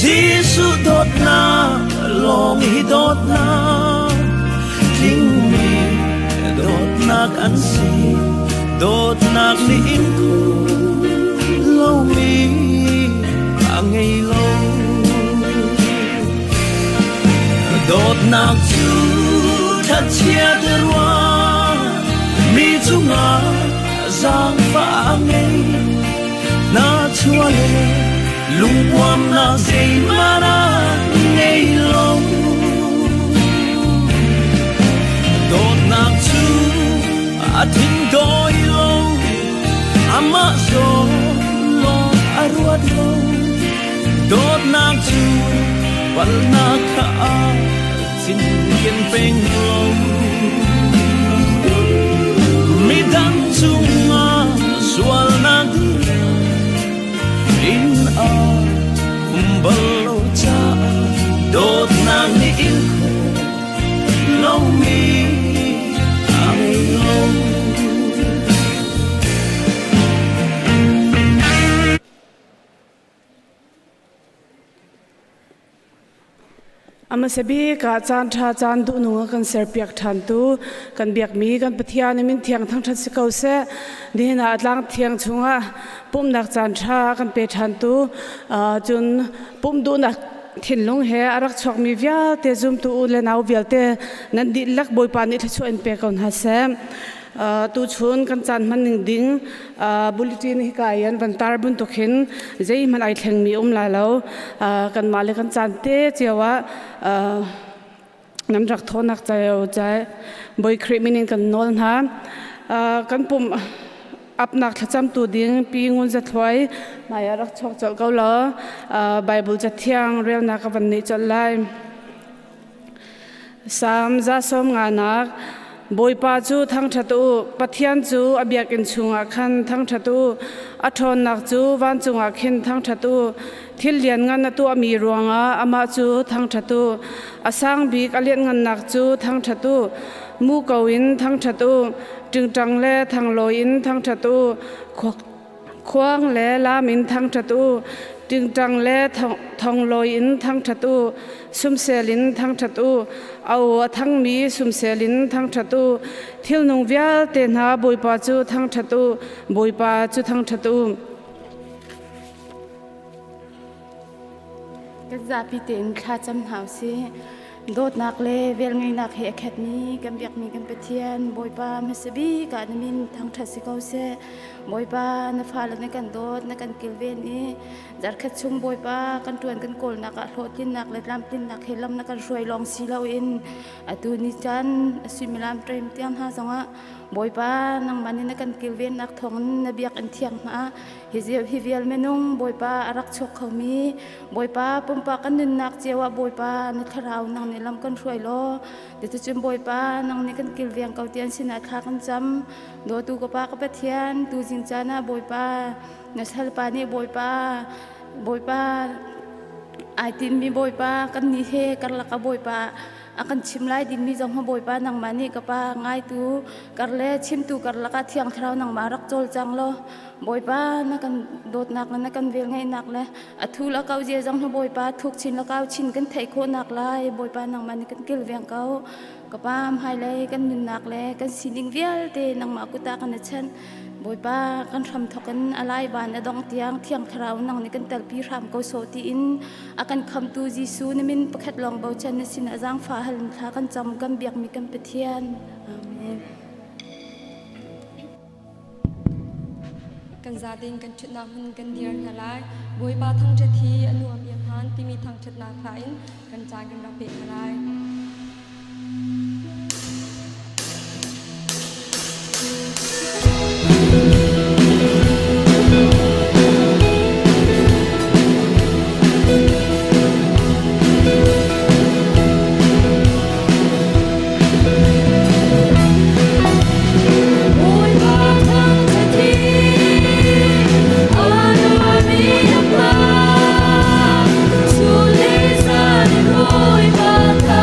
Jesuh dawtnak lawng hi dawtnak tlingmi dawtnak an si. Dawtnak nih in lomi a ngei lo. Dawtnak cu thlachiat ruah mi cungah zaangfah a ngei. Na chua le lungpuamnak zeihmanh a ngei lo. Dawtnak cu a thin dawi lo, amah zawn lawng a ruat lo. Dawtnak cu palhnak kha a cinken peng lo. Midang cungah sualnak in a um bal lo caah dawtnak nih in khawh lomi a ngei lo. Amasabi ka caan ṭha caan duhnung kan serpiak ṭhan tu kan biakmi kan Pathian min thiang thangṭhat si ko seh. Nihin ah tlang thiang chungah pumhnak caan ṭha kan pe ṭhan tu, cun pumh duhnak thinlung he a rak chuakmi vialte zumtu u le nau vialte nan dihlak Bawipa nih thluachuah in pe ko hna seh. Tuchun kan caan hman ning ding bulletin hi ka in van tar bantuk hin zeihmanh ai thlengmi um lai lo. Kanmah le kan caan te cio ah nan rak thawnak caio cai Bawi Khrih min in kan nawl hna. Kan pum apnak thlacam tu ding Pi Ngun Za Thluai mai ah rak chuak colh ko law Bible cathiang relnak ka van nei colh lai. Salm 150. Bawipa cu thangṭhat u, Pathian cu a biakinn chungah khan thangṭhat u, a ṭhawnnak cu vancung ah khin thangṭhat u. Thil lianngan a tuahmi ruangah amah cu thangṭhat u, a sang bik a lianhngannak cu thangṭhat u. Muko in thangṭhat u, ṭingṭang le thanglawi in thangṭhat u, khuang le lam in thangṭhat u, ṭingṭang le thonglawi in thangṭhat u, sumsel in thangṭhat u, a aw a thangmi sumsel in thangṭhat u. Thilnung vialte hna, Bawipa cu thangṭhat u, Bawipa cu thangṭhat u. Kan zapi tein thla cam hna usih. Dawtnak le velngeihnak he a khatmi kan biakmi kan Pathian Bawipa, hmasa bik ah na min thangṭhat si ko seh. Bawipa, na fale na kan dawt, na kan kilven i zarkhat chung Bawipa kan ṭuan kan kawlnak ah hlawhtlinnak le tlamtlinnak he lam na kan hruai lawng si loin atu ni caan a suimilam ṭem tiang hna zongah Bawipa nangmah nih na kan kilvennak thawngin na biakinn thiang hna hi vial minung Bawipa a rak chuak khomi Bawipa pumpak kan nunnak cio ah Bawipa na thlarau nang nih lam kan hruai law, cuticun Bawipa nang nih kan kilveng ko tian sinah thla kan cam. Dawtu ka Pa, ka Pathian, tu zing caan ah Bawipa na salpa nih Bawipa Bawipa ai tinmi Bawipa kan nih he karlak ah Bawipa a kan chim lai dingmi zong ha Bawipa nangmah nih ka Pa ngaitu kar le chimtu karlak ah Thiang Thlarau nangmah rak cawlcang law, Bawipa na kan dawtnak le na kan velngeihnak le a thu la kau zia zong na Bawipa thuk chin la kau chin kan theih khawhnak lai Bawipa nangmah nih kan kilveng ko. Ka Pa, hmailei kan nunnak le kan sining vialte nangmah kuta kan i chanh. Bawipa, kan hram thawk in a lai van a dong tiang Thiang Thlarau nang nih kan telpi hram ko sawh tiin a kan khamtu Jesuh na min pakhat lawng bochan na sin ah zaangfah hal in thla kan cam, kan biakmi kan Pathian. Amen. Kan zatein kan ṭhutnak hmun kan dir hna lai. Bawipa thangṭhat hi a nuam i a hmaan timi thangṭhatnak hla in kan caan kan rak peh hna lai. Bawipa thangṭhat hi a nuammi a hmaan. Chun le zan in Bawipa.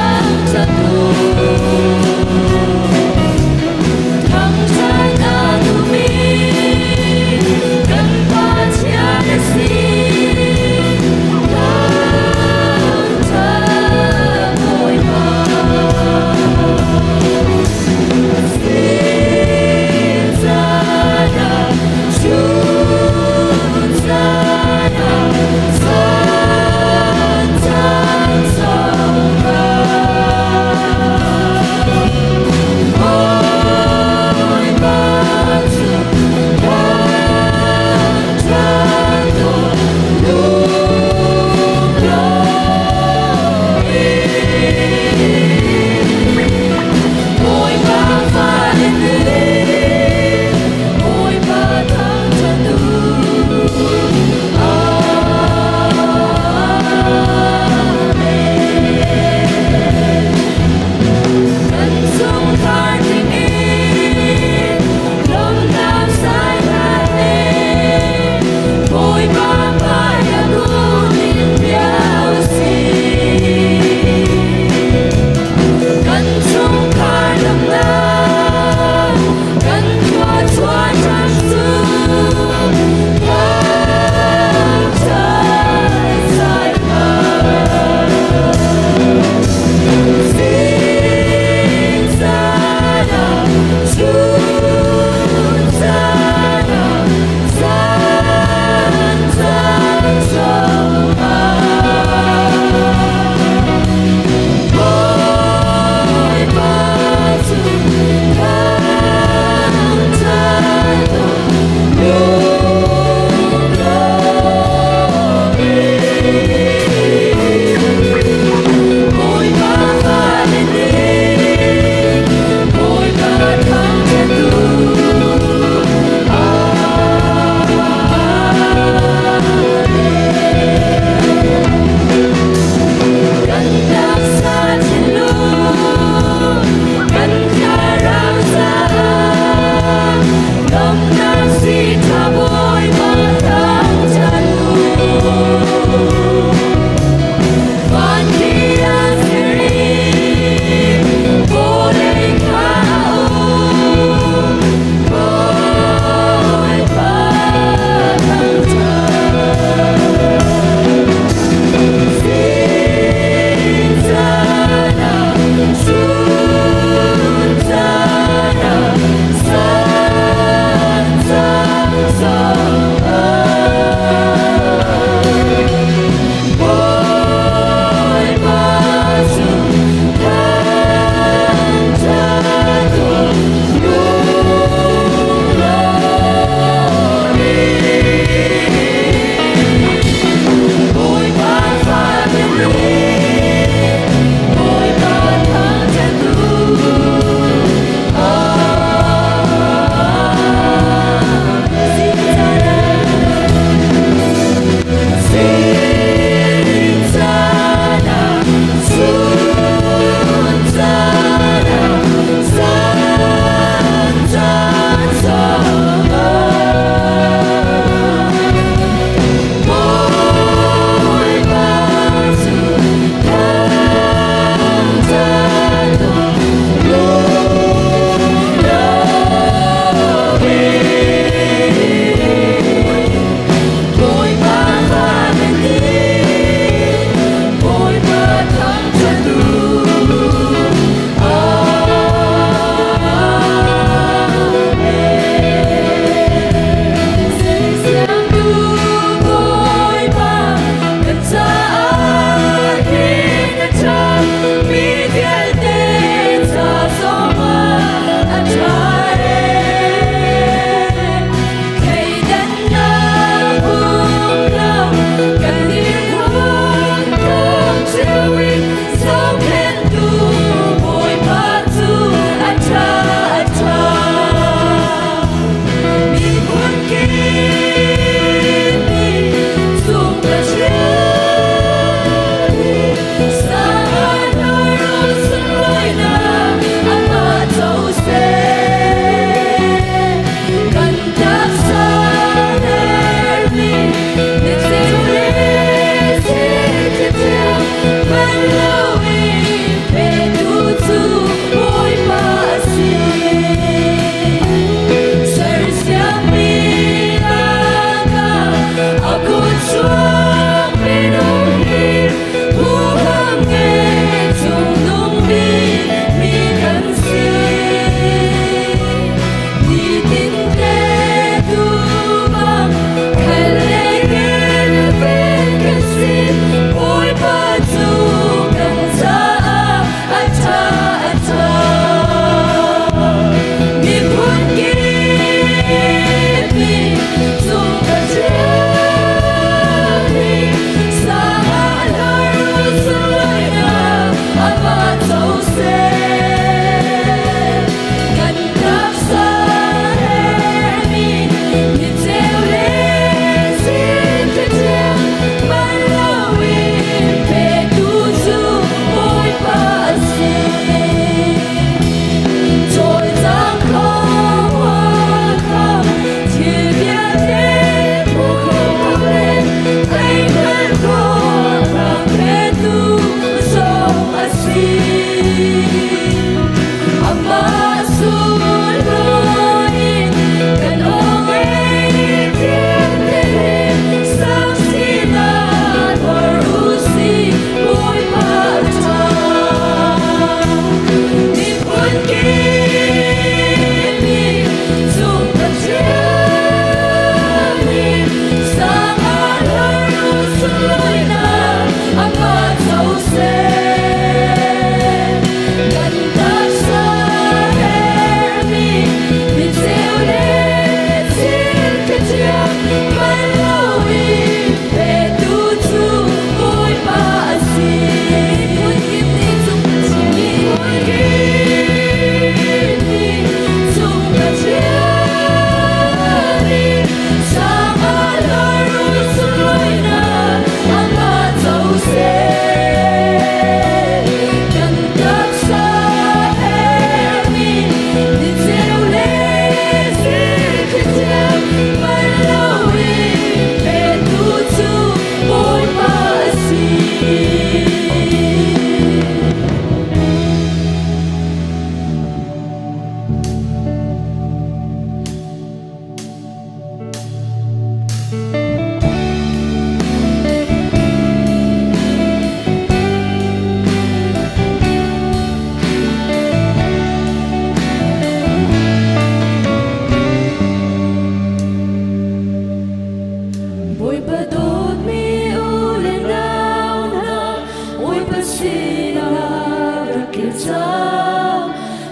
cang.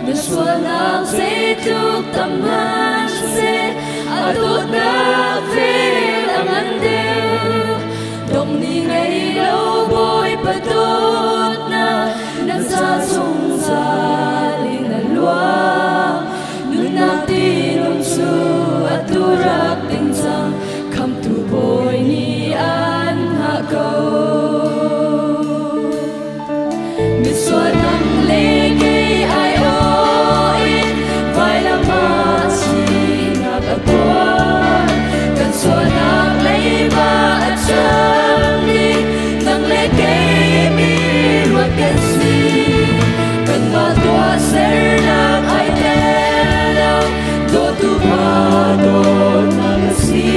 Na sualnak zeitluk tam hmanhseh, a dawtnak vel a ngan deuh. Dongh ni ngei lo Bawipa dawtnak, na ca zungzal in a luang. Nunnak tinung cu atu rak ding cang, Khamhtu Bawi nih an hngah ko. Misual nang le kei aiawh in vailam ah thihnak a tuar. Kan sualnak leiba a cham dih, nang le kei mi ruat kan si. Kanmah tuahsernak ai tel lo, dawtu Pa dawtnak a si.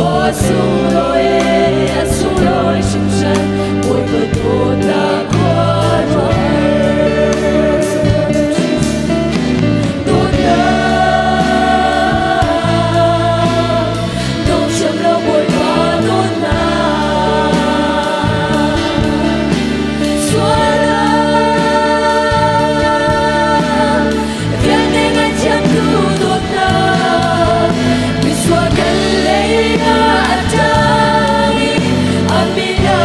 Aw a sunglawi e, a sunglawi hringhran, Bawipa dawtnak khuaruahhar. Dawtnak, dong thiam lo Bawipa dawtnak. Sualnak vialte ngaihthiamtu dawtnak, misual kan lei ah a ṭang i a min ah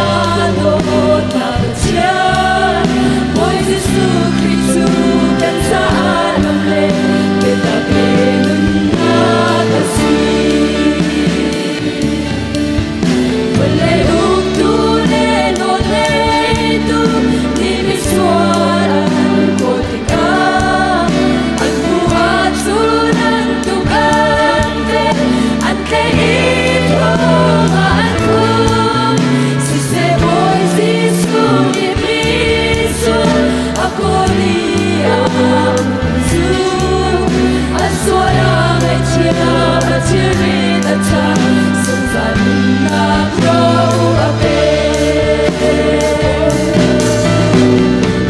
dawtnak Pathian. Bawi Jesuh Khrih cu kan caah lam le biatak le nunnak a si. Vawlei uktu le nawlngeitu nih misual an kawl tikah, an hmuh ahcun an tuk an ven, an tlaih i thong ah an khumh. Siseh Bawi Jesuh nih misual a kawl i a hmuh cu, an sual a ngaihthiam, a thilrit a cham, zungzal nunnak ro a pek.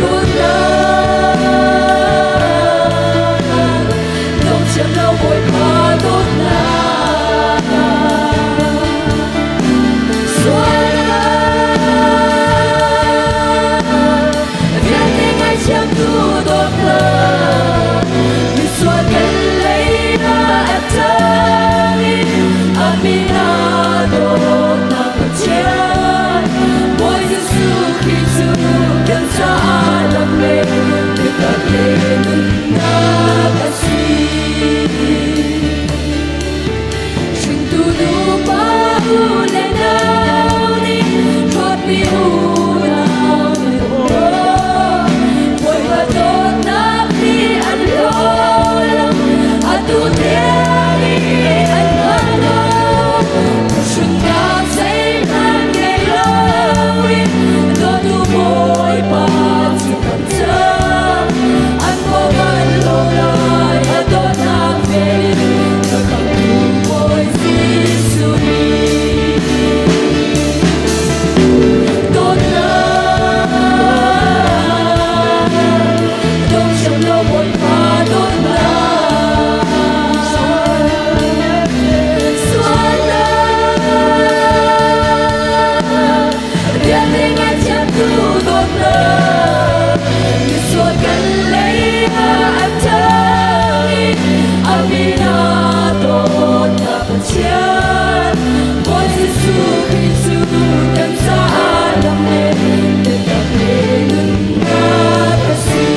Dawtnak, dong thiam lo Bawipa dawtnak. Sualnak vialte ngaihthiamtu dawtnak, misual kan lei ah a ṭang i a min ah dawtnak Pathian. Bawi Jesuh Khrih cu kan caah lam le biatak le nunnak a si. Hringtu nupa u le nau nih hlawtmi unau nan um. Bawipa dawtnak nih an hlaw lo, atu tiang i an hngal lo. Phuhrunnak zeihmanh ngei loin dawtu Bawipa cu kan cang. An bawm an hlaw lai, a dawtnak vel in na khamhtu Bawi Jesuh nih. Dawtnak, dong thiam lo Bawipa dawtnak. Sualnak vialte ngaihthiamtu dawtnak, misual kan lei ah a ṭang i a min ah dawtnak Pathian. Bawi Jesuh Khrih cu kan caah lam le biatak le nunnak a si.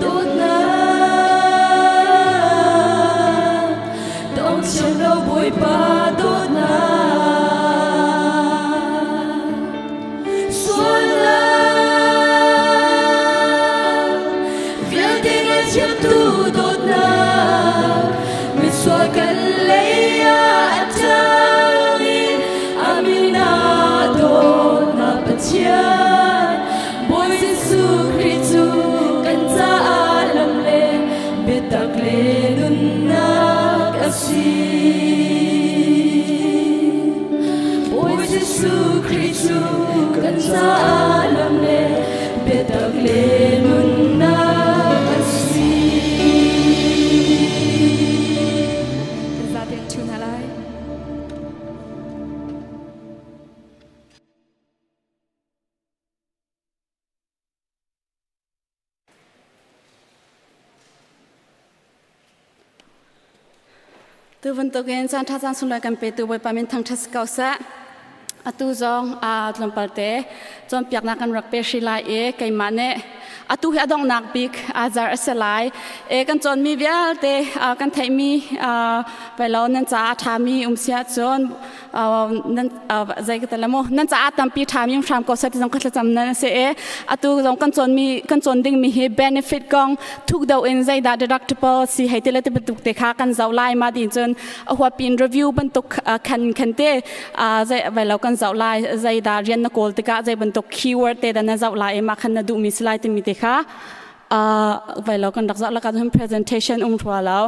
Dawtnak, dong thiam lo Bawipa dawtnak. Sualnak vialte ngaihthiamtu dawtnak, misual kan lei ah a ṭang i a min ah dawtnak Pathian. Bawi Jesuh Khrih cu kan caah lam le biatak le nunnak a si. Bawi Jesuh Khrih cu kan caah lam le biatak le nunnak a si. Kan zapi an ṭhu hna lai. Tu bantukin caan ṭha caan sunglawi kan petu Bawipa min thangṭhat si ko seh. Atu zong aa tlawmpal te cawnpiaknak kan rak pe hri lai i keimah nih atu hi a donghnak bik azar a si lai. E kan cawnmi vialte kan theihmi lo nan caah a ṭhami um si ahcun nan zei ka tel mu nan caah tampi ṭhami um hram ko seh ti zong ka thlacam nan a si i atu zong kan cawnmi kan cawn dingmi hi benefit kong thuk deuh in zeidah deductible si hei ti le ti bantuk te kha kan zoh lai. Ma din cun a huapin review bantuk khan khan te zei vai lo kan zoh lai, zeidah rian na kawl tikah zei bantuk keyword te da na zoh lai i ma khan na duhmi si lai timi te kha vai lo kan rak zoh la. Ka presentation um rua lo,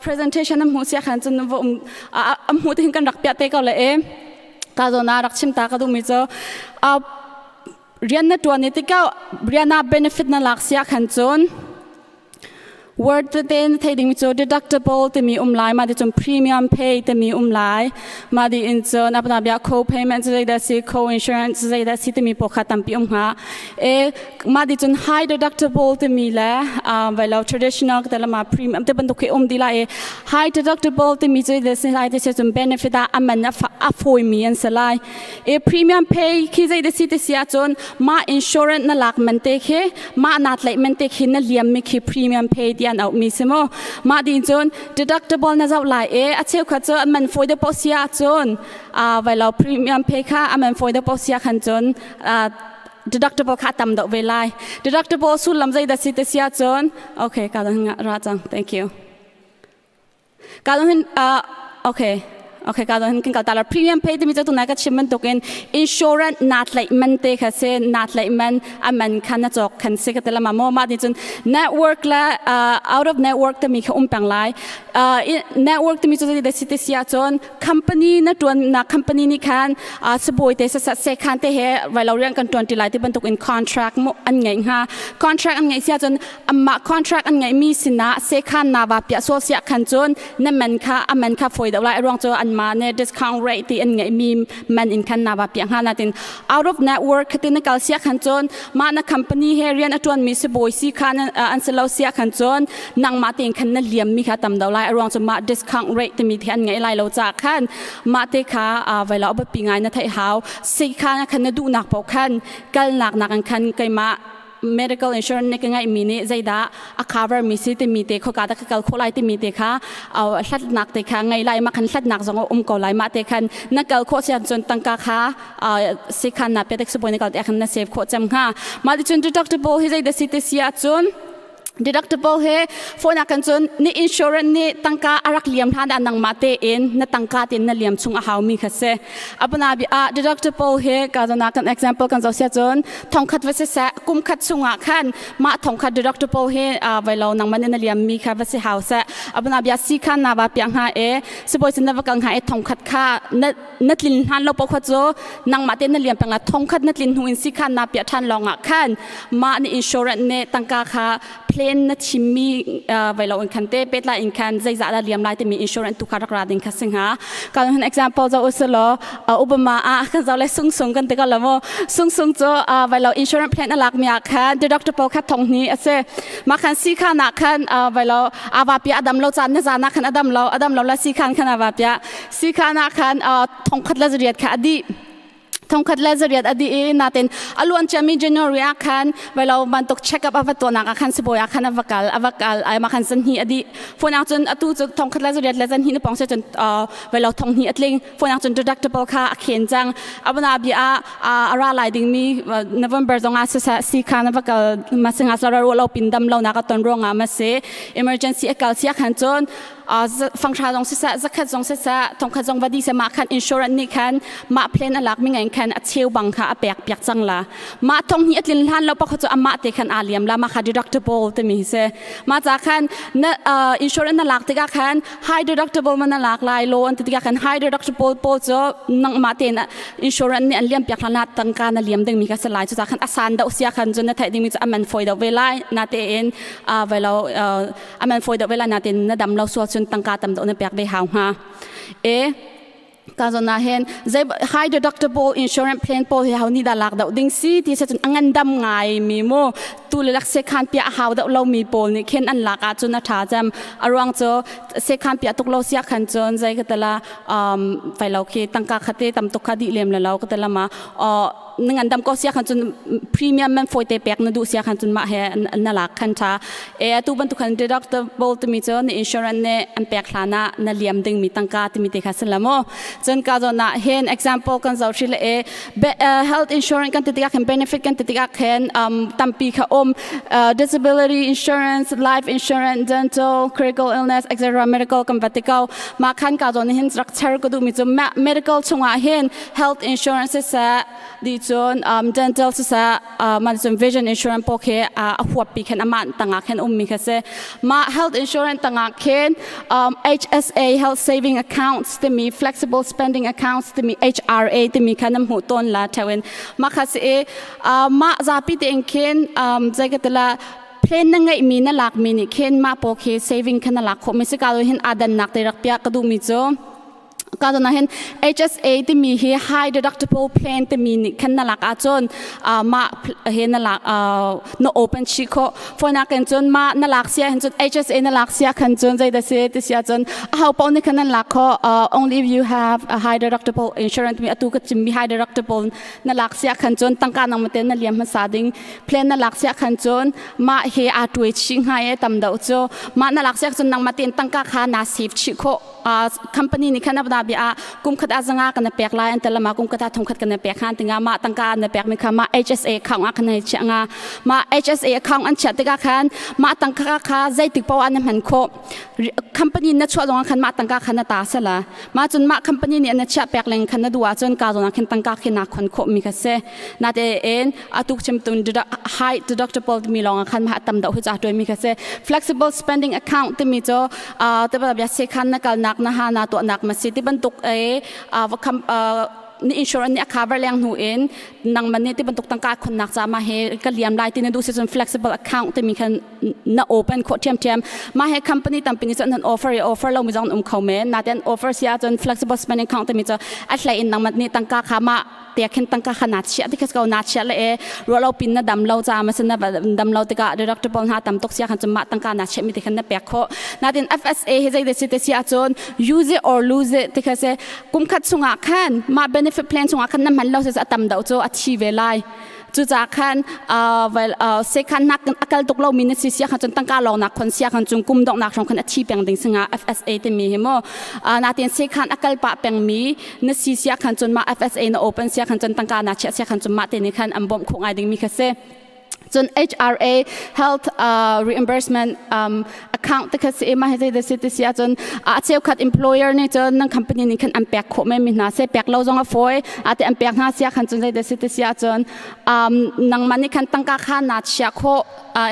presentation am hmu sia khan cun um am hmu te hin kan rak piah te ko le e ka zona rak chim ta ka duhmi cu rian na tuan ni tikah rian ah benefit na lak sia khan cun word tete na thei ding cu deductible timi um lai, ma di cun premium pay timi um lai, ma di in cun apna bia co payment zei da si, co insurance zei da si timi po kha tampi um hnga e. Ma di cun high deductible timi le vai lo traditional te lama premium te bantuk khi um di lai e. High deductible timi cu de si lai te se cun benefit a aman a foi mi an se lai e. Premium pay khi zei de si te sia cun ma insurance na lak man te khi ma nat lai man te khi na liam mi khi premium pay ti an out mi si mo. Ma din cun deductible na zau lai e, a cheu kha chu man foi de po sia cun a vai lo premium pay kha aman foi de po sia khan cun deductible kha tam do ve lai. Deductible sullam zei da si te sia cun, okay, ka dang ra chang, thank you, ka dang hin, okay, ka dang hin kan kal. Premium pay ti mi chu tu na ka chim man tukin insurance nat lai man te kha se nat lai man aman khan na chok khan se ka te lama mo. Ma ni chun network la out of network te mi kha pang lai. Network te mi chu de si te sia chon company na tuan na company ni khan saboi te sa se khan te he vai lo rian kan tuan ti lai ti bantuk in contract mo an ngai ha. Contract an ngai sia chon amma contract an ngai mi sina se khan na wa pya so sia khan chon na man kha aman kha foi da lai rong cho an ma ne discount rate ti an ngai mi man in khan na wa pya ha. Na tin out of network ti na kal sia khan chon ma na company he rian atuan mi se boy si khan an se lo sia khan chon nang ma tin khan na liam mi kha tam daw lai rong cho ma discount rate ti mi thi an ngai lai lo cha khan ma te kha vai lo ba pi ngai na thai hau si khan khan na du nak pau khan kal nak nak an khan kai ma medical insurance ne ngai mi ne zaida a cover mi si te mi te kho ka da kal kho lai te mi te kha hlat nak te kha ngai lai ma khan hlat nak zong ko lai ma te khan na kal kho sian chon tangka kha si khan na pe tek su boi kal te khan na save kho cham kha. Ma di chun deductible hi zaida si te sia chun deductible he phone kan chun ni insurance ni tangka arak liam than anang ma te in na tangka tin na liam chung a haw mi kha se apana bi a. Deductible he ka jona kan example kan zo sia chun thong khat wa se sa kum khat chunga khan ma thong khat deductible he vai lo nang man na liam mi kha wa se haw se. Apana bi si khan na wa piang ha e se boi sin na wa kang ha e thong khat kha na na tlin han lo po kha cho nang ma te na liam pang la thong khat na tlin hu in si khan na pia than longa khan ma ni insurance ne tangka kha plan na chimmi vai lo in khan te pet la in khan zai za la liam lai te mi insurance tu kha rak ra ding kha sing ha. Ka han example zo uslo Obama a kan zo le sung sung kan te ka lo mo sung sung cho vai lo insurance plan alak mi kha deductible kha thong ni ase ma khan si kha na khan vai lo awa pi adam lo chan na za na khan adam lo adam lo la si khan khan awa pia si kha na khan thong khat la zriat kha adi thong khat la zariat adi e. Natin aluan chami January a khan walo bantok check up ava to na khan si boya khan avakal avakal ai ma khan san hi adi phone ang chun atu chu thong khat la zariat la zan hi na pong se chun walo thong hi atling phone ang chun deductible kha a khen chang abana bi a ara lai ding mi November zong a sa si khan avakal ma singa sa ro lo pin dam lo na ka ton ro nga ma se emergency akal sia khan chun fang sha zong se sa zakhat zong se sa thong khat zong wadi se ma khan insurance ni khan ma plan alak mi ngai khan a cheu bang kha a pek piak chang la ma thong hi atlin hlan lo pa kho chu ama te khan aliam la ma kha deductible te mi se ma cha khan na insurance na lak te ka khan high deductible man na lak lai lo an te ka khan high deductible po cho nang ma te na insurance ni an liam piak na tangka na liam ding mi ka se lai chu cha khan asan da sia khan chun na thai ding mi chu aman foi da ve lai na te in a ve lo aman foi da ve lai na te na dam lo so chun tangka tam do na pek ve hau ha e. Ka zo na hen zai high deductible insurance plan po hi hau ni da lak da ding si ti se chun angan dam ngai mi mo. Tu le lak sekhan pia hau deuh lo mi pawl nih khin an lak ahcun a ṭha cem. A ruang cu sekhan pia tuk lo sia khan cun zei ka tala fai lo khi tangka khate tam tuk kha dih lem le lo ka tala ma na ngandam ko sia khan cun premium man foi te pek na duh sia khan cun mah he na lak khan ṭha. E atu bantuk khan deductible timi cu na insurance nih an pek hlan ah na liam ding mi tangka timi te kha sin la mu. Cun ka zawn ah hin example kan zoh hri le e health insurance kan ti tikah khin, benefit kan ti tikah khin tampi kha um: disability insurance, life insurance, dental, critical illness, etc., medical kan va ti ko. Mah khan ka zawn hin rak cher ka duh mi cu medical chungah hin health insurance siseh di cun dental siseh, man cun vision insurance pawl khi a huap pi khin amah tangah khin ummi kha si. Mah health insurance tangah khin HSA, health saving accounts timi, flexible spending accounts timi, HRA timi kha nam hmuh tawn la thewin. Mah kha si i mah zapi tein khin zei ka tila plan na ngeih mi na lak mi nih khin mah pawl khi saving kha na lak khawh mi si. Ka hin adan nak te rak pia ka duh mi cu ka zon hin HSA timi hi high deductible plan timi nih khan na lak ahcun mah he na lak na open chi kho. For na kan cun ma na lak sia hin cun HSA na lak sia khan cun zei da se ti sia cun a ho paoh nih khan nan lak kho, only if you have a high deductible insurance mi. Atu ka chim mi high deductible na lak sia khan cun tangka nang mate na liam hmasa ding plan na lak sia khan cun mah he a tuai chi ngai e. Tam do chu mah na lak sia cun nang matin tangka kha na save chi kho. Company nih khan abda bia kum khat azanga kana pek lai an talama, kum khat thong khat kana pek han tinga. Ma tangka na pek mi kha ma HSA account a kana chia nga. Ma HSA account an chia tika khan ma tangka kha zeitik paw an man kho. Company na chua long khan ma tangka khan na ta sala. Ma chun ma company ni na chia pek leng khan na duwa chun ka zona khan tangka khin na khon kho mi kha se na te en. Atuk chem tun high deductible mi long khan ma tam da hu cha toy mi kha se. Flexible spending account te mi cho te ba bia se khan na kal nak na ha na to nak ma si ti bantuk e va kham ni insurance ni a cover leng nu in nang man ni ti bantuk tangka khon nak cha ma he ka liam lai ti na du se chun flexible account te mi khan na open kho thiam thiam. Ma he company tampi ni chon an offer e offer lo mi jong um kho me na ten offer sia chun flexible spending account te mi cho a hlai in nang mat ni tangka kha ma te khin tangka kha na chia ti khas ko na chia le e ro lo pin na dam lo cha ma sin na dam lo tika deductible na tam tok sia khan chum ma tangka na che mi te khan na pek kho na tin. FSA he zai de si te sia chun use it or lose it ti khase. Kum khat chunga khan ma benefit plan chunga khan na man lo se atam dau chu a thi ve lai. Chu cha khan well se khan nak akal tuk lo mi na si sia khan chun tangka lo nak khon sia khan chung kum dok nak rong khan a thi peng ding singa FSA te mi he mo na tin. Se khan akal pa peng mi na si sia khan chun ma FSA na open sia khan chun tangka na chia sia khan chun ma te ni khan am bom khong ai ding mi kha se. Cun HRA, health reimbursement account te kha si ma he de si te sia cun a cheu khat employer nih cun nang company nih khan an pek khawh me mi hna se. Pek lo zong a foi ate an pek hna sia khan cun de si te sia cun nang man nih khan tangka kha na chia kho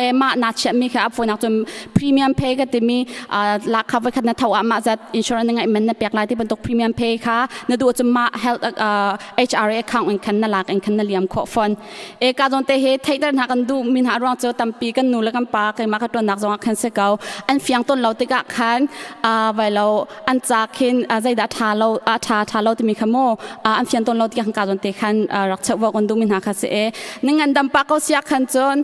e ma na chia mi kha a foi nak cun premium pay ka ti mi la kha voi khat na thaw ma zat insurance ngai men na pek lai ti bantuk premium pay kha na du cun ma health HRA account in khan na lak in khan na liam kho fon e. Ka zon te he theiter na kan du min ha ruang chu tampi kan nu le kan pa kai ma ka ton nak zong khan se kau an fiang ton lo te ka khan a vai lo an cha khin zai da tha lo a tha tha lo ti mi khamo an fiang ton lo ti kan ka zon te khan rak chak wa kon du min ha kha se e. Ning an dam pa ko sia khan chon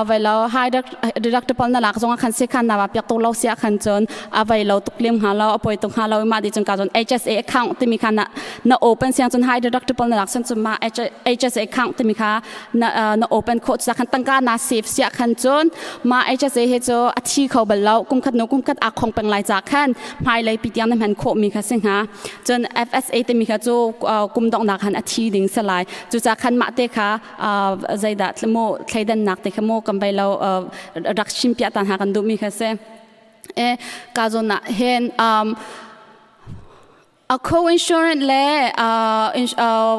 vai lo high deductible na lak zong khan se khan na wa pyak to lo sia khan chon a vai lo tuk lem ha lo apoi tung ha lo ma di chon ka zon HSA account ti mi khan na na open siang chon high deductible na lak san chon ma HSA account ti mi kha na na open kho cha khan tangka na save sia khan chon ma HSA he cho a thi kho bal lo, kum khat no kum khat a khong peng lai cha khan hmai lai pi tiang na man kho mi kha sing ha. Chon FSA te mi kha chu kum dok na khan a thi ding salai chu cha khan ma te kha zaida tlemo thlaidan nak te kha mo kam bai lo rak shim pia tan ha kan du mi kha se e. Ka zo na hen a co-insurance le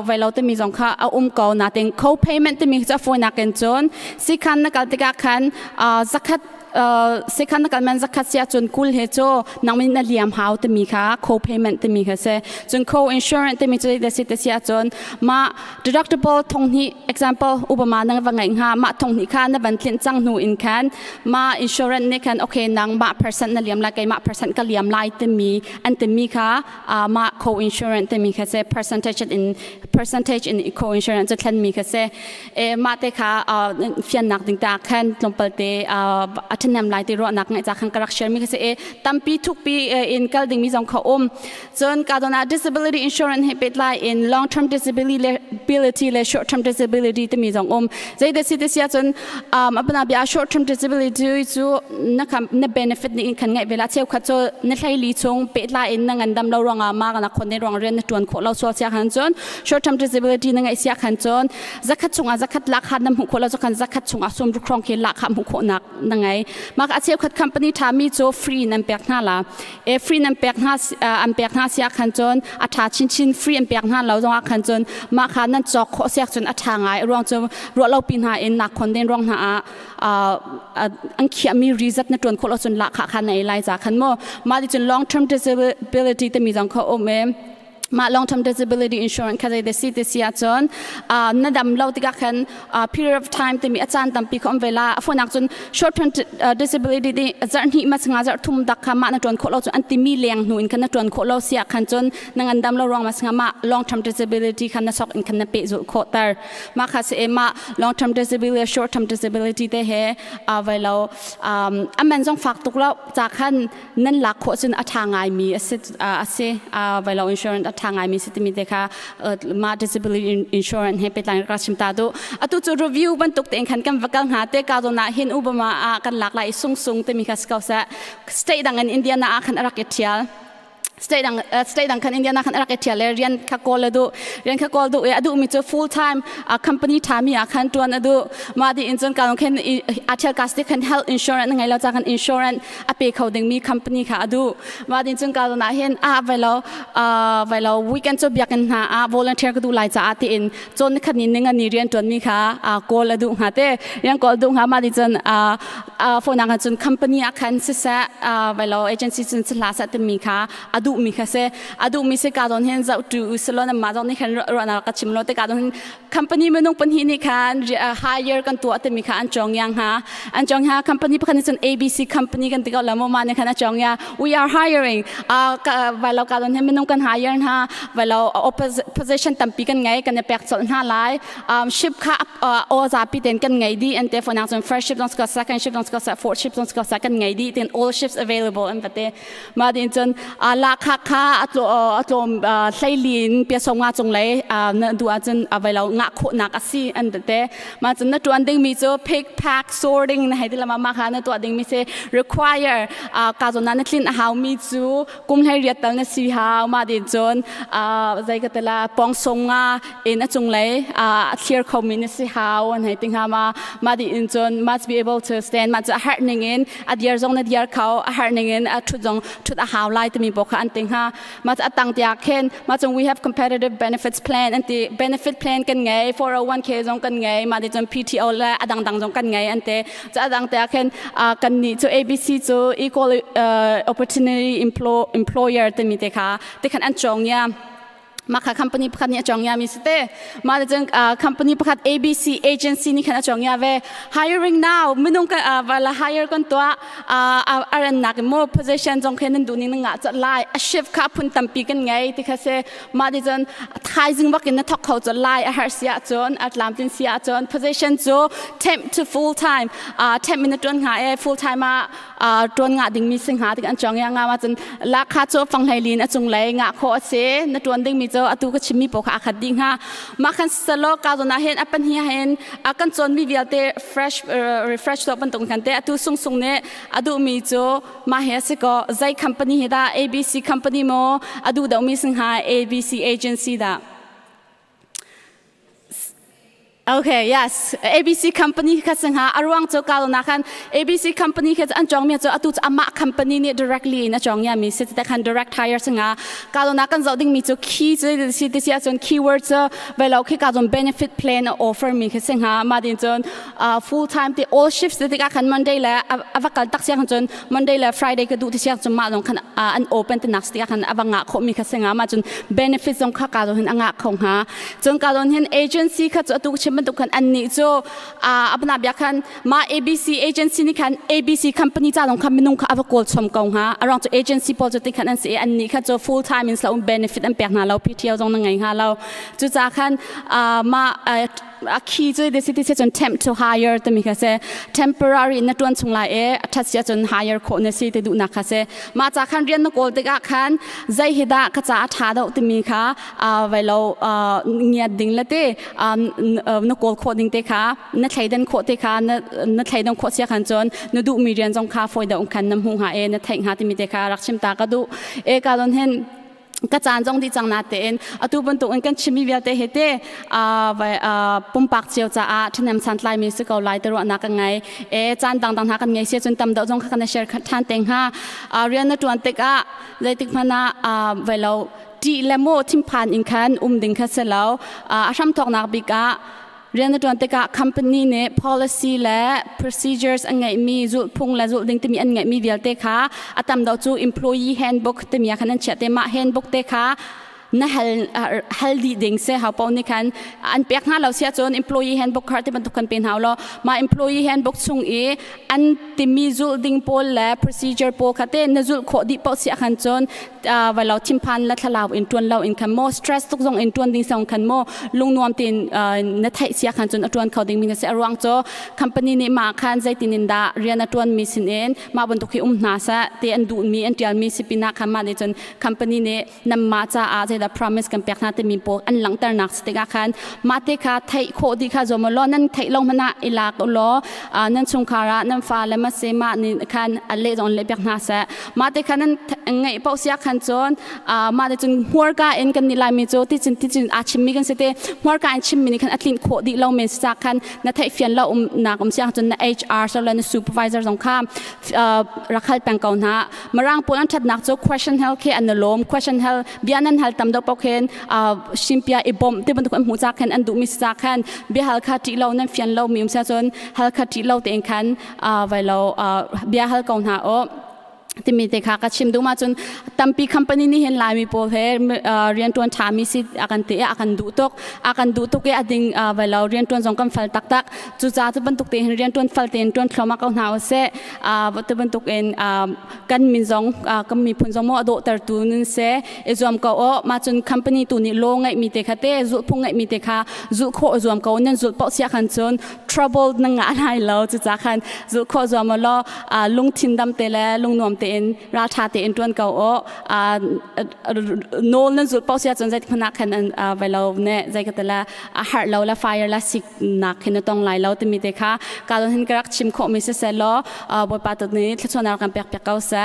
vai lo te mi zong kha a ko na ting co-payment te mi cha foi na ken chon si khan na kal tika khan zakhat Sekhan na kal man zakhat sia cun 20 he cu nangmin na liam hau timi kha co-payment timi kha se. Cun co-insurance timi cu da si te sia cun ma deductible thong hnih, example ubama nang va ngai nga, ma thong hnih kha na van tlin cang hnu in khan ma insurance ne khan, okay, nang ma percent na liam lai, kai ma percent ka liam lai timi an timi kha ma co-insurance timi kha se. Percentage in co-insurance chu thlen mi kha se. E ma te kha fian nak ding ta khan tlompal te a thanem lai te ro nak ngai cha khan karak share mi kha se. E tampi thuk pi in kal ding mi zong kha cun ka dona disability insurance he pet lai in long term disability le short term disability te mi zong zei de si te sia cun apana bia short term disability chu na kham na benefit ni khan ngai vela cheu kha cho na thlai li chung pet lai in na ngan dam lo ronga ma na khon ne rong ren na tuan kho lo so sia khan chon short term disability na ngai sia khan chon 100 chunga 100 lakh khat nam hu kho lo khan 100 chunga som ru krong ke lakh kha mu kho nak na ngai. Mak a cheu khat company tha mi cho free nan pek na la e free nan pek na an pek na sia khan chon a tha chin chin. Free an pek na lo zong a khan chon ma kha nan chok kho siak chon a tha ngai rong cho ro lo pin ha in nak khon den rong na a an khia mi rizat na ton kho lo chon la kha kha nei lai za khan mo ma di chon long term disability te mi jong kho o me. Ma long term disability insurance kha de si te sia chon na dam lo tika khan period of time te mi achan tam pi khom vela afonak chon short term disability di zar ni ma singa zar thum dak kha ma na ton kho lo chon anti mi leng nu in khan na ton kho lo sia khan chon na ngan dam lo rong ma singa ma long term disability khan na sok in khan na pe zu kho tar ma kha se. Ma long term disability, short term disability te he a vai lo aman jong fak tuk lo cha khan nan lak kho chun a tha ngai mi ase ase vai lo insurance a tha ngai mi si mi te kha ma disability insurance he pe tlang ka chim ta do. Atu chu review ban tuk te khan kam vakal nga te ka do na hin ubama a kan lak lai sung sung te mi kha skau sa state dang in Indiana a khan arak ethial state dang khan Indiana khan arak ethial rian kha kol du rian kha kol du e adu mi chu full time company thami a khan tuan adu ma di inchon ka khen athel ka ste khan health insurance ngai lo cha khan insurance a pe khau ding mi company kha adu ma di inchon ka na hen a vai lo vai lo weekend chu biakin na a volunteer ka du lai cha ati in chon khat ni ninga ni rian tuan mi kha a kol adu ha te rian kol du ha ma di chon a a phone ang chun company a khan se sa vai lo agency chun la sa te mi kha adu mi kha se adu mi se ka don hen zau tu salon ma don ni khan ro na ka chim lo te ka don company menung pan hi ni khan hire kan tu te mi kha an chong yang ha an chong ha company pa khan chun ABC company kan ti ka la mo ma ne khan chong ya, we are hiring a vai lo ka don hen menung kan hire ha vai lo position tampi kan ngai kan pek chol na lai shift kha o za pi ten kan ngai di and te for now first shift don ska, second shift don ska, fourth shift don ska, second ngai di ten, all shifts available an pate ma din chun la kha kha atlo atlo thlailin pia som nga chung lai na du a chun vai lo nga kho nak asi an te ma chun na tuan ding mi chu pick, pack, sorting na hai ma ma kha na tu ding mi se require ka zo na na tlin haw mi chu kum lai riat tal na si haw ma din chun zai ka tala pong song nga in a chung lai a clear kho mi na si haw an hai ting ha ma ma di in chun must be able to stand ma cha har ning in a diar zong na diar khau a har ning in a thu zong thu a haw lai te mi bo kha an ting ha ma cha atang tia khen ma chung we have competitive benefits plan and the benefit plan kan ngai 401k zong kan ngai ma di chun PTO la adang dang zong kan ngai an te cha adang tia khen kan ni chu ABC chu equal opportunity employer te mi te kha te khan an chong ya ma kha company pakhat ni achong ya mi ste ma de company pakhat ABC agency ni khan achong ya ve, hiring now minung ka wala hire kon to aran nak mo position jong khen du ni nga cha lai a shift kha phun tampi kan ngai ti kha se ma de jon thai jing bak in na thok khau cha lai a har sia chon at lam tin sia chon position chu temp to full time temp min ton nga e full time a ton nga ding mi sing ha ti an chong ya nga ma chon la kha cho fang lai lin a chung lai nga kho se na ton ding mi cho atu ka chimi po kha khat ding ha ma khan salo ka zo na hen apan hi hen akan chon mi vialte fresh refresh to pan tong kan te atu sung sung ne adu mi cho ma he se ko zai company he da ABC company mo adu da mi sing ha ABC agency da. Okay, yes. ABC company kha singha aruang chu kalona khan ABC company kha an chong mi chu atu chu ama company ni directly in a chong ya mi se te khan direct hire singha kalona kan zo ding mi chu key chu si ti sia chun keyword chu velo khi ka zon benefit plan offer mi kha singha ma din chun full time ti all shifts ti ka khan Monday la avakal tak sia khan chun Monday la Friday ka du ti sia chun ma long khan an open te next ti khan awanga kho mi kha singha ma chun benefit zong kha ka zo hin anga khong ha chun ka zon hin agency kha chu atu chim tu khan an ni chu apna bia khan ma ABC agency ni khan ABC company cha long khan minung kha ava kol chom kong ha arong chu agency pol chu ti khan an si an ni kha chu full time in sa um benefit an pek na lo PTO jong na ngai ha lo chu cha khan ma a key chu de city se chun temp to hire te mi kha se temporary na tuan chung lai e athat sia chun hire kho na si te du na kha se ma cha khan rian na kol te ka khan zai hida ka cha tha do te mi kha vai lo ngiat ding la te na kol kho ding te kha na thlaidan kho te kha na thlaidan kho sia khan chon na du mi rian jong kha foi da ong khan nam hu ha e na thai ha ti mi te kha rak chim ta ka du e ka lon hen ka chan jong di chang na te en atu ban tu en kan chimi vial te hete a vai pumpak chiao cha a thanem chan tlai mi se ko lai te ro na ka ngai e chan dang dang ha kan ngai se chun tam do jong kha kan share than teng ha rian na tuan tek a zai tik mana vai lo ti le mo thim phan in khan ding kha se lo a sham thok nak bik a rian na tuan te ka company ne policy le procedures an ngai mi zul phung la zul ding te mi an ngai mi vial te kha atam do chu employee handbook te mi khan an chia te ma handbook te kha na hal hal di ding se ha pau ni khan an pek na lo sia chon employee handbook khar te ban tu kan pen haw lo ma employee handbook chung e an ti mi zul ding pol le procedure po kha te na zul kho di pau sia khan chon wa lo thim phan la thlalau in tuan lo in khan mo stress tuk zong in tuan ding song khan mo lung nuam tin na thai sia khan chon atuan khau ding mi na se arwang cho company ni ma khan zaitin in da rian atuan mi sin en ma ban tu khi na sa te an du mi an tial mi sipina khan ma ne chon company ne nam ma cha a zai da promise kan pek na te mi po an lang tar nak te ka khan ma te kha thai kho di kha zom lo nan thai long mana ila ko lo nan chung khara nan fa le ma se ma ni khan a le zon le pek na sa ma te khan nan ngai pau sia khan chon ma te chun hmur ka en kan ni lai mi cho ti chin a chim mi kan se te hmur ka an chim mi ni khan atlin kho di lo men sa khan na thai fian lo na kom sia chun na HR so la na supervisor zong kha rakhal pang kaun ha marang pon an that nak cho question hel ke an lom question hel bianan hal tam do pokhen simpia e bom te ban tu mu cha khan an du mi sa khan bia hal kha ti lo nan fian lo mi um sa chon hal kha ti lo te khan vai lo bia hal kaun ha o ti mi te kha ka chim du ma chun tampi company ni hen lai mi pol he rian tuan tha mi si akan te akan du tok ke ading vai lo rian tuan jong kam fal tak tak chu cha chu ban tuk te hen rian tuan fal ten tuan thloma ka na se te ban tuk en kan min jong kam mi phun jong mo ado tar tu nun se e jom ka o ma chun company tu ni lo ngai mi te kha te zu phung ngai mi te kha zu kho jom ka nan zu pau sia khan chun trouble na nga nai lo chu cha khan zu kho jom lo lung thin dam te le lung nuam te in ra tha te in tuan kau o nol nan zul pau sia chon zai khana khan an vai lo ne zai ka tala har lo la fire la sik na khin tong lai lo te mi te kha ka lon hin karak chim kho mi se se lo boi pa to ni thlachona kan pek pek kau sa.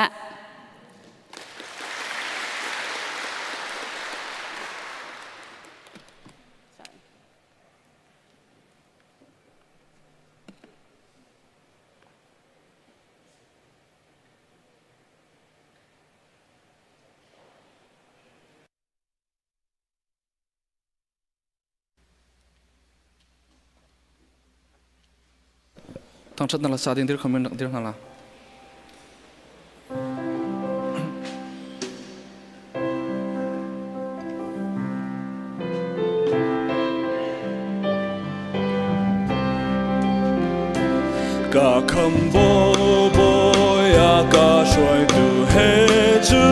Thangthat na la sa ding dir khamin dir na la ka kham bo bo ya ka shoi tu he chu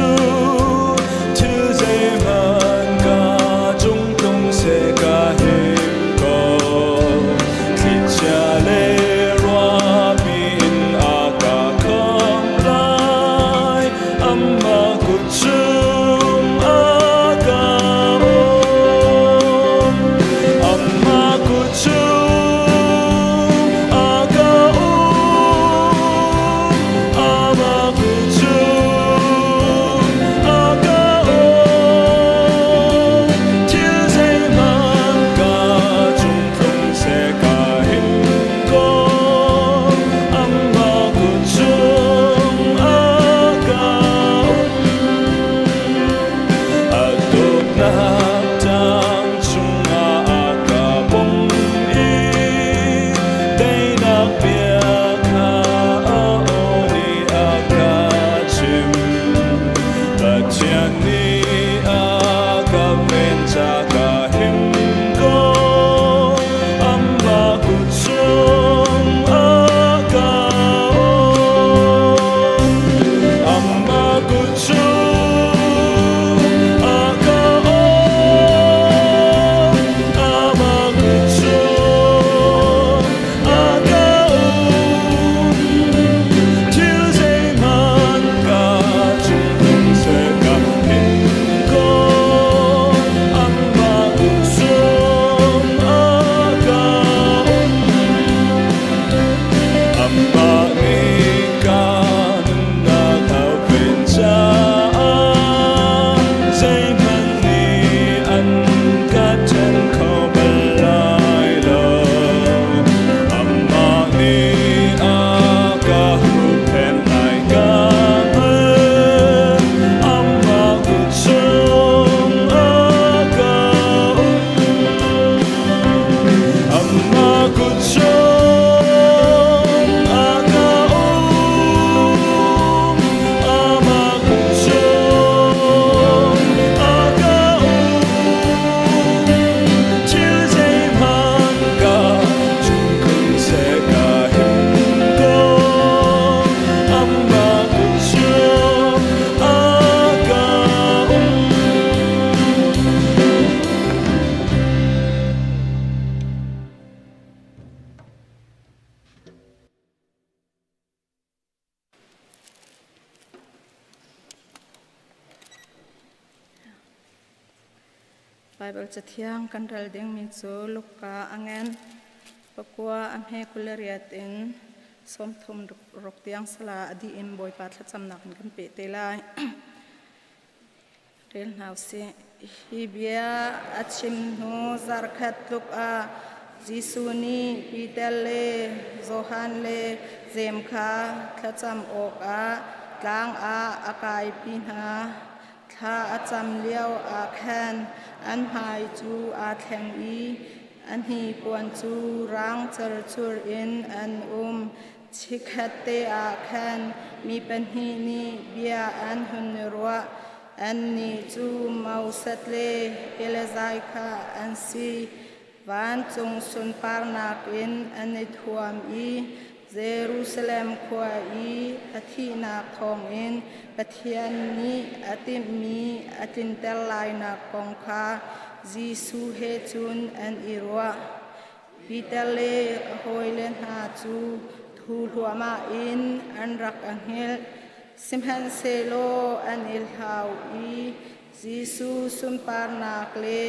tu zai man ka chung tung se ka him ko thli cha le Ca ka him ko, amah kut chung a ka um. Amah kut chung a ka um. Amah kut chung a ka um. Thil zeihmanh ka cung seh ka him ko, amah kut chung a ka um. Amah nih ka nunnak a ven caah zeihmanh nih an ka ṭhen kho bal lai lo. Amah nih a ka huhphenh lai ka hngalh. Amah kut chung a ka um. Amah kut chung a ka um. Amah kut chung a ka um. Thil zeihmanh ka cung seh ka him ko, amah kut chung a ka um. Bible cathiang kan rel dingmi cu Luka a ngen 9 a hme 28 in 36 tiang sala a dih in Bawipa thlacamnak in kan peh te lai. Rel hna usih. Hi bia a chim hnu zarkhat tluk ah Jesuh nih Peter le Johan le Jeim kha thlacam awkah tlang ah a kaipi hna. Thla a cam lio ah khan an hmai cu aa thleng i a hnipuan cu rang cercur in an um. Chikkhat te ah khan mi pahnih nih bia an hun i ruah. Annih cu Moses le Elijah kha an si. Vancung sunparnak in an i thuam i Jerusalem khua i a thihnak thawngin Pathian nih a timhmi a tlinter lainak kong kha Jesuh he cun an i ruah. Peter le a hawile hna cu thu hluahmah in an rak a hngilh. Sihmanhsehlaw an i hlau i Jesuh sunparnak le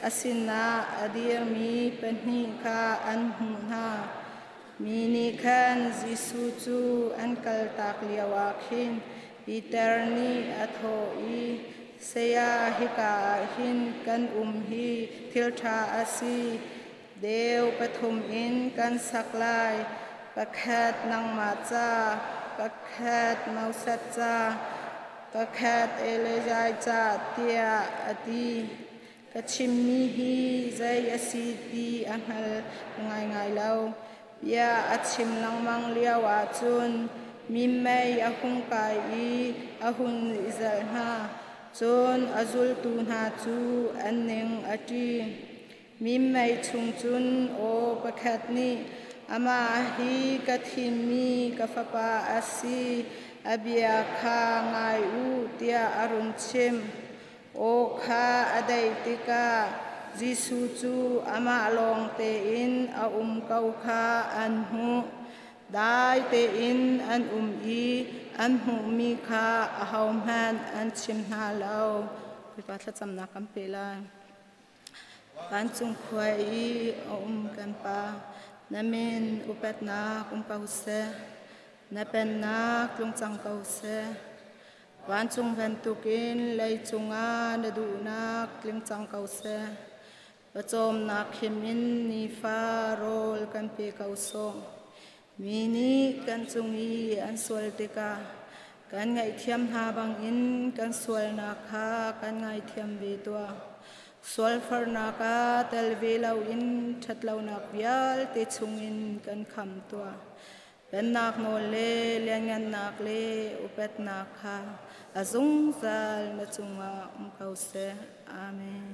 a sinah a dirmi pahnih kha an hmuh hna. Mi nih khan Jesuh cu an kaltak lioah khin Peter nih a thawh i, Saya, hika ah hin kan um hi thil ṭha a si. Deu pathum in kan sak lai, pakhat nangmah ca, pakhat Moses ca, pakhat Elijah ca, tiah a ti. Ka chimmi hi zei a si ti a hngal ngaingai lo. Bia a chim lengmang lio ahcun minmei a hung kai i a hun i zelh hna. Cun a zultu hna cu an ning a ṭi. Minmei chung cun aw pakhat nih, Amah hi ka thimmi ka fapa a si, a bia kha ngai u, tiah a run chim. Aw kha a daih tikah Jesuh cu amah lawng tein a um ko kha an hmuh. Dai tein an um i an hmuhmi kha ahohmanh an chim hna lo. Bawipa thlacamnak kan pe lai. Vancung khua i a um kan Pa, na min upatnak um ko seh. Na pennak tlung cang ko seh. Vancung bantukin leicung ah na duhnak tling cang ko seh. Pawcawmnak khim in nifa rawl kan pe ko sawh. Mi nih kan cung i an sual tikah kan ngaihthiam hna bangin kan sualnak kha kan ngaithiam ve tuah. Sualfarnak ah tel ve loin ṭhatlonak vialte chungin kan kham tuah. Pennak nawl le lianngannak le upatnak kha a zungzal na cungah um ko seh. Amen.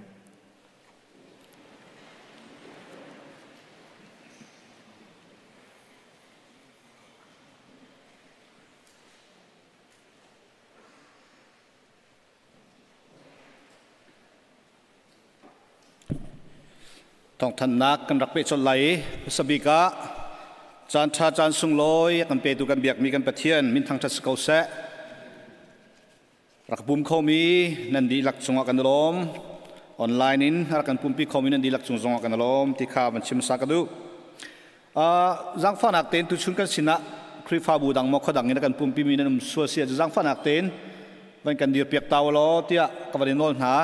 Thawngthanhnak kan rak peh colh lai i hmasa bik ah caan ṭha caan sunglawi a kan petu kan biakmi kan Pathian min thangṭhat si ko seh. Rak pum khomi nan dihlak cungah kan i lawm. Online in rak kan pumpi khomi nan dihlak cung zongah kan i lawm ti kha van chim sa ka duh. Zaangfahnak tein tuchun kan sinah Khrihfabu dang maw khuadang in a kan pumpimi nan um sual si ahcun zaangfahnak tein van kan dirpiak ta u law tiah ka van i nawl hna.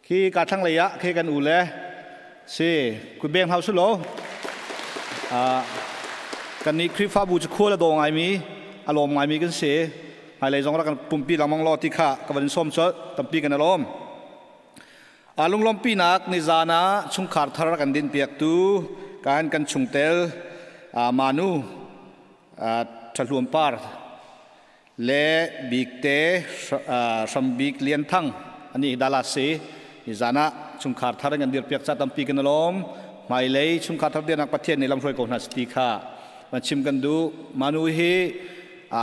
Khi ka thlanglei ah khi kan u le si kutbeng hau su law kan nih Khrihfabu cu khual a daw ngaimi a lawm ngaimi kan si. Hmailei zong rak kan pumpi lengmang law ti kha ka van in sawm colh tampi kan i lawm. Lunglawmhpinak nizan ah chungkhar thar kan dinpiaktu kan kan chungtel Manu Ṭhahluam Par le Bikte Hrambik Lian Thang ani Dallas si nizan ah chungkhar thar kan dirpiak ca tampi kan lawm. Hmailei chungkhar thar dianak Pathian nih lamhruai ko hna ti kha van chim kan duh. Manu hi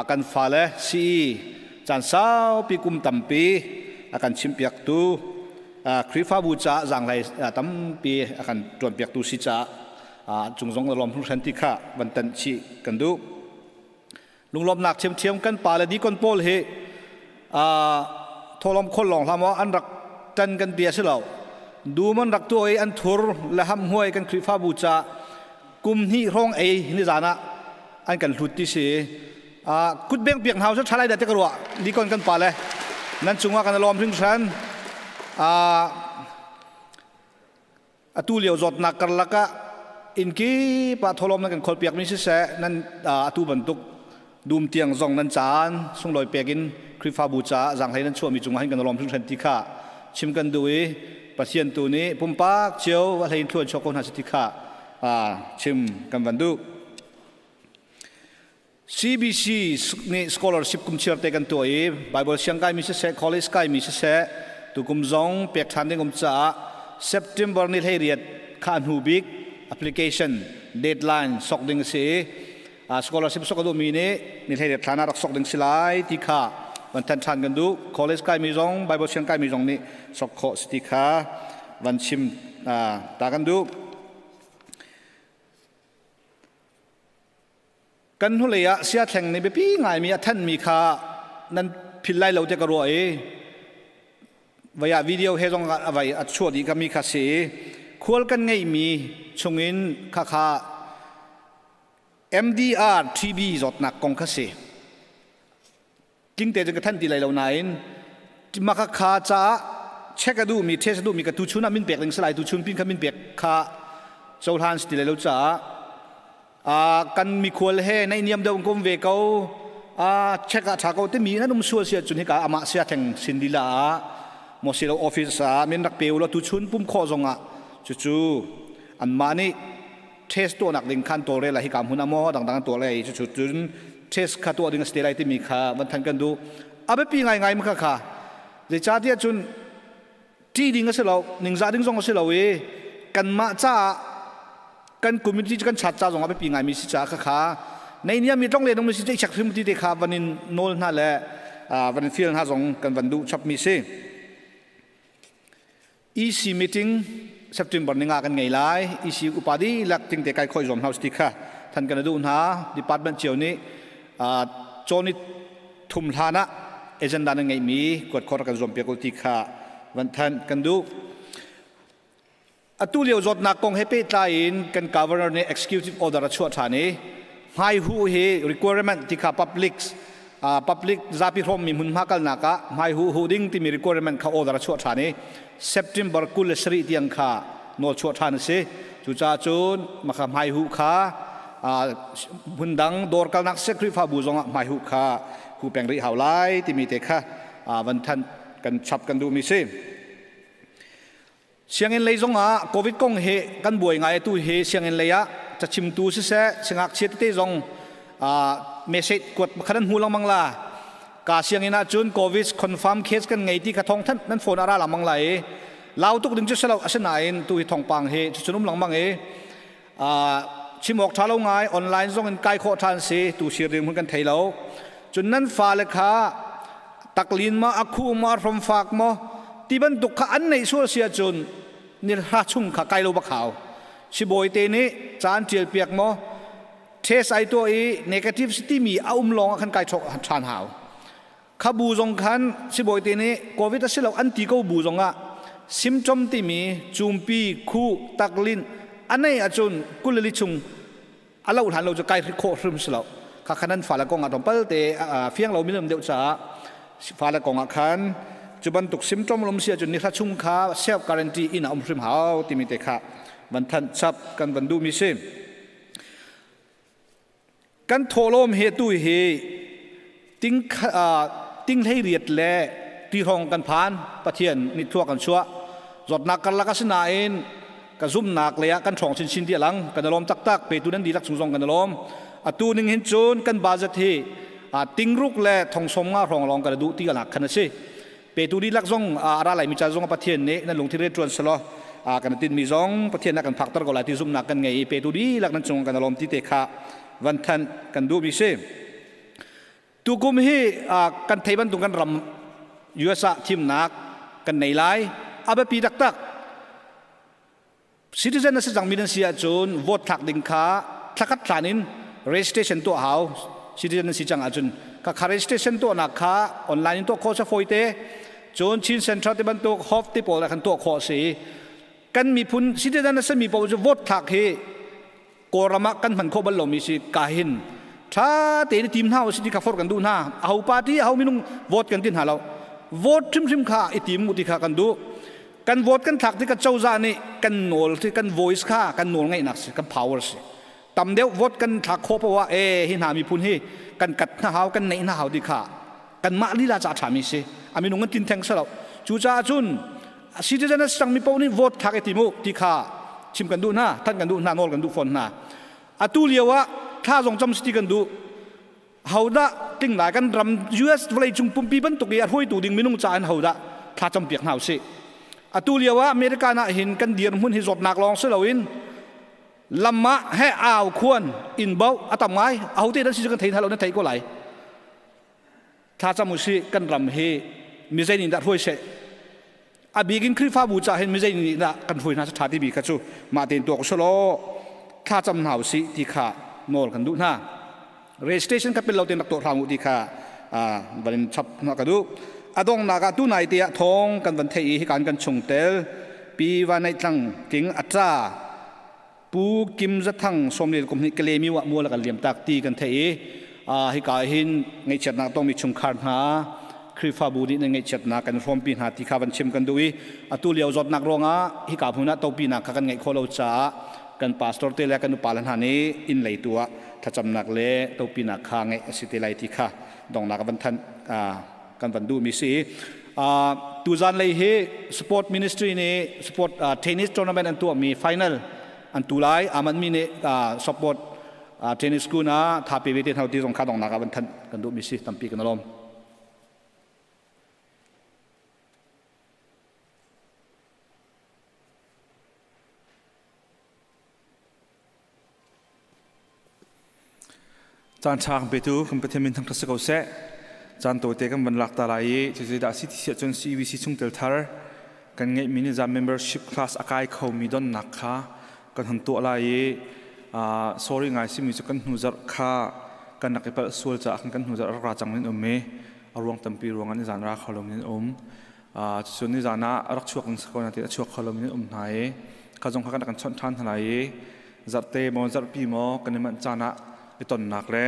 kan fale CE caan saupi kum tampi a kan chimpiaktu Khrihfabu caah zaanghlei tampi a kan ṭuanpiaktu si caah cung zong lawm hringhran ti kha van tanh chih kan duh. Lunglawmnak ṭhiamṭhiam kan pa le deacon pawl hi thawlawm khol lawng hlah maw an rak ṭan kan bia si lo. Dum an rak tuah i an thur le hamhmuai kan Khrihfabu caah kum hnih hrawng ei nizan ah an kan hlut ti si. Kutbeng piak hna usih ṭha lai dah ti ka ruah. Deacon kan pa le nan cungah kan i lawm hringhran. Atu lio zawtnak karlak ah inn kip ah thawhlawm nan kan kholpiak mi siseh, nan atu bantuk dum tiang zong nan caan sunglawi pek in Khrihfabu caah zaanghlei nan chuahmi cungah hin kan i lawm hringhran ti kha chim kan duh i Pathian tu nih pumpak cio a hlei in thluan chuak ko hna si ti kha chim kan van duh. CBC nih scholarship kum chiar te kan tuah i Bible siang kaimi siseh, college kaimi siseh, tukum zong pek ṭhan ding um caah September ni 18 kha hnu bik application deadline sok ding a si i scholarship sok a duhmi nih ni 18 thlan ah rak sok ding si lai ti kha van thanh ṭhan kan duh. College kaimi zong, Bible siang kaimi zong nih sok khawh si ti kha van chim ta kan duh. Kan hnulei ah siathleng nih biapi ngaimi a thanmi kha nan phil lai lo tiah ka ruah i vai ah video he zong a vai a chuah dih kami kha si i khual kan ngeihmi chungin khakha MDR TB zawtnak kong kha si. Tling te cun ka thanh ti lai lo nain maka kha caah check a duhmi test a duhmi ka tuchun ah min pek ding si lai tuchun pin kha min pek kha cohlan si ti lai lo caah kan mikhual he naihniam deuh kum ve ko check ah ṭha ko timi nan um sual si ahcun hika amah sia theng sin lila ah maw si lo office ah min rak pe u law tuchun pum khawh zong ah cucu anmah nih test tuahnak ding khan tawlrel ah hika hmun ah maw dangdang an tuah lai cucu cun test kha tuah ding a si te lai timi kha van than kan duh. A biapi ngaingai ma kha kha zeicahtiah cun ṭih ding a si lo, ningzah ding zong a si lo i kanmah caah kan community kan chat ca zong a biapi ngaimi si caah kha kha neiniam mi tlong le nung si te chek hrim ti te kha van in nawl hna le van in feel hna zong kan van duh chap mi si. EC meeting September ni nga kan ngei lai. EC upa dihlak ting te kai khoi zuam hna ti kha than kan duh hna. Department cio nih cawn i thum hlan ah agenda nan ngeihmi kuat khor kan zuam piak ti kha van than kan duh. Atu lio zawtnak kong he pehtlai in kan governor nih executive order a chuah ṭhan i hmaihu hi requirement ti kha public public zapi hrawmmi hmunhma kalnak ah hmaihu hu ding timi requirement kha order a chuah ṭhan i September 27 tiang kha nawl chuah ṭhan a si. Cucaah cun maka hmaihu kha hmundang dawr kalnak seh Khrihfabu zongah hmaihu kha hu peng rih hau lai timi te kha van thanh kan chap kan duhmi si. Sianginn lei zongah COVID kong hi kan buai ngai. Atu hi sianginn lei ah cachimtu siseh siangngakchia tete zong message kuat khan an hmu lengmang la. Ka sianginn ah cun COVID confirm case kan ngei ti kha thawng thanh nan phone a ra lengmang lai i lau tuk ding cu si lo, asinain tu hi thawngpang hi cucun um lengmang i chim awk ṭha lo ngai. Online zong in kai khawh ṭhan si tu sir ding hun kan thei lo. Cun nan fale kha taklin ma akhu ma hromfak maw ti bantuk kha an neih sual si ahcun Ni hra chung kha kai lo bak hau. Sibawi te nih caan ṭial piak maw test ai tuah i negative si timi a um lawng ah khan kai chok ṭhan hau. Kha bu zong khan sibawi te nih COVID a si lo an ti ko bu zong ah symptom timi cumpi, khuh, taklinh a nei ahcun 22 chung a lo hlan lo cu kai khawh hrim si lo. Kha khan an fale kong ah tlawmpal te fiang lo minum deuh caah fale kong ah khan cu bantuk symptom lom si ahcun ni hra chung kha self guarantee in a um hrim hau timi te kha van thanh chap kan van duh mi si. Kan thawhlawm he tu hi ting ting hlei riat le ti hrawng kan phan. Pathian nih thua kan chuah zawtnak karlak a si nain ka zumnak lei ah kan ṭhawng chinchin ti alang. Kan i lawm taktak. Petu nan dihlak chung zong kan i lawm. Atu ning hin cun kan budget hi tingruk le 70,000 hrawng lawng kan duh ti alak khan a si. Petu dihlak zong a ra lai mi ca zong Pathian nih nan lungthin re ṭuan selaw kan tin mi zong Pathian na kan phakter ko lai ti zumnak kan ngei i petu dihlak nan cung kan i lawm ti te kha van thanh kan duh mi si. Tukum hi kan thei bantuk kan ram US ah thimnak kan nei lai. A biapi taktak. Citizen na si cangmi nan si ahcun vote thlak ding kha thlakhat hlan in registration tuah hau. Citizen na si cang ahcun kha kha registration tuahnak kha online in tuah khawh sa fawi te. Cun Chin Central ti bantuk Hof ti pawl ah khan tuah khawh si. Kan miphun citizen na simi paoh cu vote thlak hi Kawlram ah kan hman khawh bal lomi si ka hin ṭha tein i tim hna usih ti kha forh kan duh hna. Aho party, aho minung vote kan ti hna lo. Vote hrimhrim kha i tim u ti kha kan duh. Kan vote kan thlak tikah cozah nih kan nawl kan voice kha kan nawl ngeihnak si, kan power si. Tam deuh vote kan thlak khawh poah e hi hna miphun hi kan kat hna hau, kan neih hna hau ti kha kanmah lila ca ṭhami si. A minung an tin theng si lo. Cucaah cun citizen a si cangmi paoh nih vote thlak i tim u ti kha chim kan duh hna, thanh kan duh hna, nawl kan duh fawn hna. Atu lio ah thla zong cam si ti kan duh. Hodah tling lai kan ram US vawlei cung pumpi bantuk i a hruaitu ding minung ca in hodah thla campiak hna usih. Atu lio ah America ah hin kan dirhmun hi zawtnak lawng si loin lam ah he au khuan in bauh a tam ngai. Ahote dan si cu kan thei hna lo, na thei ko lai. Thla cam usih. Kan ram hi mi zei nih dah hruai seh, a bik in Khrihfabu ca hin mi zei nih dah kan hruai hna ṭha timi kha cu mah tein tuak usulaw thla cam hna usih ti kha nawl kan duh hna. Registration kha pel lo tein rak tuah hram u ti kha van in chap hna ka duh. A donghnak ah tunai te ah thawng kan van theih i hikan kan chungtel Pi Vanei Tlang King Atra Pu Kim Zathang 40 kum hnih Kalemi wa mual kan liam tak ti kan theih i hika hin ngaihchiatnak tongmi chungkhar hna Khrihfabu nih nan ngaihchiatnak kan hrawmpi hna ti kha van chim kan duh i atu lio zawtnak ruangah hika hmun ah topinak kha kan ngeih khawh lo caah kan pastor te le kan upa le hna nih inn lei tu ah thlacamnak le topinak kha ngeih a si te lai ti kha dongnak van thanh kan van duhmi si. Tuzan lei hi sport ministry nih sport tennis tournament an tuahmi final an tu lai. Aman mi nih support tennis school na thapi ve te hna ti zong kha dongnak ah van thanh kan duhmi si. Tampi kan lawm. Caan ṭha kan petu kan Pathian min thangṭhat si ko seh. Caan tawite kan van lak ta lai i cucu dah si ti siah cun CEBC chungtel thar kan ngeihmi nih zan membership class a kai khomi donnak kha kan hun tuah lai i sorry ngai simi cu kan hnu zarh kha kan rak i palh sual caah khan kan hnu zarh rak ra cang in um i a ruang tampi ruang an i zan ra kho lo in um. Cucu nizan ah a rak chuak ding si ko nain a chuak kho lomi an um hna i kha zong kha kan rak kan chawnh ṭhan hna lai i zarhte maw zarhpi maw kan i manh caan ah i tonnak le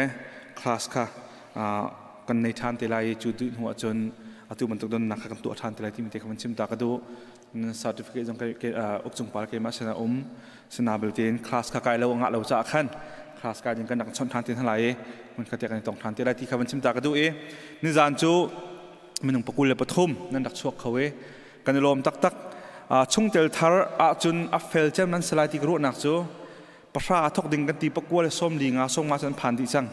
class kha kan nei ṭhan te lai i cu duh hnu ahcun atu bantuk donnak kha kan tuah ṭhan te lai timi te kha van chim ta ka duh. Certificate zong ukcung par keimah sin a um sina belte in class kha kai lo ngah lo caah khan class kai ding kan rak chawnh ṭhan te hna lai i hmun khat te kan i tong ṭhan te lai ti kha van chim ta ka duh i nizan cu minung 23 nan rak chuak kho i kan i lawm taktak. Chungtel thar ahcun a fel cem nan si lai ti ka ruahnak cu 10 thok ding kan ti, 25 50 cu an phan dih cang.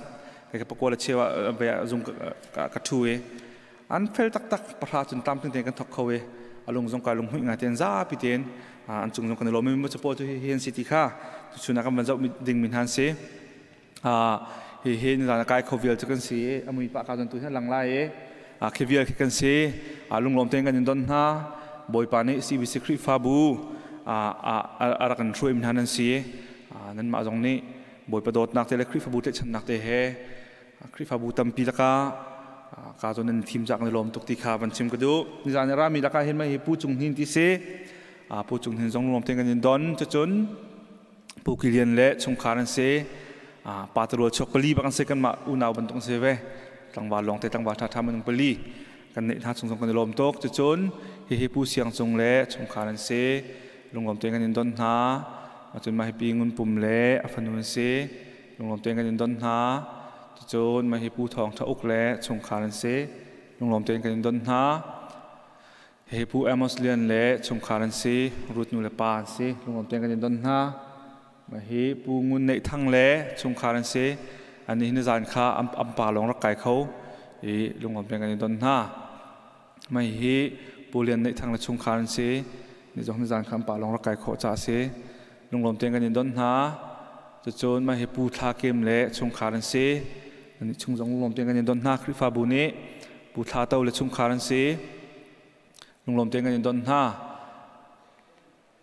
Kai ka 20 15 ah zung ka thu i an fel taktak. 10 cun tlamtling tein kan thok kho i alung zong kai lung hmuih ngai tein zapi tein an cung zong kan i lawm. Mi pawl cu hi an si ti kha tuchun ah kan van zoh ding mi hna an si. Hi hi nizan kai kho vial cu kan si i amui pa ka zon tu hi lang lai i khi vial khi kan si. Lunglawm tein kan in don hna. Bawipa nih CBC Khrihfabu A rak kan hruai hna nan si. Nanmah zong nih Bawipa dawtnak te le Khrihfabu tlaihchannak te he Khrihfabu tampi lakah ka zawn nan thim cak na lawm tuk ti kha van chim ka duh. Nizan i rami lakah hin mei hi Pu Cung Hnin ti si. Pu Cung Hnin zong lawm tein kan in don. Cucun Pu Kilian le chungkhar an si. Pa tarual chuak pali bak an si, kanmah unau bantuk an si ve. Tlangval lawng te, tlangval ṭhaṭha minung pali kan neih hna chung zong kan i lawm tuk. Cucun hihi Pu Siang Cung le chungkhar an si. Lunglawm tein kan in don hna. Cun mah hi Pi Ngun Pum le a fanu an si. Lunglawm tein kan in don hna. Cucun mah hi Pu Thawng Ṭha Uk le chungkhar an si. Lunglawm tein kan in don hna. Hihi Pu Amos Lian le chungkhar an si. Ruth nu le pa an si. Lunglawm tein kan in don hna. Mah hi Pu Ngun Neih Thang le chungkhar an si. Annih hi nizaan kha an pa lawng rak kai kho i lunglawm tein kan in don hna. Mah hi Pu Lian Neih Thang le chungkhar an si. Ni zong nizaan kha an pa lawng rak kai khawh caah a si. Lunglawm tein kan in don hna. Cucun mah hi Pu Thla Kim le chungkhar an si. Annih chung zong lunglawm tein kan in don hna. Khrihfabu nih Pu Thla To le chungkhar an si. Lunglawm tein kan in don hna.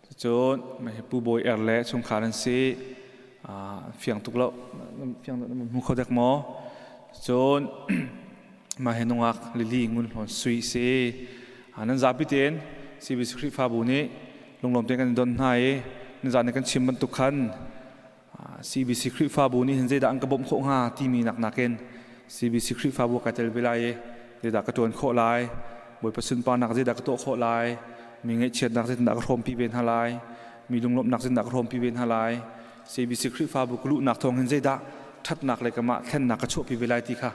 Cucun Pu Bawi Er le chungkhar an si. Fiang tuk lo. Fiang tuk hmu kho dek maw? Cun mah hi nungak Lily Ngun Hlawn Sui si. Nan zapi tein CBC Khrihfabu nih lunglawm tein kan don hna i nizan kan chim bantuk khan CBC Khrihfabu nih hin zeidah an ka bawmh khawh hnga timi nak nakin CBC Khrihfabu kai tel ve lai i zeidah ka ṭuan khawh lai, Bawipa sunparnak zeidah ka tuah khawh lai, mi ngaihchiatnak zeitindah ka hrawmpi ve hna lai, mi lunglawmhnak zeitindah ka hrawmpi ve hna lai, CBC Khrihfabu ka luhnak thawng hin zeidah ṭhatnak le kamah thlennak ka chuahpi ve lai ti kha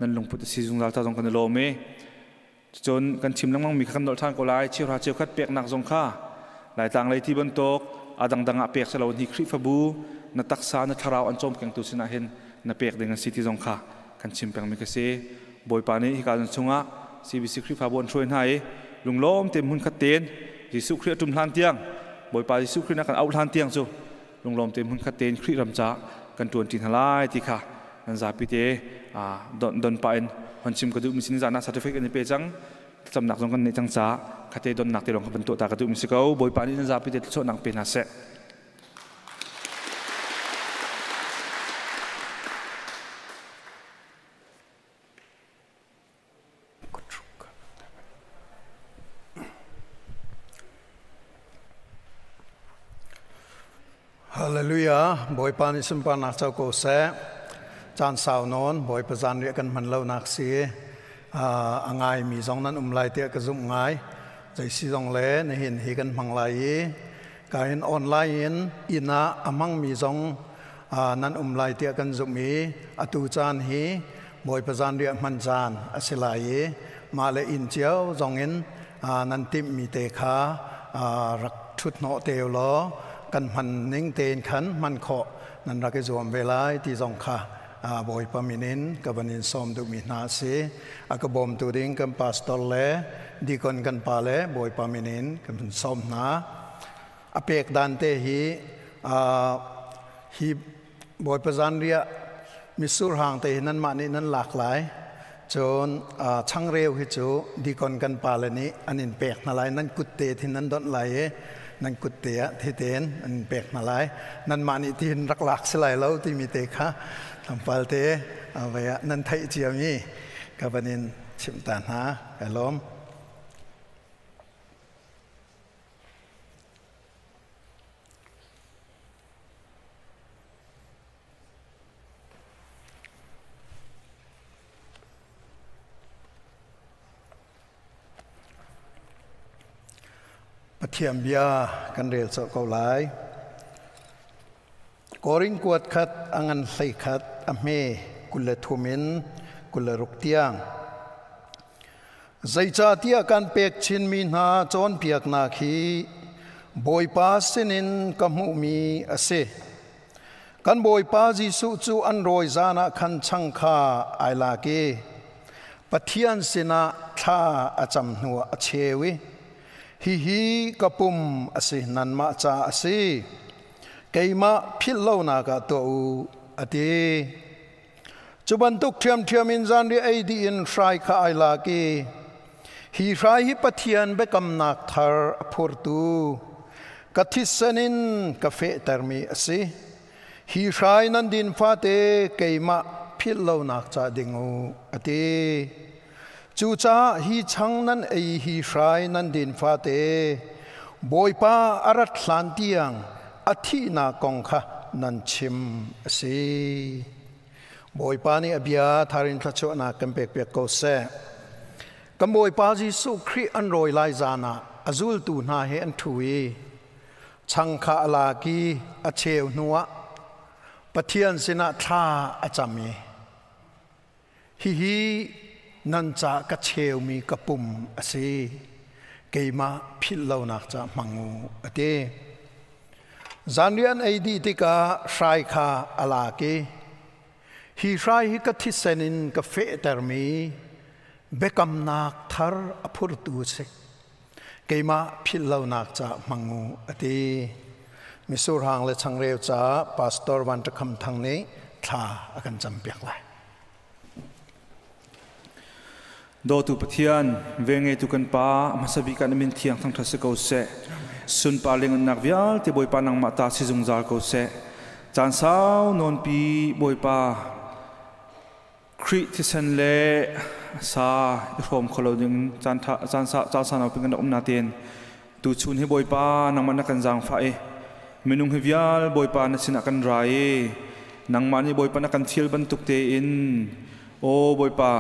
nan lungput a si zungzal ta zong kan i lawm i Cun kan chim lengmang mi kha kan nolh ṭhan ko lai. Cheuhra cheukhat peknak zong kha Laitlang lei ti bantuk a dangdang ah pek si lo hi Khrihfabu na taksa na thlarau an cawmkengtu sinah hin na pek ding an si ti zong kha kan chim pengmi ka si. Bawipa nih hika zon chungah CBC Khrihfabu an hruai hna i lunglawm te hmun khat tein Jesuh Khrih a ṭum hlan tiang Bawipa Jesuh Khrih na kan auh hlan tiang cu lunglawm te hmun khat tein Khrih ram ca kan ṭuan ṭi hna lai ti kha nan zapi te don pah in hon chim ka duh mi sin zan ah certificate kan i pe cang. Thlacamnak zong kan neih cang caah khate donnak te lawng kha van tuah ta ka duh mi si ko. Bawipa nih nan zapi te thluachuahnak pe hna seh. Hallelujah. Bawipa nih sunparnak co ko seh. Caan sau nawn Bawipa zanriah kan hman lonak si. A ngai mi zong nan um lai tiah ka zumh ngai. Zei si zong le nihin hi kan hmang lai i ka in online in inn ah a hmang mi zong nan um lai tiah kan zumh i atu caan hi Bawipa zanriah hman caan a si lai i mah le inn cio zong in nan timhmi te kha rak ṭhut hnawh te law kan hman ning tein khan hman khawh nan rak i zuam ve lai ti zong kha Bawipa min in ka van in sawm duhmi hna a si. A ka bawmtu ding kan pastor le deacon kan pa le Bawipa min in kan sawm hna. A pek dan te hi hi Bawipa zanriah mitsur hang te hi nanmah nih nan lak lai. Cun changreu hi cu dikon kan pale nih an in pek hna lai. Nan kut te thin nan donh lai i nan kut te ah thiten an in pek hna lai. Nanmah nih tihin rak lak si lai lo timi te kha tlangpal te vei ah nan theih ciami ka van in chimh ta hna. Ka lawm. Pathian bia kan rel colh ko lai. Korin kuat khat a ngan hlei khat a hme 23 in 26 tiang. Zeicahtiah kan pek chinmi hna cawnpiaknak hi Bawipa sinin ka hmuhmi a si. Kan Bawipa Jesuh cu an rawi zan ah khan chang kha ai lak i Pathian sinah thla a cam hnuah a cheu i, Hihi ka pum a si, nanmah ca a si. Keimah philh lonak ah tuah u, a ti. Cu bantuk ṭhiamṭhiam in zanriah ei dih in hrai kha ai lak i, Hi hrai hi Pathian biakamnak thar a phurtu, Ka thisen in ka fehtermi a si. Hi hrai nan din fate keimah philh lonak ca ding u, a ti. Cucaah hi chang nan ei hi hrai nan din fate Bawipa a rat hlan tiang a thihnak kong kha nan chim a si. Bawipa nih a bia tharin thluachuahnak kan pekpiak ko seh. Kan Bawipa Jesuh Khrih an rawi lai zan ah a zultu hna he an ṭhu i chang kha a lak i a cheu hnuah Pathian sinah thla a cam i hihi nan ca ka cheumi ka pum a si, keimah philh lonak ca hmang u, a ti. Zanriah an ei dih tikah hrai kha a lak i hi hrai hi ka thisen in ka fehtermi biakamnak thar a phurtu a si. Keimah philh lonak ca hmang u, a ti. Misur hang le changreu caah Pastor Van Ṭa Kham Thang nih thla a kan campiak lai. Dawtu Pathian, vengeitu kan Pa, hmasa bik ah na min thiang thangṭhat si ko seh. Sunpar le ngannak vialte Bawipa nangmah ta si zungzal ko seh. Caan sau nawnpi Bawipa Khrih thisen le sa i hrawm kho lo ding caan ṭha caan sa caan sau napi kan rak um natein tuchun hi Bawipa nangmah na kan zaangfah i minung hi vial Bawipa na sinah kan ra i nangmah nih Bawipa na kan thial bantuk tein aw Bawipa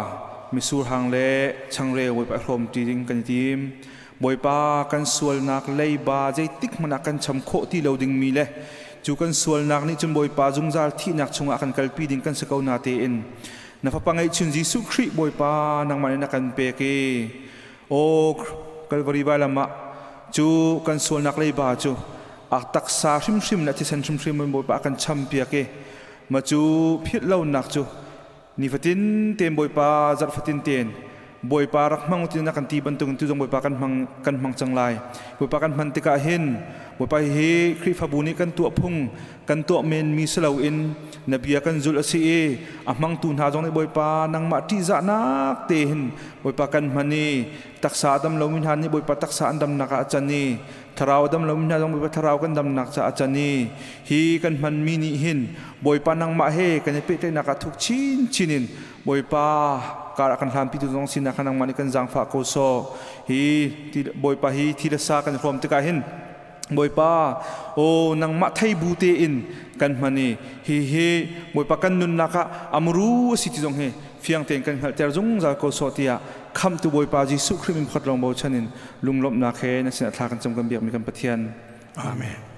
misur hang le changreu Bawipa i hrawm ṭi ding kan i tim. Bawipa kan sualnak leiba zeitik hmanh ah kan cham khawh ti lo dingmi le cu kan sualnak nih cun Bawipa zungzal thihnak chungah kan kalpi ding kan si ko na tein na fapa ngeihchun Jesuh Khrih Bawipa nangmah nih na kan pek i aw Kalvari vailam ah cu kan sualnak leiba cu a taksa hrimhrim le a thisen hrimhrim in Bawipa a kan champiak i ma cu philh lonak cu nifatin tein Bawipa zarh fatin tein Bawipa rak hmang utin na kan ti bantuk tu zong Bawipa kan hmang cang lai. Bawipa kan hman tikah hin Bawipa hi Khrihfabu nih kan tuah phung kan tuah men mi si loin na bia kan zulh a si i a hmangtu hna zong nih Bawipa nangmah ṭihzahnak te hin Bawipa kan hman i taksa a dam lomi hna nih Bawipa taksa an damnak ah a can i thlarau a dam lomi hna zong Bawipa thlarau kan damnak caah a can i hi kan hmanmi nih hin Bawipa nangmah he kan i pehtlaihnak ah thuk chinchin in Bawipa kar a kan hlanpitu zong sinak kha nangmah nih kan zaangfah ko sawh. Hi Bawipa hi thi le sa kan hrawm tikah hin Bawipa aw nangmah thei bu tein kan hman i hi hi Bawipa kan nunnak ah amru a si ti zong hi fiang tein kan hngalhter zungzal ko sawh tiah khamhtu Bawipa Jesuh Khrih min phot lawng bochan in lunglawmhnak he na sinah thla kan cam kan biakmi kan Pathian. Amen.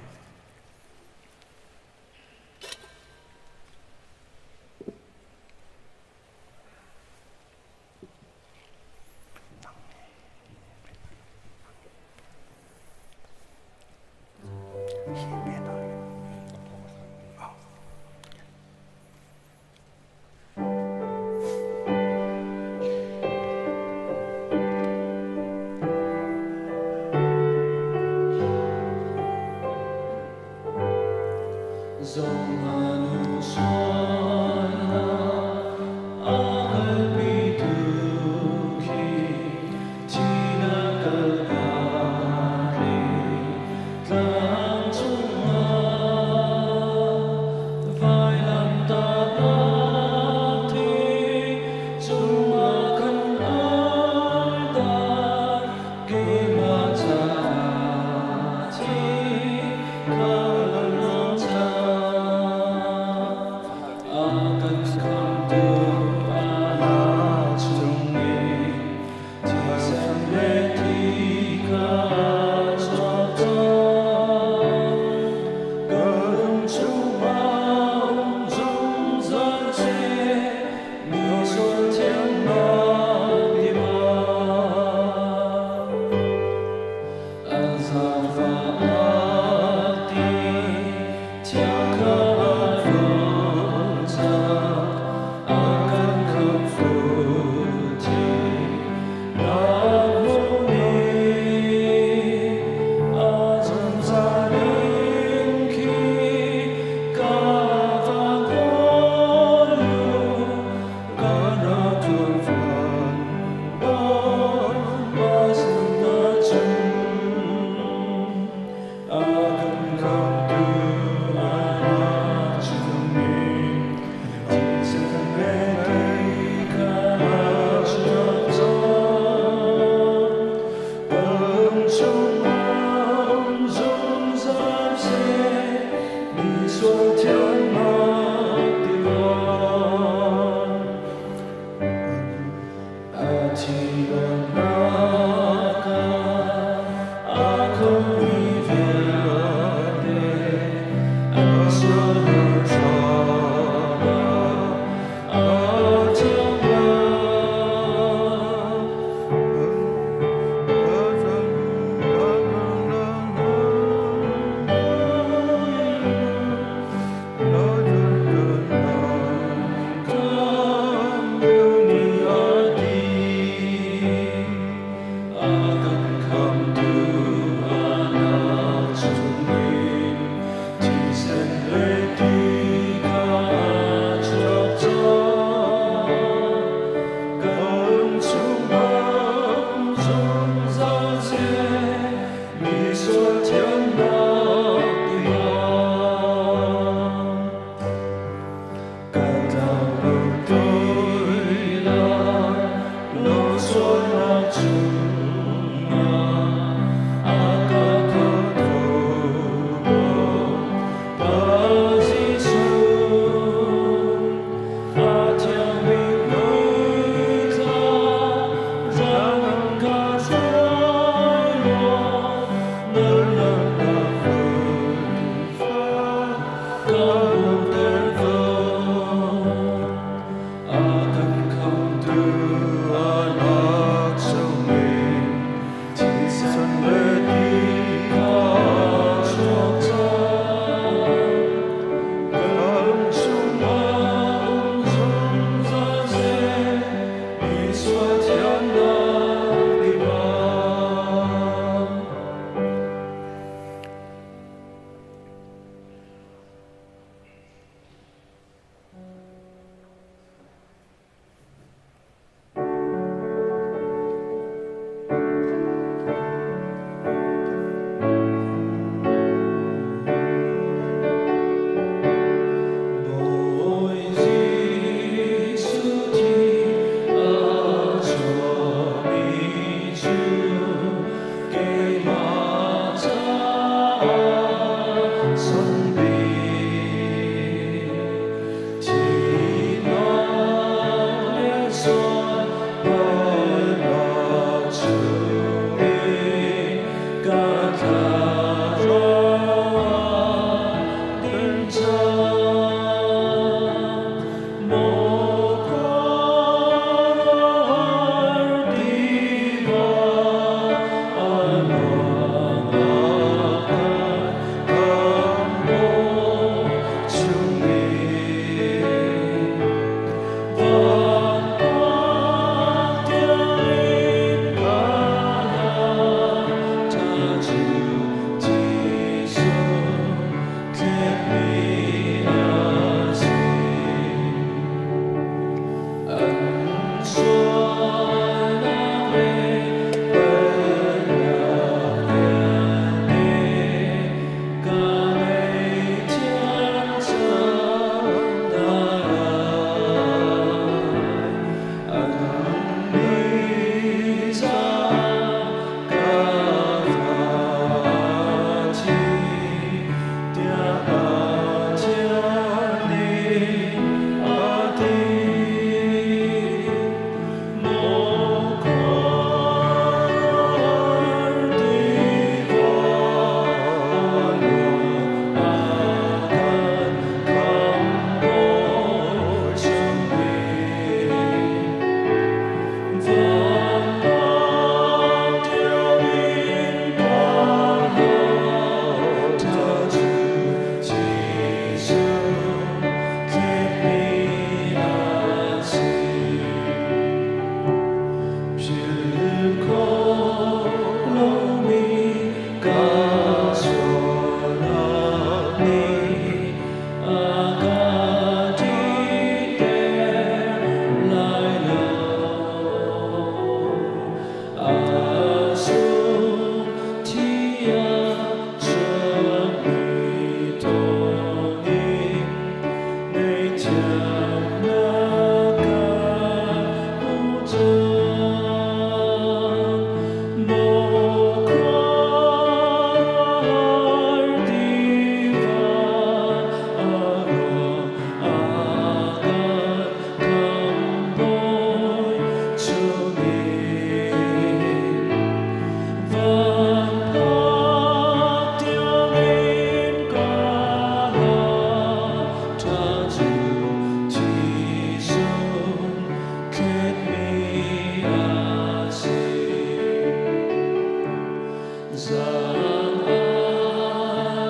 San a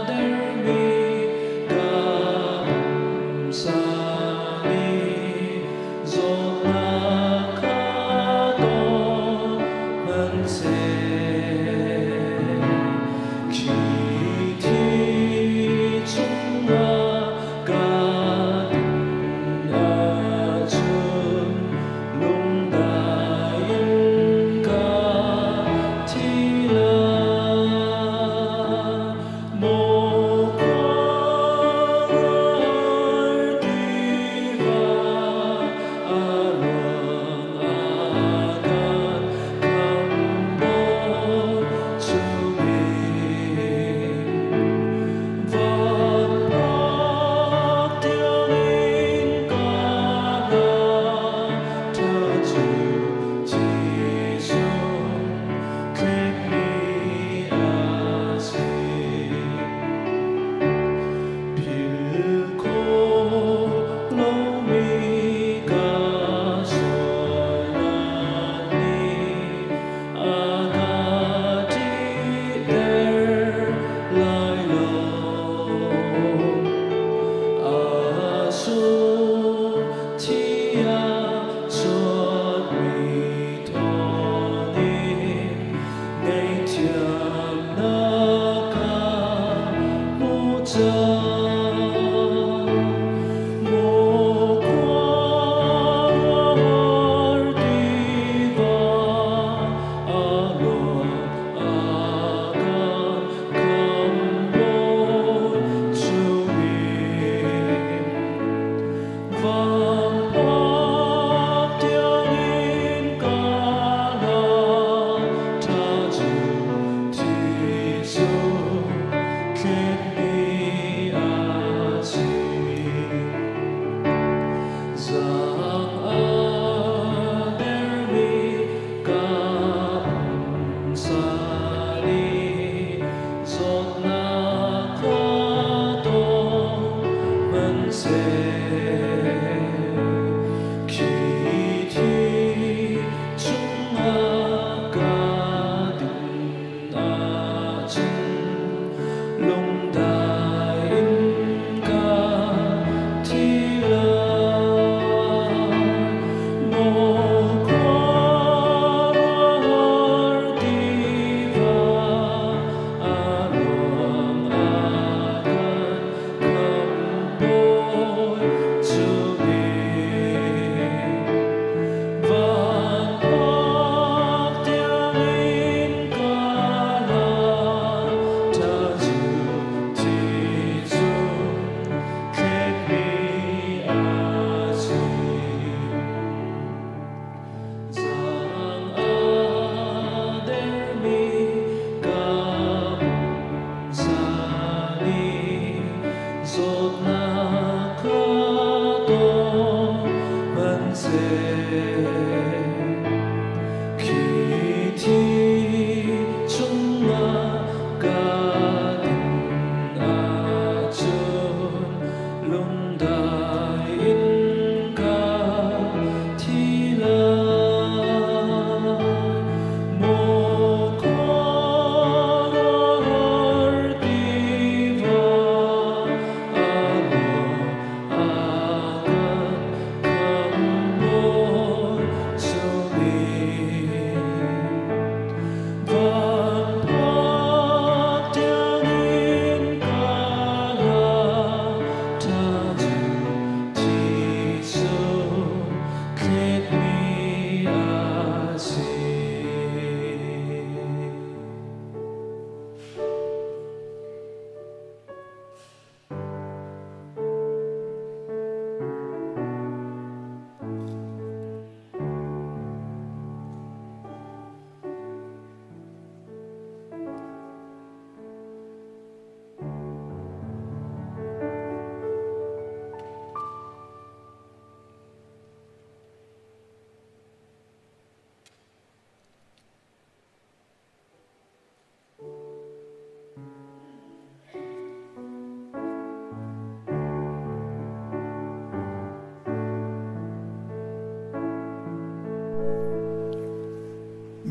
dermi ka pumsa nih zawtnak kha tong hmanhseh. Khi thi chungah ka din ahcun lungdai in ka thi lai.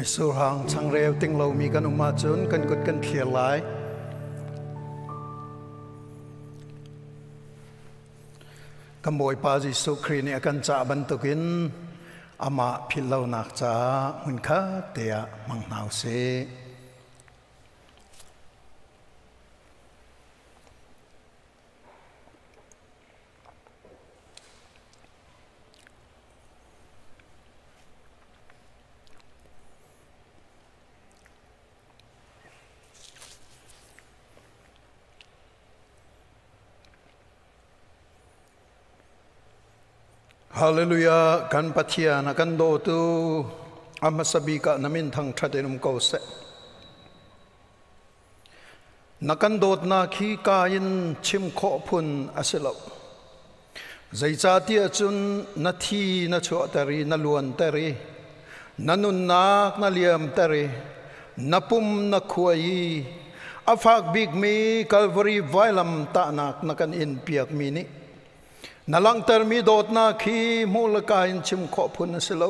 Misur hang changreu ting lo mi kan um ahcun kan kut kan thlir lai. Kan Bawipa Jesuh Khrih nih a kan cah bantukin amah philh lonak caah hmunkhat te ah hmang hna usih. Hallelujah kan Pathian a kan dawtu a hmasa bik ah na min thangṭhat in um ko seh. Na kan dawtnak hi ka in chim khawh phun a si lo. Zeicahtiah cun na thi na chuahter i na luanter i na nunnak na liamter i na pum na khuai i a fak bikmi Kalvari vailam tahnak na kan in piakmi nih na langhtermi dawtnak hi hmuh le ka in chim khawh phun a si lo.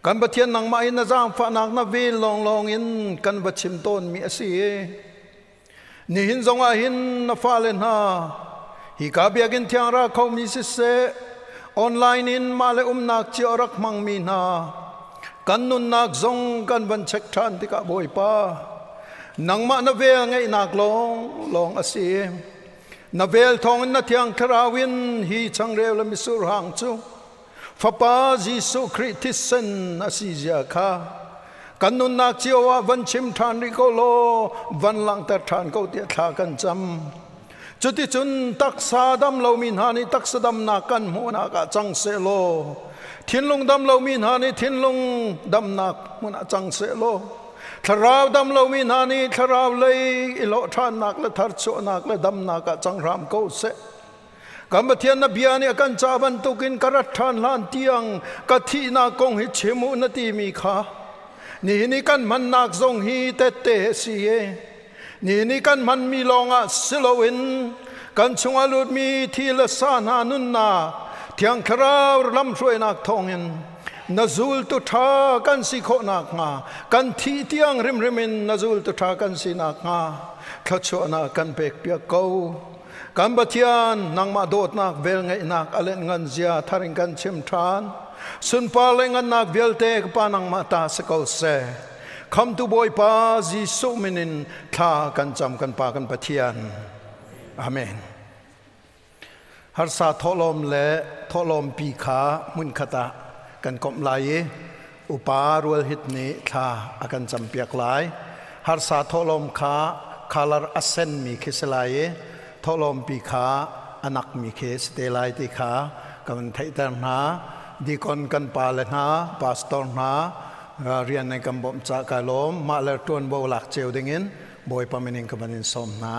Kan Pathian nangmah in na zaangfahnak na vel lawnglawng in kan va chim tawnmi a si i nihin zongah hin na fale hna hika biakinn thiang ra khomi siseh, online in mah le umnak cio rak hmangmi hna kan nunnak zong kan van check ṭhan tikah Bawipa nangmah na vel ngeihnak lawng lawng a si. Na vel thawngin na Thiang Thlarau in hi changreu le mitsur hang cu Fapa Jesuh Khrih thisen a si zia kha kan nunnak cio ah van chim ṭhan rih ko law van langhter ṭhan ko tiah thla kan cam. Cuticun taksa dam lomi hna nih taksa damnak kan hmuhnak ah cang seh law, thinlung dam lomi hna nih thinlung damnak hmun ah cang seh law, thlarau dam lomi hna nih thlarau lei i lawh ṭhannak le tharchuahnak le damnak ah cang hram ko seh. Kan Pathian na bia nih a kan ca bantukin ka rat ṭhan hlan tiang ka thihnak kong hi chim u na timi kha nihin i kan hmannak zong hi tette a si i nihin i kan hmanmi lawngah si loin kan chungah lutmi thi le sa hna nunnak Thiang Thlarau lamhruainak thawngin na zultu ṭha kan si khawh nakhnga, kan thih tiang hrimhrim in na zultu ṭha kan si nakhnga thluachuahnak kan pekpiak ko. Kan Pathian, nangmah dawtnak velngeihnak a lenhngan zia thar in kan chim ṭhan. Sunpar le ngannak vialte ka Pa nangmah ta si ko seh. Khamtu Bawipa Jesuh min in thla kan cam kan Pa kan Pathian. Amen. Harsa thawhlawm le thawhlawmpi kha hmunkhat ah kan komh lai i upa rual hit nih thla a kan campiak lai. Harsa thawhlawm kha color a senmi khi si lai i thawhlawmpi kha a nakmi khi si te lai ti kha kan theihter hna. Deacon kan pa le hna, pastor hna, rian nan kan bawmh ca kai lawm. Mah le ṭuanvo lak cio dingin Bawipa min in ka van in sawm hna.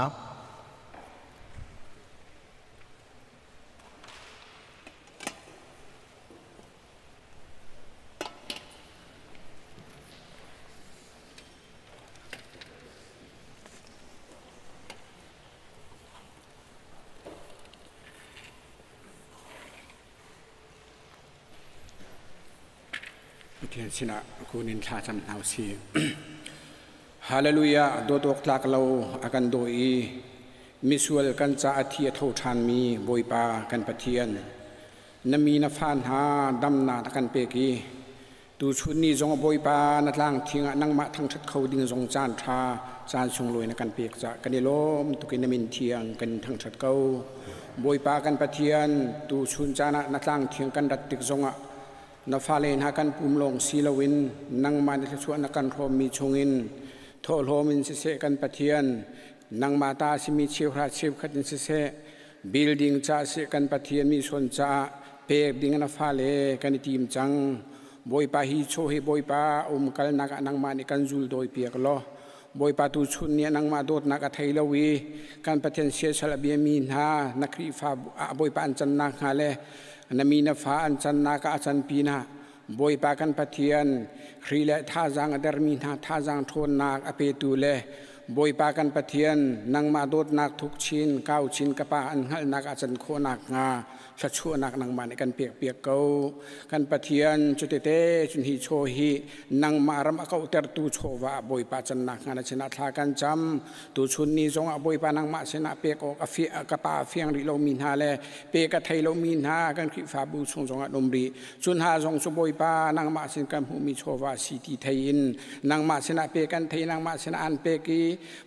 Pathian sinah kun in thla cam hna usih. Hallelujah, dawt awk tlak lo a kan daw i misual kan ca a thi a tho ṭhanmi Bawipa kan Pathian. Na mi na fa hna damnak na kan pek i tuchun ni zong Bawipa na tlang thing ah nangmah thangṭhat kho ding zong caan ṭha caan sunglawi na kan pek cah kan i lawm tuk i na min thiang kan in thangṭhat ko. Bawipa kan Pathian, tuchun caan ah na tlang thiang kan rat tik zongah na fale hna kan pum lawng si loin nangmah na thluachuah na kan hrawmmi chungin thawhlawm in siseh kan Pathian, nangmah ta a simi cheuhra cheukhat in siseh, building ca seh kan Pathian mi sawn caah pek ding na fale kan i tim cang. Bawipa hi chaw hi Bawipa um kalnak ah nangmah nih kan zul dawi piak law Bawipa tu chun nih nangmah dawtnak a thei lo i kan Pathian siasal a biami hna na Khrihfa Bawipa an cannak hnga le na mi na fa an cannak ah a can pinah Bawipa kan Pathian Khrih le thazaang a dermi hna thazaang ṭhawnnak a petu le Bawipa kan Pathian, nangmah dawtnak thuk chin, kau chin ka pa an hngalhnak ah can khawhnak hnga thluachuahnak nangmah nih kan pekpiak ko. Kan Pathian, cutete cun hi chaw hi nangmah ram a kauhtertu chawva ah Bawipa cannak hnga na sinah thla kan cam. Tuchun ni zongah Bawipa nangmah sinah pek awk a ka pa a fiang rih lomi hna le pek a thei lomi hna kan Khrihfabu chung zongah an um rih. Cu hna zong cu Bawipa nangmah sin kan hmuhmi chawva si ti thei in nangmah sinah pe kan thei, nangmah sinah an pek i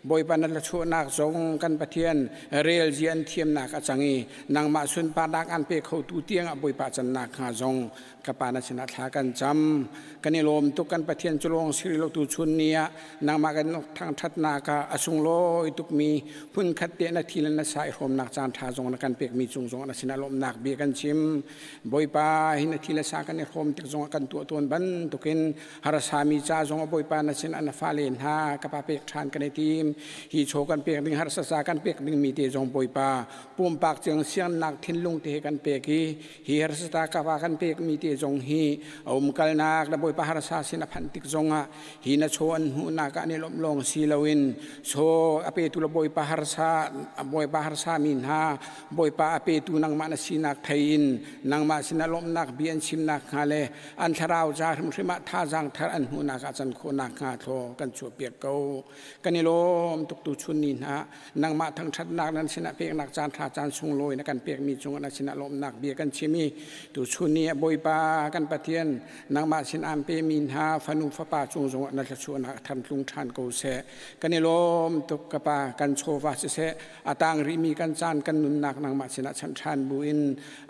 Bawipa na thluachuahnak zong kan Pathian rel zia an thiamnak a cang i nangmah sunparnak an pe khotu tiangah Bawipa cannak hnga zong ka pa na sinah thla kan cam. Kan i lawm tuk kan Pathian cu lawng si lo tu chun ni ah nangmah kan thangṭhatnak ah a sunglawi tukmi phunkhat te na thi le na sa i hrawmnak caan ṭha zong na kan pekmi cung zong na sinah lawmhnak bia kan chim. Bawipa hi na thi le sa kan i hrawm tik zongah kan tuah tawn bantukin harsami ca zongah Bawipa na sin na fale hna ka pa pek ṭhan kan i tim. Hi chaw kan pek ding harsa ca kan pek dingmi te zong Bawipa pumpak ciang siangnak thinlung te he kan pek i hi harsa ta ka pa kan pekmi te zong hi a umkalnak le Bawipa harsa sin a phanh tik zongah hi na chaw an hmuhnak ah an i lawmh lawng si loin chaw a petu le Bawipa harsa Bawipa harsa mi hna Bawipa a petu nangmah na sinak thei in nangmah sinah lawmhnak bia an chimnak hnga le an thlarau ca hrimhrim ah thazaang thar an hmuhnak ah can khawhnak hnga thlaw kan chuahpiak ko. Kan i lawm tuk tu chun ni hna nangmah thangṭhatnak nan sinah peknak caan ṭha caan sunglawi na kan pekmi cungah na sinah lawmhnak bia kan chim i tu chun ni ah Bawipa kan Pathian nangmah sin aan pemi hna fanu fapa cung zongah na thluachuahnak a tham tlung ṭhan ko seh. Kan i lawm tuk ka pa kan chawva siseh a tang rihmi kan caan kan nunnak nangmah sinah chanh ṭhan buin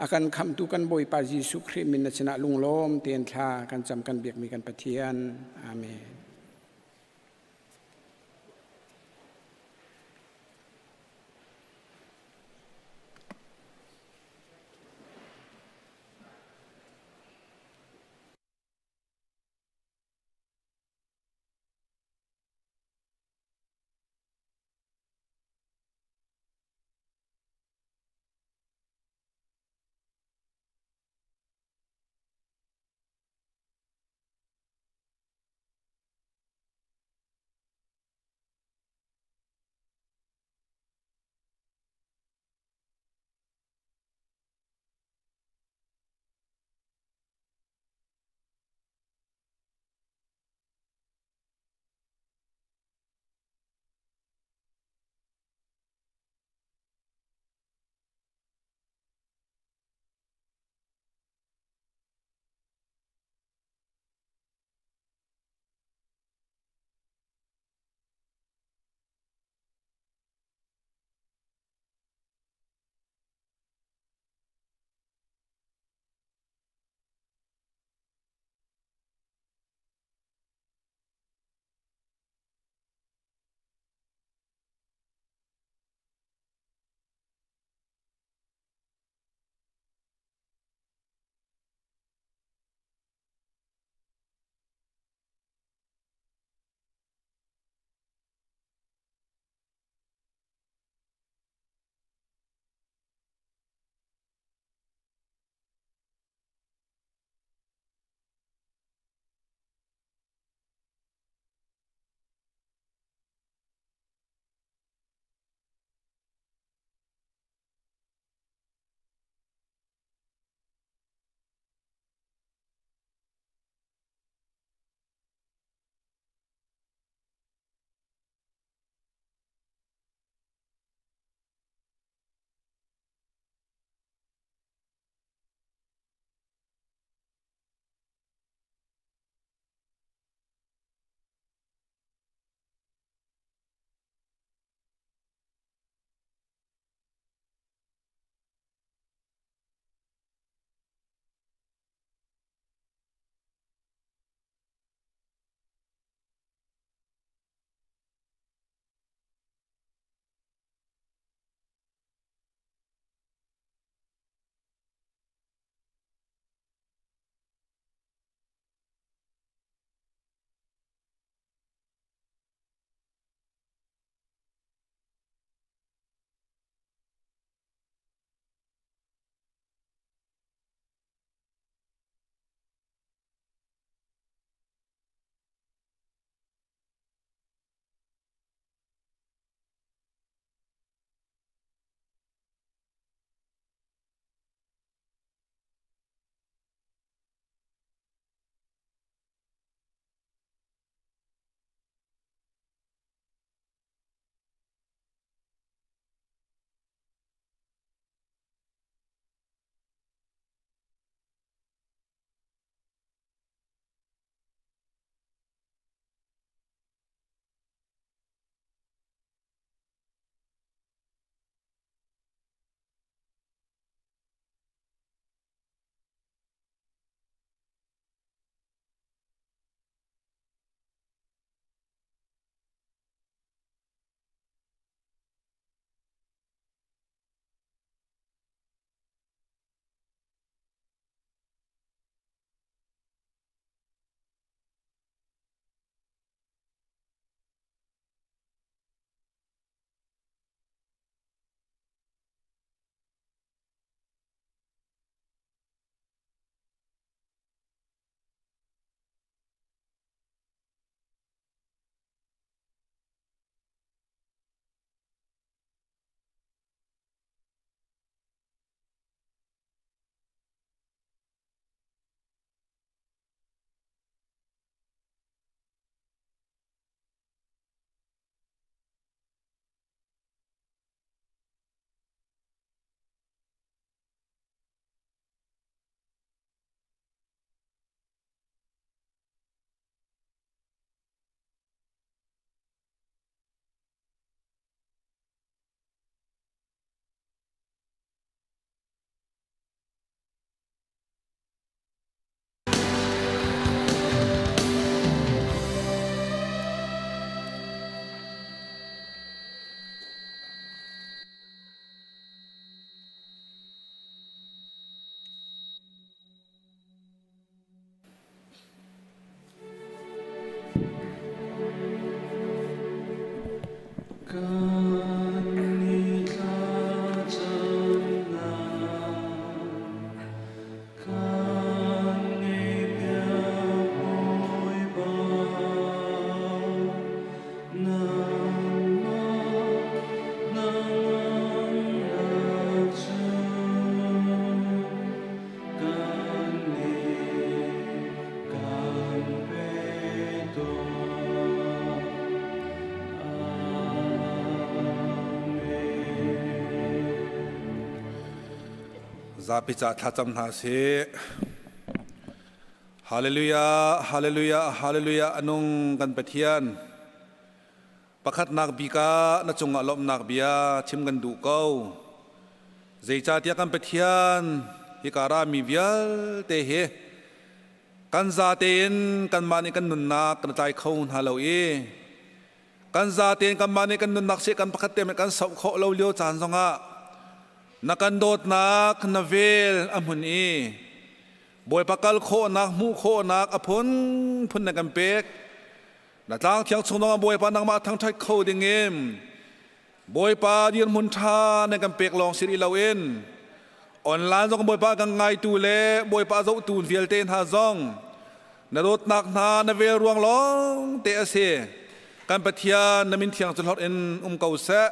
a kan khamhtu kan Bawipa Jesuh Khrih min na sinah lunglawm tein thla kan cam kan biakmi kan Pathian. Amen. Kan i thlacamnak kan ngaihpiak Bawipa, nangmah hnangamnak cu kan nih kan pe tuah. Zapi ca thlacam hna sih. Hallelujah, hallelujah, hallelujah, anung kan Pathian. Pakhatnak bik ah na cungah lawmhnak bia chim kan duh ko. Zeicahtiah kan Pathian hika rami vialte hi kan zate in kanmah nih kan nunnak kan tlai kho hna lo i kan zate in kanmah nih kan nunnak seh kan pakhat te kan soh khawh lo lio caan zongah na kan dawtnak na vel a hmun i Bawipa kal khawhnak hmuh khawhnak a phunphun na kan pek. Na tlang thiang chung zongah Bawipa nangmah thangṭhat kho dingin Bawipa dirhmun ṭha na kan pek lawng si rih loin online zong Bawipa kan ngaitu le Bawipa zohtu vialte hna zong na dawtnak hna na vel ruang lawng te a si. Kan Pathian na min thiang cu hlorh in um ko seh.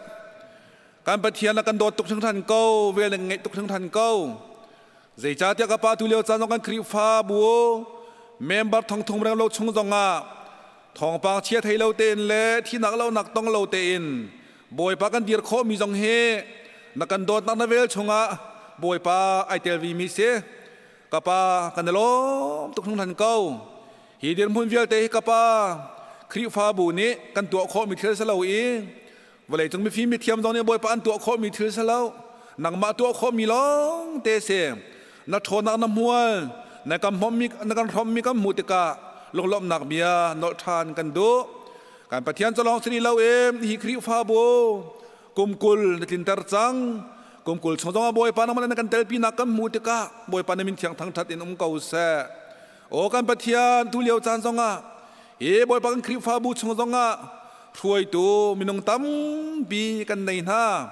Kan Pathian na kan dawt tuk hringhran ko, vel na ngeih tuk hringhran ko. Zeicahtiah ka pa tu lio caan zong kan Khrihfabu member thongthum reng lo chung zongah thawngpang chia thei lo tein le thinak lonak tong lo tein Bawipa kan dir khawhmi zong hi na kan dawtnak na vel chungah Bawipa ai tel vimi si. Ka pa kan i lawm tuk hringhran ko. Hi dirhmun vialte hi ka pa Khrihfabu nih kan tuah khawhmi thil si lo i vawleicung mifim mithiam zong nih Bawipa an tuah khawhmi thil si lo. Nangmah tuah khawhmi lawng te si. Na ṭhawnnak na hmual na kan hmommi na kan hrawmmi kan hmuh tikah lunglawmhnak bia nolh ṭhan kan duh. Kan Pathian cu lawng si lo i hi Khrihfabu kum 20 na tlinter cang. Kum 20 chung zongah Bawipa nangmah na kan telpinak kan hmuh tikah Bawipa na min thiang thangṭhat in um ko seh. Aw kan Pathian, tu lio caan zongah hi Bawipa kan Khrihfabu chung zongah hruaitu minung tampi kan nei hna.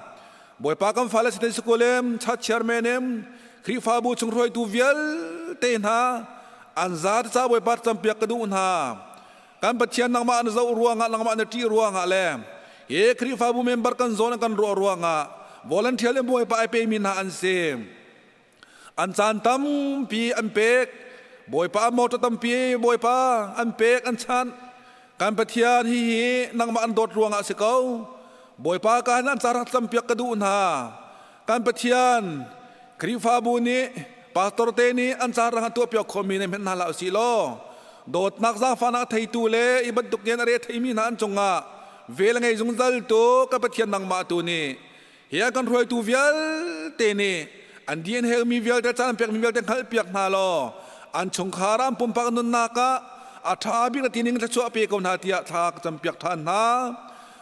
Bawipa kan fale siten sikulim, church chairman em, Khrihfabu chung hruaitu vialte hna an za ca Bawipa campiak ka duh hna. Kan Pathian nangmah na zoh ruangah, nangmah na ṭih ruangah le hi Khrihfabu member kan zawn kan ruah ruangah volunteer le Bawipa ai pemi hna an si. An caan tampi an pek. Bawipa motor tampi Bawipa an pek an chanh. Kan Pathian hihi nangmah an dawt ruangah a si ko. Bawipa ka hin an ca rak campiak ka duh hna. Kan Pathian Khrihfabu nih pastor te nih an ca rang tuahpiak khomi ne hmenh hna hlah usih law dawtnak zaangfahnak theitu le i bantuk in a re theimi hna an cungah vel a ngei zungzal tu ka Pathian nangmah tu nih Hi a kan hruaitu vialte nih an di an helmi vialte caan pekmi vialte hngalhpiak hna law an chungkhar an pumpak nunnak ah a ṭha bik na tining thluachuah pe ko hna tiah thla ka campiak ṭhan hna.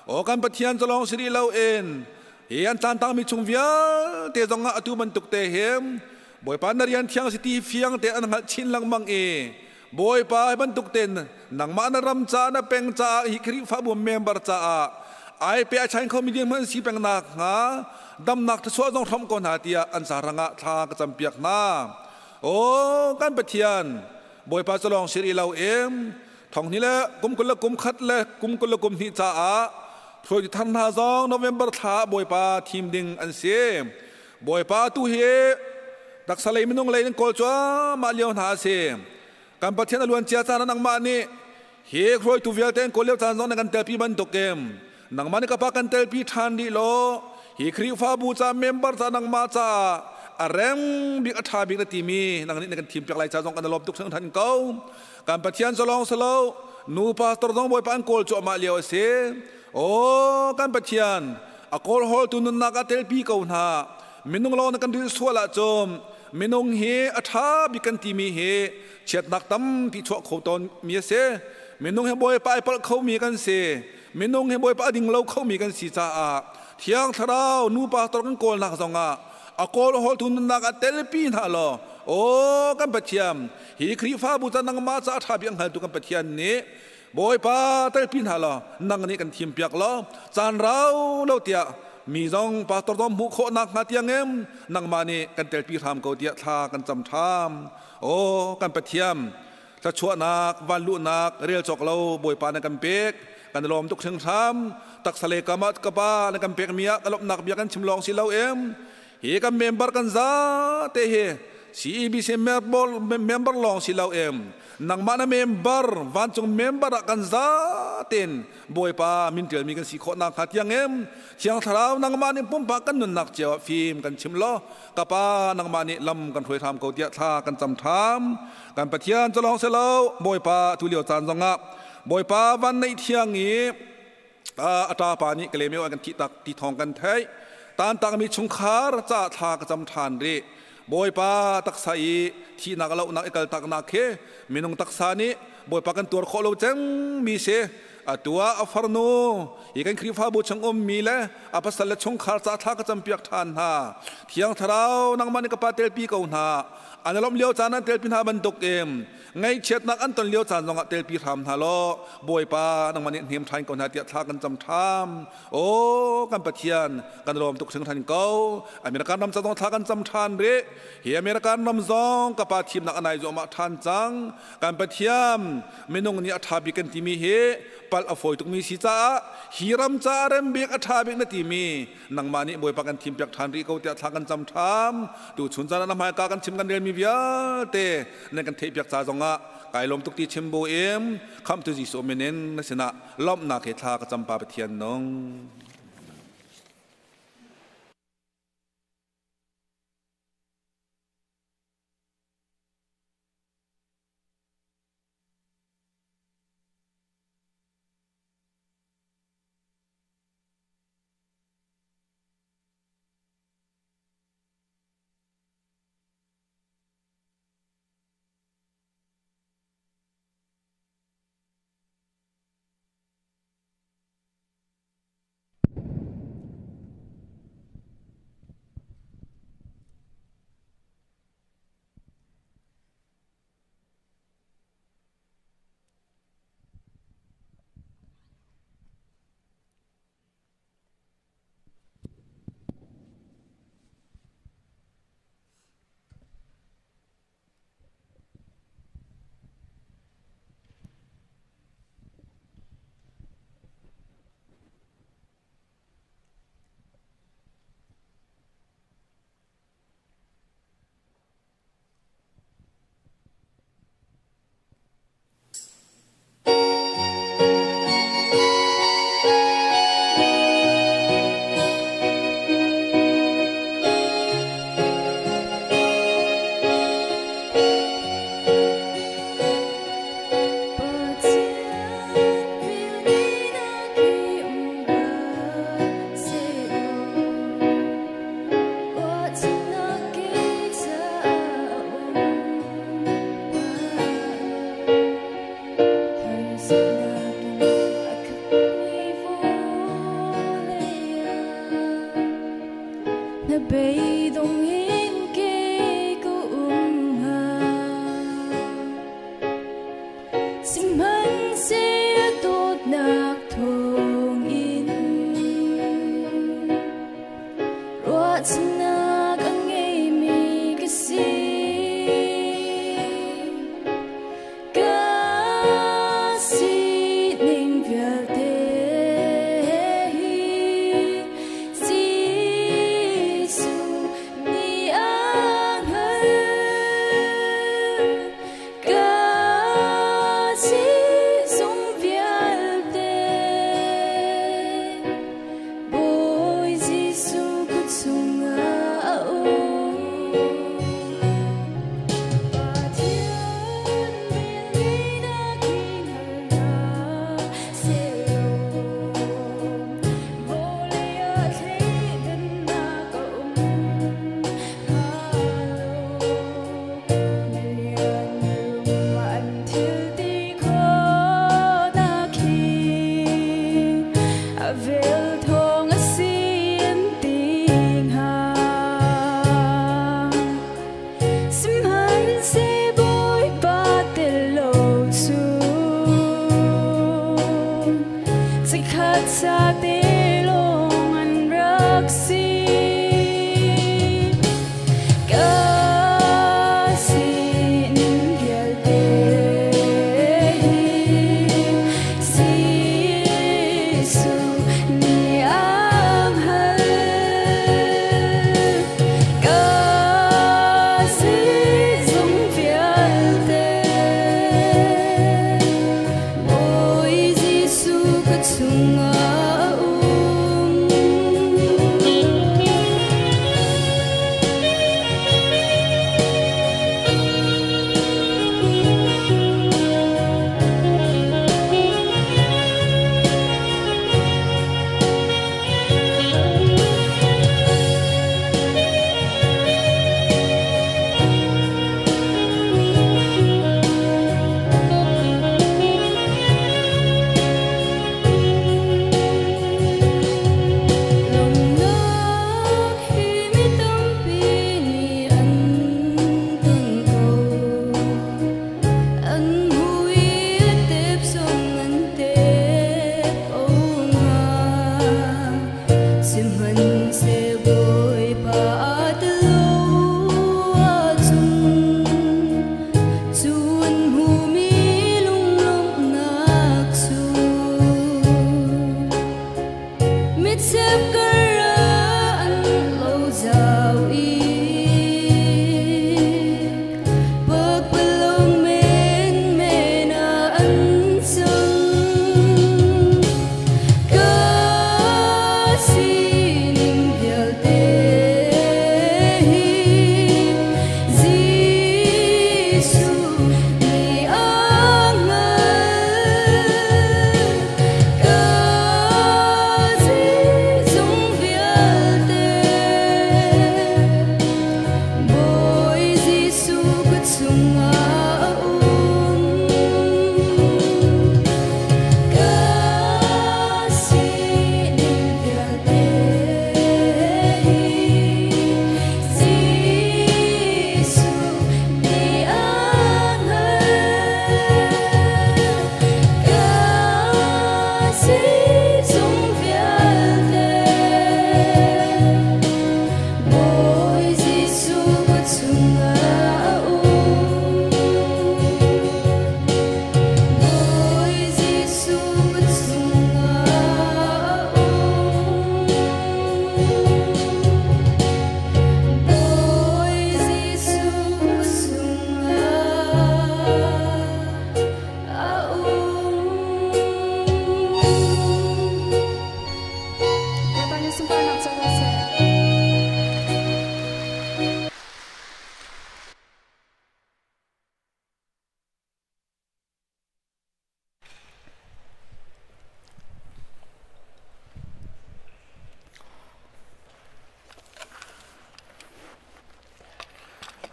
Aw kan Pathian cu lawng si rih loin hi an tlantangmi chung vialte zong ah atu bantuk te hin Bawipa na rian thiang si ti fiang te an hngalh chin lengmang i Bawipa hi bantuk ten nangmah na ram ca na peng caah hi Khrihfabu member caah ai pe a chain khomi ding hmanh si peng nak hnga damnak thluachuah zong hrom ko hna tiah an sarang ah thla ka campiak hna. Aw kan Pathian Bawipa cu lawng sir i lo em thong ni le kum 20 le kum khat le kum 20 le kum hnih caah hruaitu thar hna zong November thla Bawipa thim ding an si. Bawipa tu hi taksa lei minung lei in kawl cuahmah lio hna a si. Kan Pathian a luan cia caan ah nangmah nih hi hruaitu vialte in kawl lio caan zong na kan telpi bantukin nangmah nih ka pa kan telpi ṭhan rih law hi Khrihfabu ca member ca nangmah caah a reng bik a ṭha bik na timi nang nih na kan thim piak lai ca zong kan i lawm tuk hringhran ko. Kan Pathian cu lawng si lo nu pastor zong Bawipa an kawl cuahmah lio a si. Aw kan Pathian a kawlhawltu nunnak ah telpi ko hna. Minung lawng na kan rilh sual ahcun minung hi a ṭha bik kan timi hi chiatnak tampi chuah kho tawn mi a si. Minung hi Bawipa ai palh khomi kan si. Minung hi Bawipa a ding lo khomi kan si caah Thiang Thlarau nu pastor kan kawlnak zongah a kawlhawltu nunnak ah telpi hna law aw kan Pathian hi Khrihfabu ca nangmah ca a ṭha bik a hngaltu kan Pathian nih Bawipa telpi hna law nang nih kan thim piak law caan rau lo tiah mi zong pastor zong hmuh khawhnak hnga tiang em nangmah nih kan telpi hram ko tiah thla kan cam ṭham. Aw kan Pathian, thluachuahnak vanluhnak rel cawk lo Bawipa na kan pek, kan lawm tuk hringhram. Taksa le kam ah ka pa na kan pek mi ah ka lawmhnak bia kan chim lawng si lo em. Hi kan member kan za te hi CEBC member lawng si lo em, nangmah na member vancung member ah kan za ten Bawipa min ṭialmi kan si khawh nakhnga tiang em Thiang Thlarau nangmah nih pumpak kan nunnak cio ah fim kan chim law ka Pa nangmah nih lam kan hruai hram ko tiah thla kan cam ṭham. Kan Pathian cu lawng si lo, Bawipa tu lio caan zongah Bawipa van neih thiang i a ṭapa nih Kalaymyo ah kan thih tak ti thawng kan theih. Tantakmi chungkhar caah thla ka cam ṭhan rih. Bawipa taksa i thihnak lohnak i kaltaknak khi minung taksa nih Bawipa kan tuar khawh lo cemmi si. Atu ah a farnu hi kan Khrihfabu chung ummi le a pasal le chungkhar ca thla ka campiak ṭhan hna. Thiang Thlarau nangmah nih ka pa telpi ko hna. An i lawmh lio caan an telpi hna bantuk in ngaihchiatnak an ton lio caan zongah telpi hram hna law Bawipa nangmah nih hnem ṭhan ko hna tiah thla kan cam ṭham. Aw kan Pathian, kan lawm tuk hringhran ko. American ram ca zong thla kan cam ṭhan rih. Hi American ram zong ka pa thimnak a nai zuahmah ṭhan cang. Kan Pathian, minung nih a ṭha bik kan timi hi palh a fawi tukmi si caah hi ram caah rem bik a ṭha bik na timi nangmah nih Bawipa kan thim piak ṭhan rih ko tiah thla kan cam ṭham. Tu chun caan ah na hmaika kan chim kan relmi vialte nan kan theih piak ca zongah kai lawm tuk ti chim bu in khamhtu Jesuh min in na sinah lawmhnak he thla ka cam, Pa Pathian nung.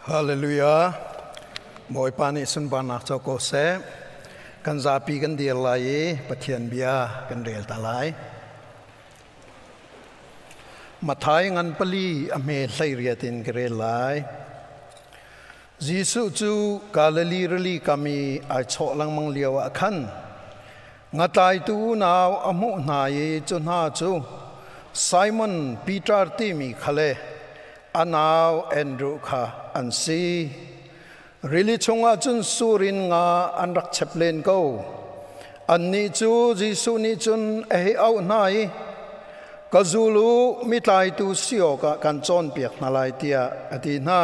Hallelujah. Bawipa nih sunparnak co ko seh. Kan zapi kan dir lai i Pathian bia kan rel ta lai. Mathai ngan pali a hme hlei riat in ka rel lai. Jesuh cu Galilee rili kam i ai chawh lengmang lio ah khan ngatlaitu unau a hmuh hna i cu hna cu Simon Peter timi kha le a nau Andrew kha an si. Rili chungah cun sur in nga an rak chep len ko. Annih cu Jesuh nih cun a hei auh hna i, Ka zul u, mi tlaitu si awkah kan cawnpiak hna lai, tiah a ti hna.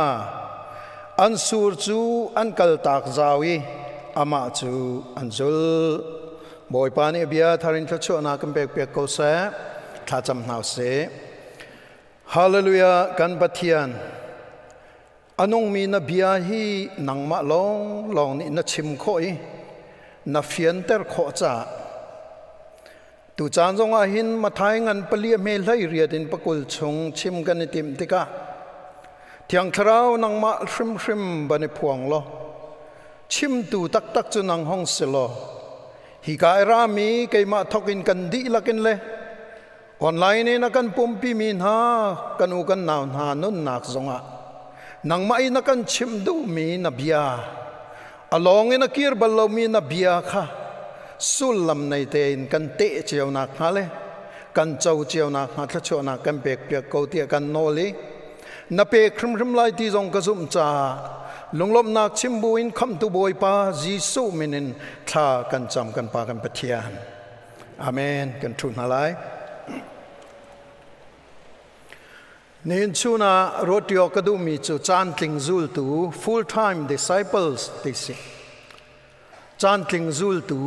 An sur cu an kaltak zau i amah cu an zulh. Bawipa nih bia thar in thluachuahnak kan pekpiak ko seh. Thlacam hna usih. Hallelujah, kan Pathian. A nungmi na bia hi nangmah lawnglawng nih na chim khawh i na fianter khawh caah tu caan zongah hin Mathai ngan pali a hme hlei riat in pakul chung chim kan i timh tikah Thiang Thlarau nangmah hrimhrim ban i phuang law chimtu taktak cu nang hong si law hi ka i rami keimah thok in kan dihlak in le Online in a kan pumpi mi hna kan u kan nau hna nunnak zongah nangmah in a kan chimh duhmi na bia a lawng in a kir bal lomi na bia kha sullam nei tein kan teh cio nak hnga le kan co cio nak hnga thluachuahnak kan pek piak ko tiah kan nawl i na pek hrimhrim lai ti zong ka zumh caah lunglawmhnak chim buin khamhtu Bawipa Jesuh min in thla kan cam kan Pa kan Pathian. Amen. Kan ṭhu hna lai. Nihin chun ah ruatio ka duhmi cu caantling zultu full-time disciples ti si. Caantling zultu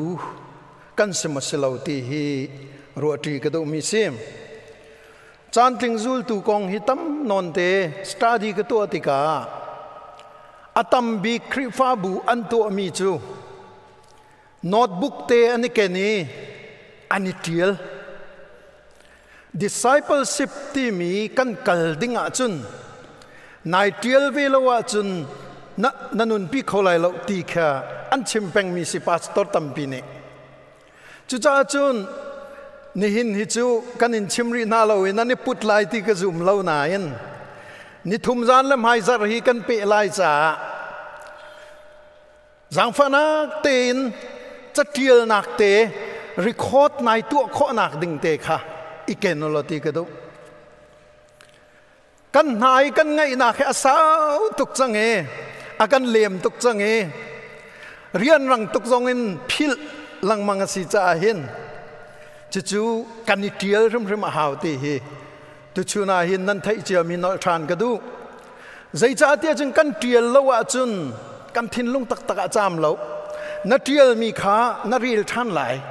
kan si maw si lo ti hi ruahṭi ka duhmi si. Caantling zultu kong hi tam nawn te study ka tuah tikah a tam bik Khrihfabu an tuahmi cu Notebook te an i ken i an i ṭial. Discipleship timi kan kal ding ahcun nai ṭial ve lo ahcun na, na nunpi kho lai lo ti kha an chim pengmi si pastor tampi nih. Cucaah cun nihin hi cu kan in chim rih hna lo i nan i put lai ti ka zum lo nain nithum zan le hmaizarh hi kan peh lai caah Zaangfahnak tein catialnak te record nai tuah khawhnak ding te kha i ken ulaw ti ka duh. Kan hna i kan ngaihnak hi a sau tuk cang i a kan lem tuk cang i rianrang tuk zong in philh lengmang a si caah hin Cucu kan i ṭial hrimhrim a hau ti hi tuchun ah hin nan theih ciami nolh ṭhan ka duh. Zeicahtiah cun kan ṭial lo ahcun kan thinlung taktak ah caam lo. Na ṭialmi kha na rel ṭhan lai.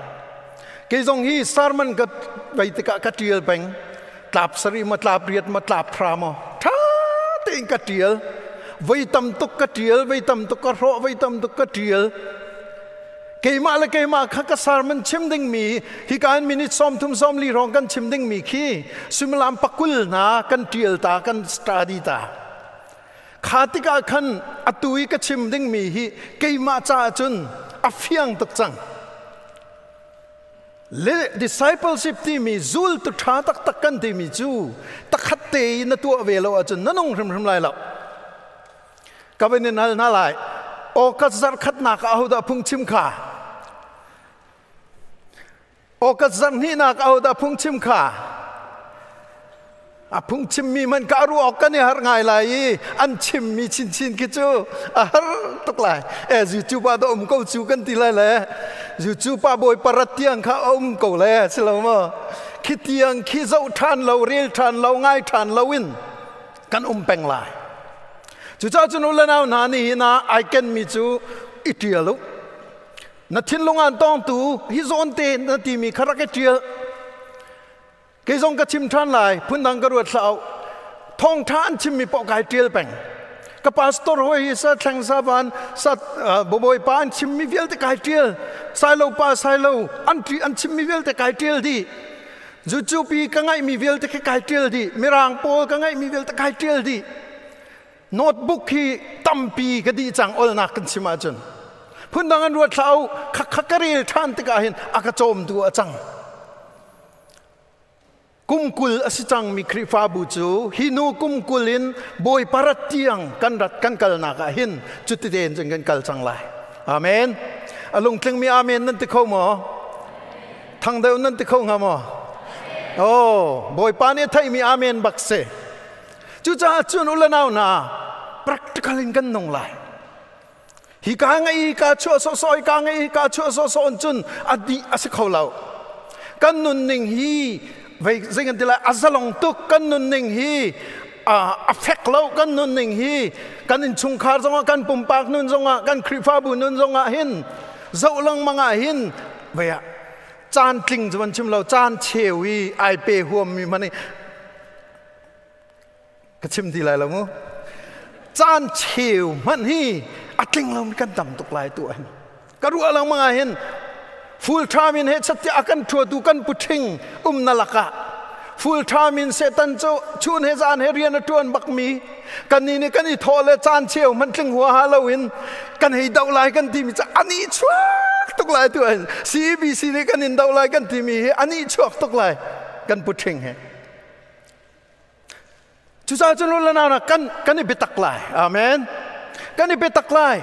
Kei zong hi sermon ka vei tikah ka ṭial peng. Tlap sarih maw, tlap riat maw, tlap hra maw, ṭha tein ka ṭial. Voi tam tuk ka ṭial, voi tam tuk ka hrawh, voi tam tuk ka ṭial. Keimah le keimah kha ka sermon chim dingmi hika in minute 30 40 hrawng kan chim dingmi khi suimilam pakul hna kan ṭial ta, kan study ta. Kha tikah khan atu i ka chim dingmi hi keimah caah cun a fiang tuk cang. Le discipleship timi zultu ṭha taktak kan timi cu takhat te i na tuah ve lo ahcun na nung hrimhrim lai lo. Ka van in hal hna lai. August zarh khatnak ah ahodah phungchim kha? August zarh hnihnak ah ahodah phungchim kha? A phungchimmi man ka ruah awk kan i har ngai lai i an chimmi chinchin khi cu a har tuk lai. E YouTube ah dah um ko cu kan ti lai le YouTube ah bawi parat tiang kha a um ko le si lo maw? Khi tiang khi zoh ṭhan lo, rel ṭhan lo, ngai ṭhan lo in kan um peng lai. Cucaah cun u le nau hna nihin ah ai kenmi cu i ṭial u. Na thinlung aan tawngtu hi zawn te na timi kha rak i ṭial. Kei zong ka chim ṭhan lai, phundang ka ruat hlah u. Thawngṭha an chimmi paoh kai ṭial peng. Ka pastor hawi hi sa thleng sa van sa bawipa an chimmi vialte kai ṭial. Sailo pa sailo an an chimmi vialte kai ṭial dih. Zucupi ka ngaihmi vialte khi kai ṭial dih. Mirang pawl ka ngaihmi vialte kai ṭial dih. Notebook hi tampi ka dih cang olnak kan chim ahcun. Phundang an ruat hlah u, khakha ka rel ṭhan tikah hin a ka cawmtu a cang. Kum 20 a si cangmi Khrihfabu cu hi nu kum 20 in Bawipa rat tiang kan rat kan kalnak ah hin cuti tein cun kan kal cang lai. Amen. A lungtlingmi amen nan ti kho maw? Thang deuh nan ti kho hnga maw? Oh, Bawipa nih a theihmi amen bak si. Cucaah cun u le nau hna, practical in kan nung lai. Hi ka ngei ka chuah sawhsawh, hi ka ngei ka chuah sawhsawh in cun a dih a si kho lo. Kan nunning hi vei zei kan ti lai a zalong tuk kan nunning hi a fek lo kan nunning hi kan innchungkhar zongah kan pumpak nun zongah kan Khrihfabu nun zongah hin zoh lengmang ah hin vei ah caan tling cu van chim lo caan cheu i ai pe huammi hmanh hi ka chim ti lai lo mu caan cheu hmanh hi a tling lo kan tam tuk lai tu hin ka ruah lengmang ah hin full time in he chat a kan ṭhuatu kan puṭhing um na lakah full time in Satan cu chun he zan he rian a ṭuan bakmi kan ni nih kan i thawh le caan cheu hmanh tling huaha loin kan hei doh lai kan timi cu ani chuak tuk lai tu hin CBC nih kan in doh lai kan timi hi ani chuak tuk lai kan puṭhing he Cucaah cun u le nau kan i biatak lai. Amen. Kan i biatak lai.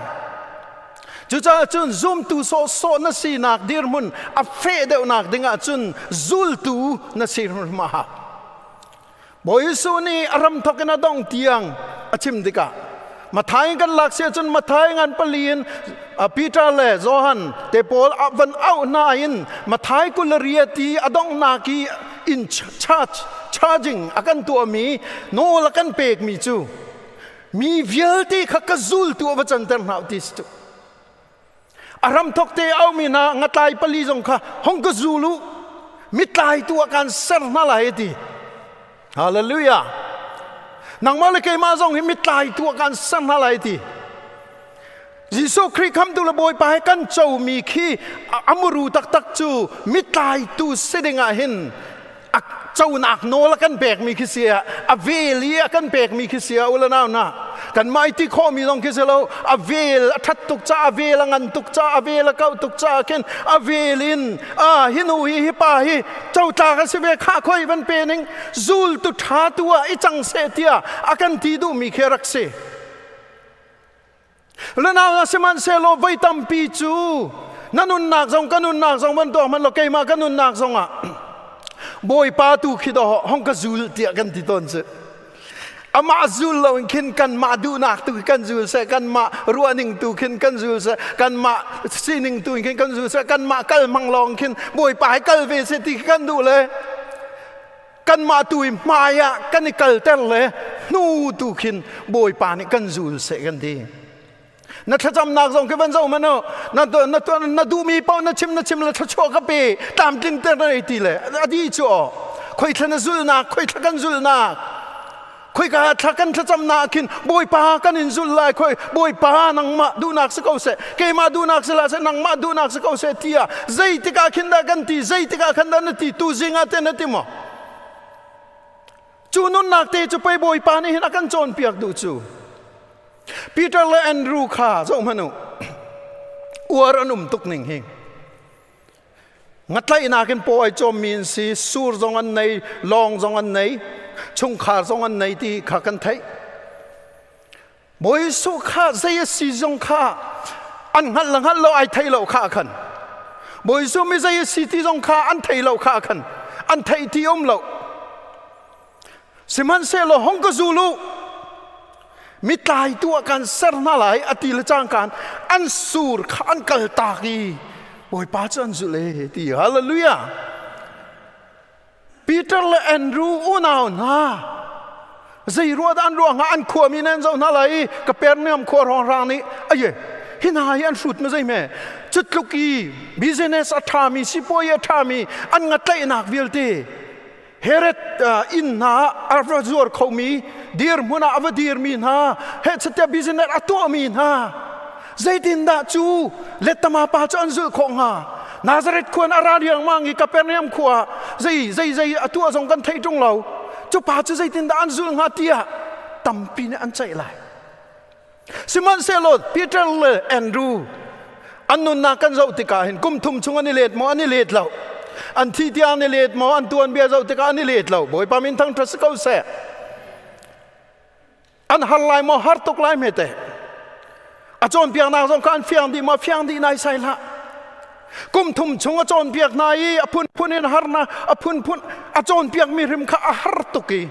Cucaah cun zumtu sawhsawh na sinak dirhmun a feh deuhnak dingah cun zultu na si hrimhrim a hau. Bawi Jesuh nih a ram thawk in a dong tiang a chim tikah Mathai kan lak si ahcun Mathai ngan pali in Peter le Johan te pawl van auh hna in Mathai 28 i a donghnak i in charge charging a kan tuahmi nawl a kan pekmi cu mi vialte kha ka zultu a va canter hna ti si cu a ram thok te aumi hna ngatlai pali zong kha hong ka zul u mitlaitu ah kan ser hna lai ti hallelujah nangmah le keimah zong hi mitlaitu ah kan ser hna lai ti Jesuh Khrih khamtu le Bawipa he kan comi khi a muru taktak cu mitlaitu si dingah hin a conak nawl a kan pekmi khi si a vel i a kan pekmi khi si u le nau na kan mah i ti khawhmi zong khi si lo a vel a ṭhat tuk ca a vel a ngan tuk ca a vel a kauh tuk ca khin a vel in a hi nu hi hi pa hi cotlak a si ve kha khoi van pe ning zultu ṭha tu ah i cang seh tiah a kan ti duhmi khi rak si. Lenau na sihmanhsehlaw voi tampi cu na nunnak zong ka nunnak zong van tuah hmanh law keimah ka nunnak zongah Bawipa tu khi dawh hong ka zul tiah kan ti tawn cu. Amah zul lo in khin kanmah duhnak tu kan zul seh, kanmah ruahning tu khin kan zul seh, kanmah sining tu in khin kan zul seh, kanmah kal hmang lawng khin Bawipa he kal ve seh ti kan duh le kanmah tu i hmai ah kan i kalter le hnu tu khin Bawipa nih kan zul seh kan ti. Na thlacamnak zong khi van zoh hmanh u. Na na na duhmi paoh na chim na chim le thluachuah ka pe tlamtlin ter na ti le a di cu aw. Khoi thla na zulnak, khoi thla kan zulnak. Khoi ka thla kan thlacamnak khin Bawipa kan in zul lai khoi Bawipa nangmah duhnak si ko seh keimah duhnak si la seh nangmah duhnak si ko seh tiah zeitik ah khin dah kan ti zeitik ah khan dah na ti tu zing ah te na ti maw Cu nunnak te cu pei Bawipa nih hin a kan cawnpiak duh cu. Peter le Andrew kha zoh hmanh u. Uar an um tuk ning hi. Ngatlaihnak in paw ai cawmmi an si, sur zong an nei, lawng zong an nei, chungkhar zong an nei ti kha kan theih. Bawi Jesuh kha zei a si zong kha an hngalh le hngalh lo ai thei lo kha khan. Bawi Jesuh mi zei a si ti zong kha an thei lo kha khan. An theih ti um lo. Sihmanhsehlaw hong ka zul u. Mitlai tu ah kan ser hna lai a ti le cangkaan an sur kha an kal tak i Bawipa cu an zulh e ti hallelujah. Peter le Andrew unau hna zei ruah dah an ruah hnga an khuami nan zoh hna lai i Kapernaum khua hrawnghrang nih aye hi hna hi an hrut ma zei hme cutluk i business a ṭhami sipuai a ṭhami an ngatlaihnak vialte Herod inn hna a va zuar khomi dirhmun ah a va dirmi hna heh business a tuahmi hna zeitindah cu lettama pa cu an zulh khawh hnga Nazareth khua in a ra riangmang i Kapernaum khua zei zei zei a tuah zong kan thei ṭung lo cu pa cu zeitindah an zulh hnga tiah tampi nih an ceih lai sihmanhsehlaw Peter le Andrew an nunnak kan zoh tikah hin kum thum chung an i let maw an i let lo an thi tiang an i let maw an tuanbia zoh tikah an i let lo Bawipa min thangṭhat si ko seh An har lai maw har tuk lai hme te. A cawnpiaknak zong kha an fiang dih maw fiang dih nai sai hlah. Kum thum chung a cawnpiak hna i a phunphun in harnak a phunphun a cawnpiak mi hrim kha a har tuk i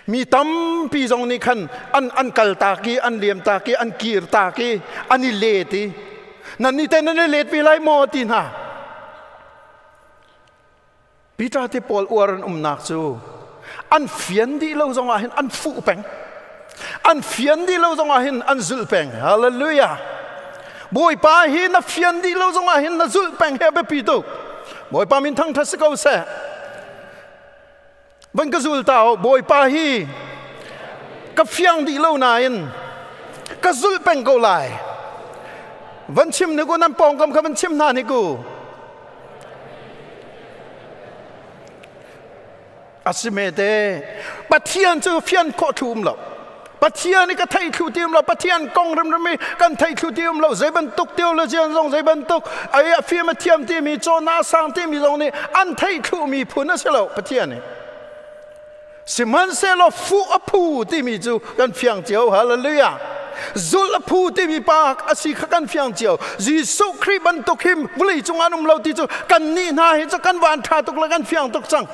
mi tampi zong nih khan an an kal tak i an liam tak i an kir tak i an i let i nan nih te nan i let ve lai maw ti hna Peter te pawl uar an umnak cu an fian dih lo zongah hin an fuh peng. An fian dih lo zongah hin an zulh peng. Hallelujah. Bawipa hi na fian dih lo zongah hin na zulh peng hi a biapi tuk. Bawipa min thangṭhat si ko seh. Van ka zul ta o Bawipa hi ka fiang dih lo nain ka zulh peng ko lai. Van chim ni ku nan pawngkam kha van chim hna ni ku. Asime te Pathian cu fian khawh thlu um lo. Pathian i ka thei thlu ti um lo. Pathian kong rimrim i kan thei thlu ti um lo. Zei bantuk theologian zong zei bantuk ai a fim a thiam timi cawn sang timi zong nih an thei thlu mi phun a si lo Pathian nih. Sihmanhsehlaw fuh a phu timi cu kan fiang cio. Hallelujah. Zulh a phu timi pa a si kha kan fiang cio. Jesuh Khrih bantuk hi vawlei cung an um lo ti cu kan nih hna hi cu kan van ṭha tuk le kan fiang tuk cang.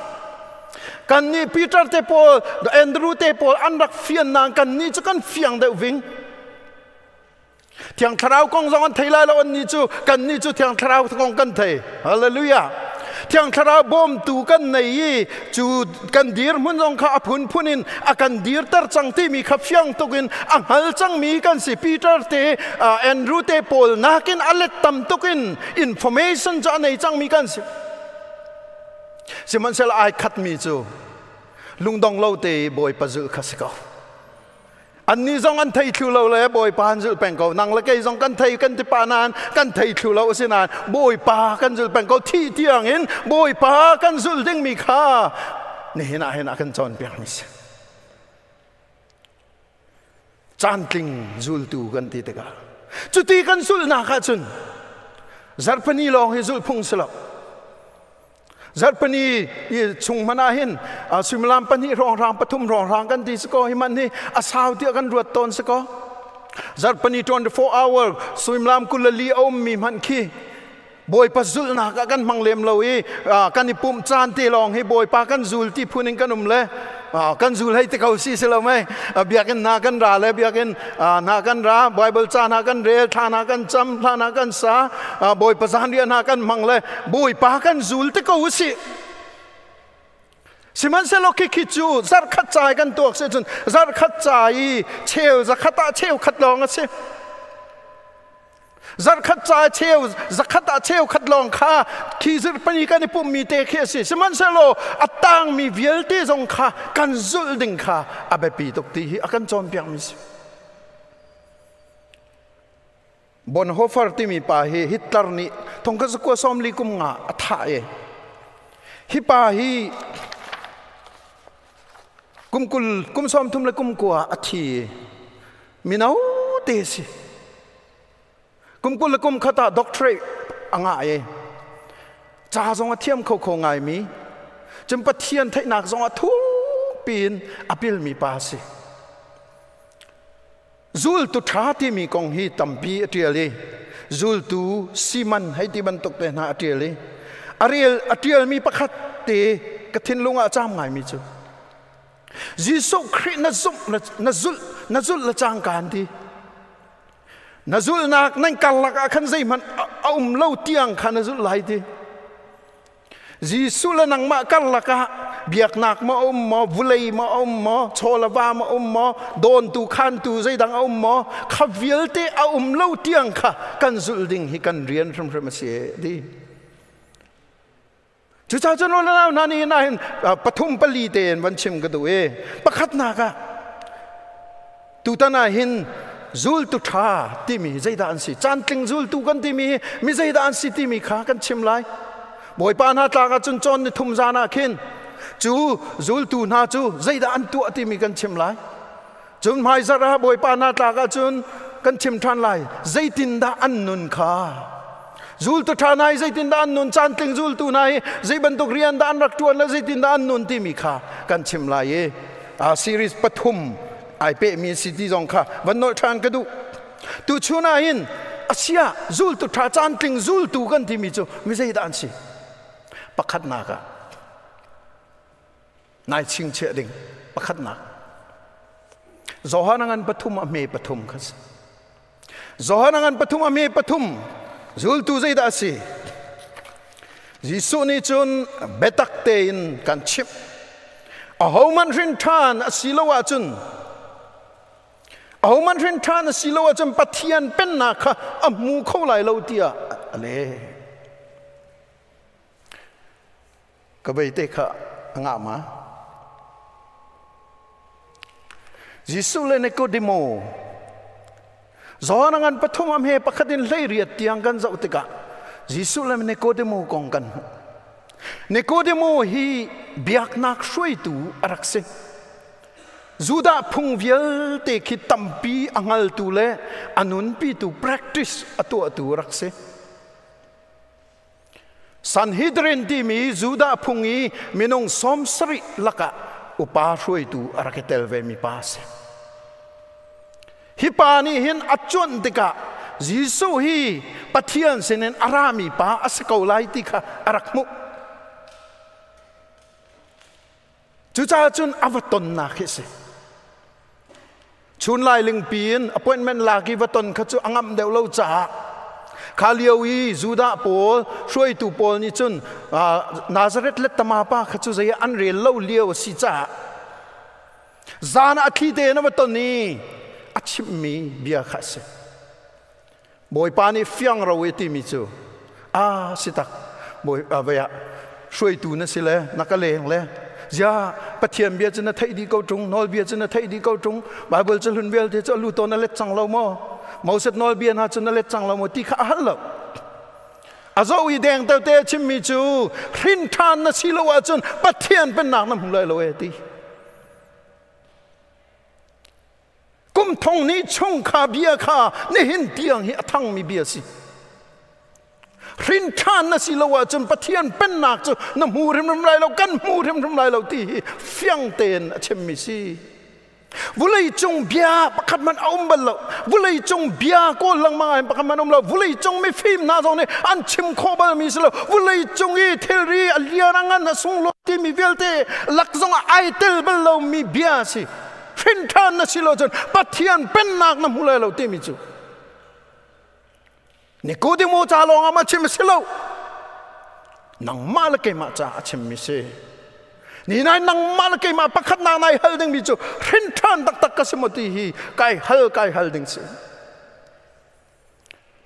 Kan nih Peter te pawl, Andrew te pawl an rak fian nain kan nih cu kan fiang deuh ving. Thiang Thlarau kong zong an thei lai lo an nih cu kan nih cu Thiang Thlarau kong kan thei. Hallelujah. Thiang Thlarau bawmtu kan nei i cu kan dirhmun zong kha a phunphun in a kan dirter cang timi kha fiang tuk in a hngal cangmi kan si. Peter te Andrew te pawl nakin a let tam tuk in information cu a nei cangmi kan si. Sihmanhsehlaw ai khatmi cu lungdong lo te i Bawipa zulh kha si ko. Annih zong an thei thlu lo le Bawipa an zulh peng ko. Nang le kei zong kan thei kan ti pa nain kan thei thlu lo a si nain Bawipa kan zulh peng ko. Thih tiang in Bawipa kan zulh dingmi kha nihin ah hin a kan cawnpiakmi si. Caantling zultu kan ti tikah cuti kan zulhnak ahcun zarhpini lawng hi zulh phung si lo. Zarhpini i chung hmanh ah hin suimilam pahnih hrawnghrang pathum hrawnghrang kan ti si ko hi man hi a sau tiah kan ruat tawn si ko. Zarhpini 24 hour suimilam 24 a ummi hmanh khi Bawipa zulhnak ah kan hmang lem lo i kan i pumh caan te lawng hi Bawipa kan zul ti phun in kan um le kan zul hei ti ko si si lo mei? Biakinn hna kan ra le biakinn hna kan ra, Bible ca hna kan rel, thla hna kan cam, hla hna kan sa, Bawipa zanriah hna kan hmang le Bawipa kan zul ti ko usih. Sihmanhsehlaw khikhi cu zarhkhat ca i kan tuak si cun zarhkhat ca i cheu zakhat ah cheu khat lawng a si. Zarhkhat ca cheu zakhat ah cheu khat lawng kha khi zirhpani kan i pumhmi te khi a si. Sihmanhsehlaw a tangmi vialte zong kha kan zulh ding kha a biapi tuk ti hi a kan cawnpiakmi si. Bonhoeffer timi pa hi Hitler nih thongkhat zakua 40 kum nga a thah i hi pa hi kum 20 kum 30 le kum 20 a thi. Mino te si. Kum 20 le kum khat ah doctorate a ngah i ca zong a thiam kho kho ngaimi, cun Pathian theihnak zong a thuk piin a pilmi pa si. Zultu ṭha timi kong hi tampi a ṭial i zultu Simon hei ti bantuk te hna a ṭial i a rel a ṭialmi pakhat te ka thinlung ah a caam ngaimi cu Jesuh Khrih na zumh na zulh na zulh le cangka an ti, na zulhnak nan karlak ah khan zeihmanh a um lo tiang kha na zulh lai ti. Jesuh le nangmah karlak ah biaknak ma um maw, vulei ma um maw, chaw le va ma um maw, dawntu khantu zeidang a um maw, kha vialte a um lo tiang kha kan zulh ding hi kan rian hrimhrim a si ti. Cucaah cun nau hna nih hin pathum pali tein van chim ka duh i pakhatnak ah tutan ah hin zultu ṭha timi zeidah an si, caantling zultu kan timi hi mi zeidah an si timi kha kan chim lai. Bawipa hna tlak ah cun cawn ni thum zan ah khin cu zultu hna cu zeidah an tuah timi kan chim lai. Cun hmaizarh ah Bawipa hna tlak ah cun kan chim ṭhan lai, zeitindah an nun kha. Zultu ṭha hna hi zeitindah an nun, caantling zultu hna hi zei bantuk rian dah an rak ṭuan le zeitindah an nun timi kha kan chim lai i series pathum ai pehmi si ti zong kha van nolh ṭhan ka duh. Tuchun ah hin asia zultu ṭha, caantling zultu kan timi cu mi zeidah an si? Pakhatnak ah nai chingchiah ding pakhatnak Johan ngan pathum a hme pathum kha si. Johan ngan pathum a hme pathum zultu zeidah a si? Jesuh nih cun biatak tein kan chimh, ahohmanh hrin ṭhan a si lo ahcun, ahohmanh hrin ṭhan a si lo ahcun Pathian pennak kha a hmu kho lai lo tiah a leh. Ka vei te kha a ngah ma? Jesuh le Nikodemo John ngan pathum am he pakhat in 18 tiang kan zoh tikah Jesuh le Nikodemo kong kan hmuh. Nikodemo hi biaknak hruaitu a rak si. Judah phung vialte khi tampi a hngaltu le a nunpitu, practice a tuahtu a rak si. Sanhedrin timi Judah phung i minung 70 lakah upa hruaitu a rak i tel vemi pa a si. Hi pa nih hin a cuanh tikah Jesuh hi Pathian sinin a rami pa a si ko lai ti kha a rak hmuh. Cucaah cun a va tonnak hi a si. Chun lailingpi in appointment lak i va ton kha cu a ngamh deuh lo caah kha lio i Judah pawl hruaitu pawl nih cun Nazareth le Tama pa kha cu zei ah an rel lo lio a si caah zan ah a thli tein a va ton i a chimhmi bia kha a si. Bawipa nih fiang ro i timi cu a si tak, bawi ah hruaitu na si le na ka leng le zia Pathian bia cu na theih dih ko ṭung, nawlbia cu na theih dih ko ṭung, Bible cu hlun vialte cu a lu tawn na let cang lo maw, Moses nawlbia hna cu na let cang lo maw ti kha a hal lo. A zoh i deng te chimmi cu hrin ṭhan na si lo ahcun Pathian pennak na hmu lai lo e ti. Kum thong hnih chung kha bia kha nihin tiang hi a thangmi bia si. Hrin ṭhan na si lo ahcun Pathian pennak cu na hmu hrimhrim lai lo, kan hmu hrimhrim lai lo ti hi fiang tein a chimmi si. Vulei cung bia pakhat man a um bal lo. Vulei cung bia kawl lengmang ah pakhat man um lo. Vulei cung mifim hna zong nih an chim khawh bal mi si lo. Vulei cung i thilri a lian a ngan a sunglawi timi vialte lak zong ah ai tel bal lo mi bia si. Hrin ṭhan na si lo cun Pathian pennak na hmu lai lo timi cu. Nikodemo ca lawng ah ma chim a si lo. Nangmah le keimah ca a chimmi si. Ni nai nangmah le keimah pakhat nak nai hal dingmi cu hrin ṭhan taktak ka si maw ti hi kai hal kai hal ding si.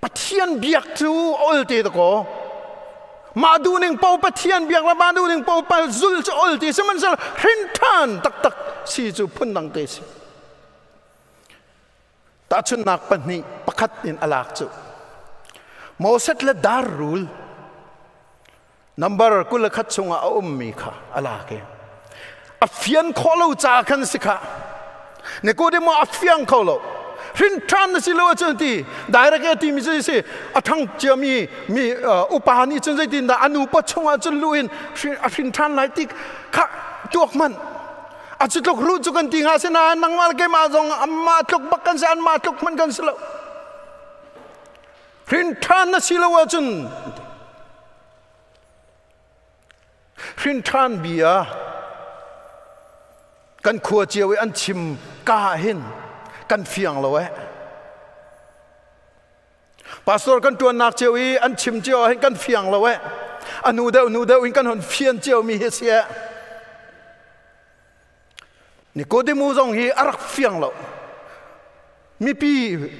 Pathian biak cu ol te dakaw. Mah duhning po Pathian biak le mah duhning po pal zul cu ol ti sihmanhsehlaw hrin ṭhan taktak si cu phundang te si. Tahchunhnak pahnih pakhat in a lak cu Moses le dar rul number 21 chungah a ummi kha a lak i a fian khawh lo ca khan si kha. Nikodemo a fiang kho lo. Hrin ṭhan na si lo ahcun ti direct a timi cu si a ṭhang ciami mi upa nih cun zeitindah a nupa chungah cun lu in a hrin ṭhan lai ti kha tuak hmanh. A cu tluk ru cu kan ti hnga sinain nangmah le keimah zong anmah tluk bak kan si, anmah tluk hmanh kan si lo. Hrin ṭhan na si lo ahcun hrin ṭhan bia kan khua cio i an chim ka hin kan fiang lo eh. Pastor kan ṭuannak cio i an chim cio ah hin kan fiang lo eh. A nu deuh nu deuh in kan hon fian cio mi hi si eh. Nikodemu zong hi a rak fiang lo. Mipi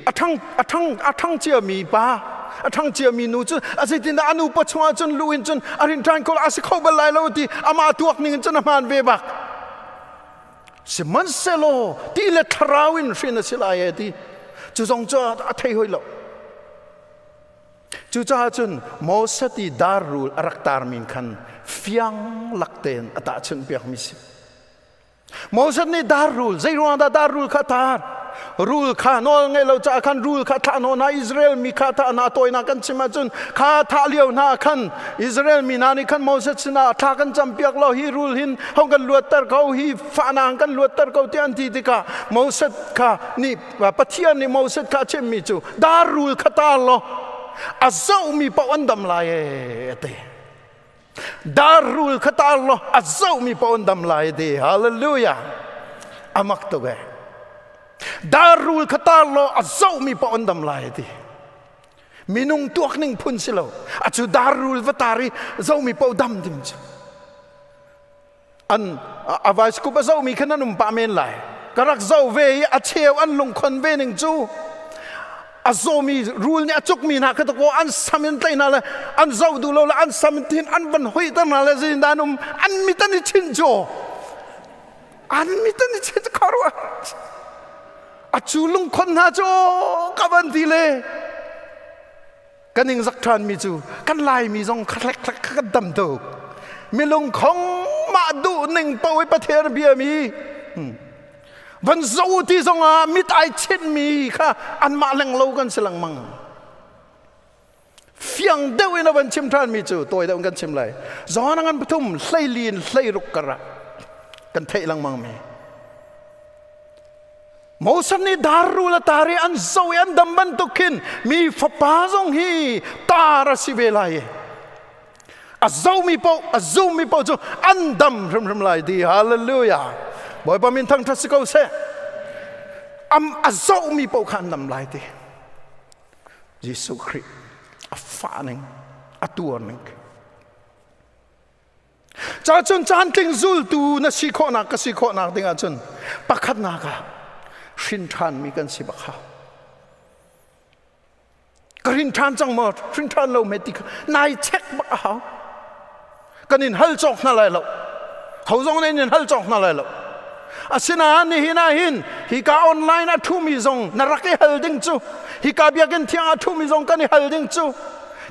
a ṭhang a ṭhang a ṭhang cia mi pa a ṭhang cia mi nu cu a zeitindah a nu pa chungah cun lu in cun a rin ṭhan ko a si kho bal lai lo ti amah tuak ning in cun a hmaan ve bak. Sihmanhsehlaw ti le thlarau in hrin a si lai e ti cu zong cu a thei hoi lo. Cucaah cun Moses i dar rul a rak tarmi khan fiang lak tein a tahchunh piakmi si. Moses nih dar rul, zei ruang dah dar rul kha tar? Rul kha nawl ngei lo caah khan rul kha thah naw hna Israel mi kha thah hna tawinak kan chim ahcun kha thah lio hna khan Israel mi hna nih khan Moses sinah thla kan campiak lo hi rul hin hong kan luatter ko hi fahnak kan luatter ko tiah an ti tikah Moses kha nih Pathian nih Moses kha a chimmi cu dar rul kha tar law a zohmi paoh an dam lai e ti. Dar rul kha tar law a zohmi paoh an dam lai ti. Hallelujah. Amak tuk e. Dar rul kha tar law a zohmi paoh an dam lai ti. Minung tuak ning phun si lo. A cu dar rul va tar i zohmi paoh dam ding cu. An a vice a zohmi khan an um pah men lai. Ka rak zoh ve i a cheu an lungkhon ve ning cu a zawmi rul nih a cukmi hna kha ko an sam in tlaih hna le an zoh duh lo le an sam in thin an van hoihter hna le zeitindah an um an mit an i chinh cu an mit an i chinh cu khuaruah a cu lungkhon hna cu ka van ti le kan ing zak ṭhan mi cu kan Laimi zong khatlek khlek kan tam tuk milung khong mah duh ning paoh i Pathian bia mi van zo ti zong ah mit ai chinh mi kha anmah leng lo kan si lengmang. Fiang deuh in a van chim ṭhan mi cu tawi deuh in kan chim lai. John ngan pathum hleilin hleiruk kar ah kan theih lengmang mi Moses nih dar rul a tar i an zo i an dam bantuk khin mi fapa zong hi tar a si ve lai i a zomi paoh a zummi paoh cu an dam hrimhrim lai ti. Hallelujah. Bawipa min thangṭhat si ko seh. Am a zohmi paoh kha an dam lai ti. Jesuh Khrih a fah ning a tuar ning. Ca cun caantling zultu na si khawhnak ka si khawhnak ding ahcun pakhatnak ah hrin ṭhanmi kan si bak hau. Ka hrin ṭhan cang maw, hrin ṭhan lo me ti kha nai check bak a hau. Kan in hal cawk hna lai lo. Ho zong nih in hal cawk hna lai lo. Asinain nihin ah hin hika online a ṭhumi zong na rak i hal ding cu hika biakinn thiang a ṭhumi zong kan i hal ding cu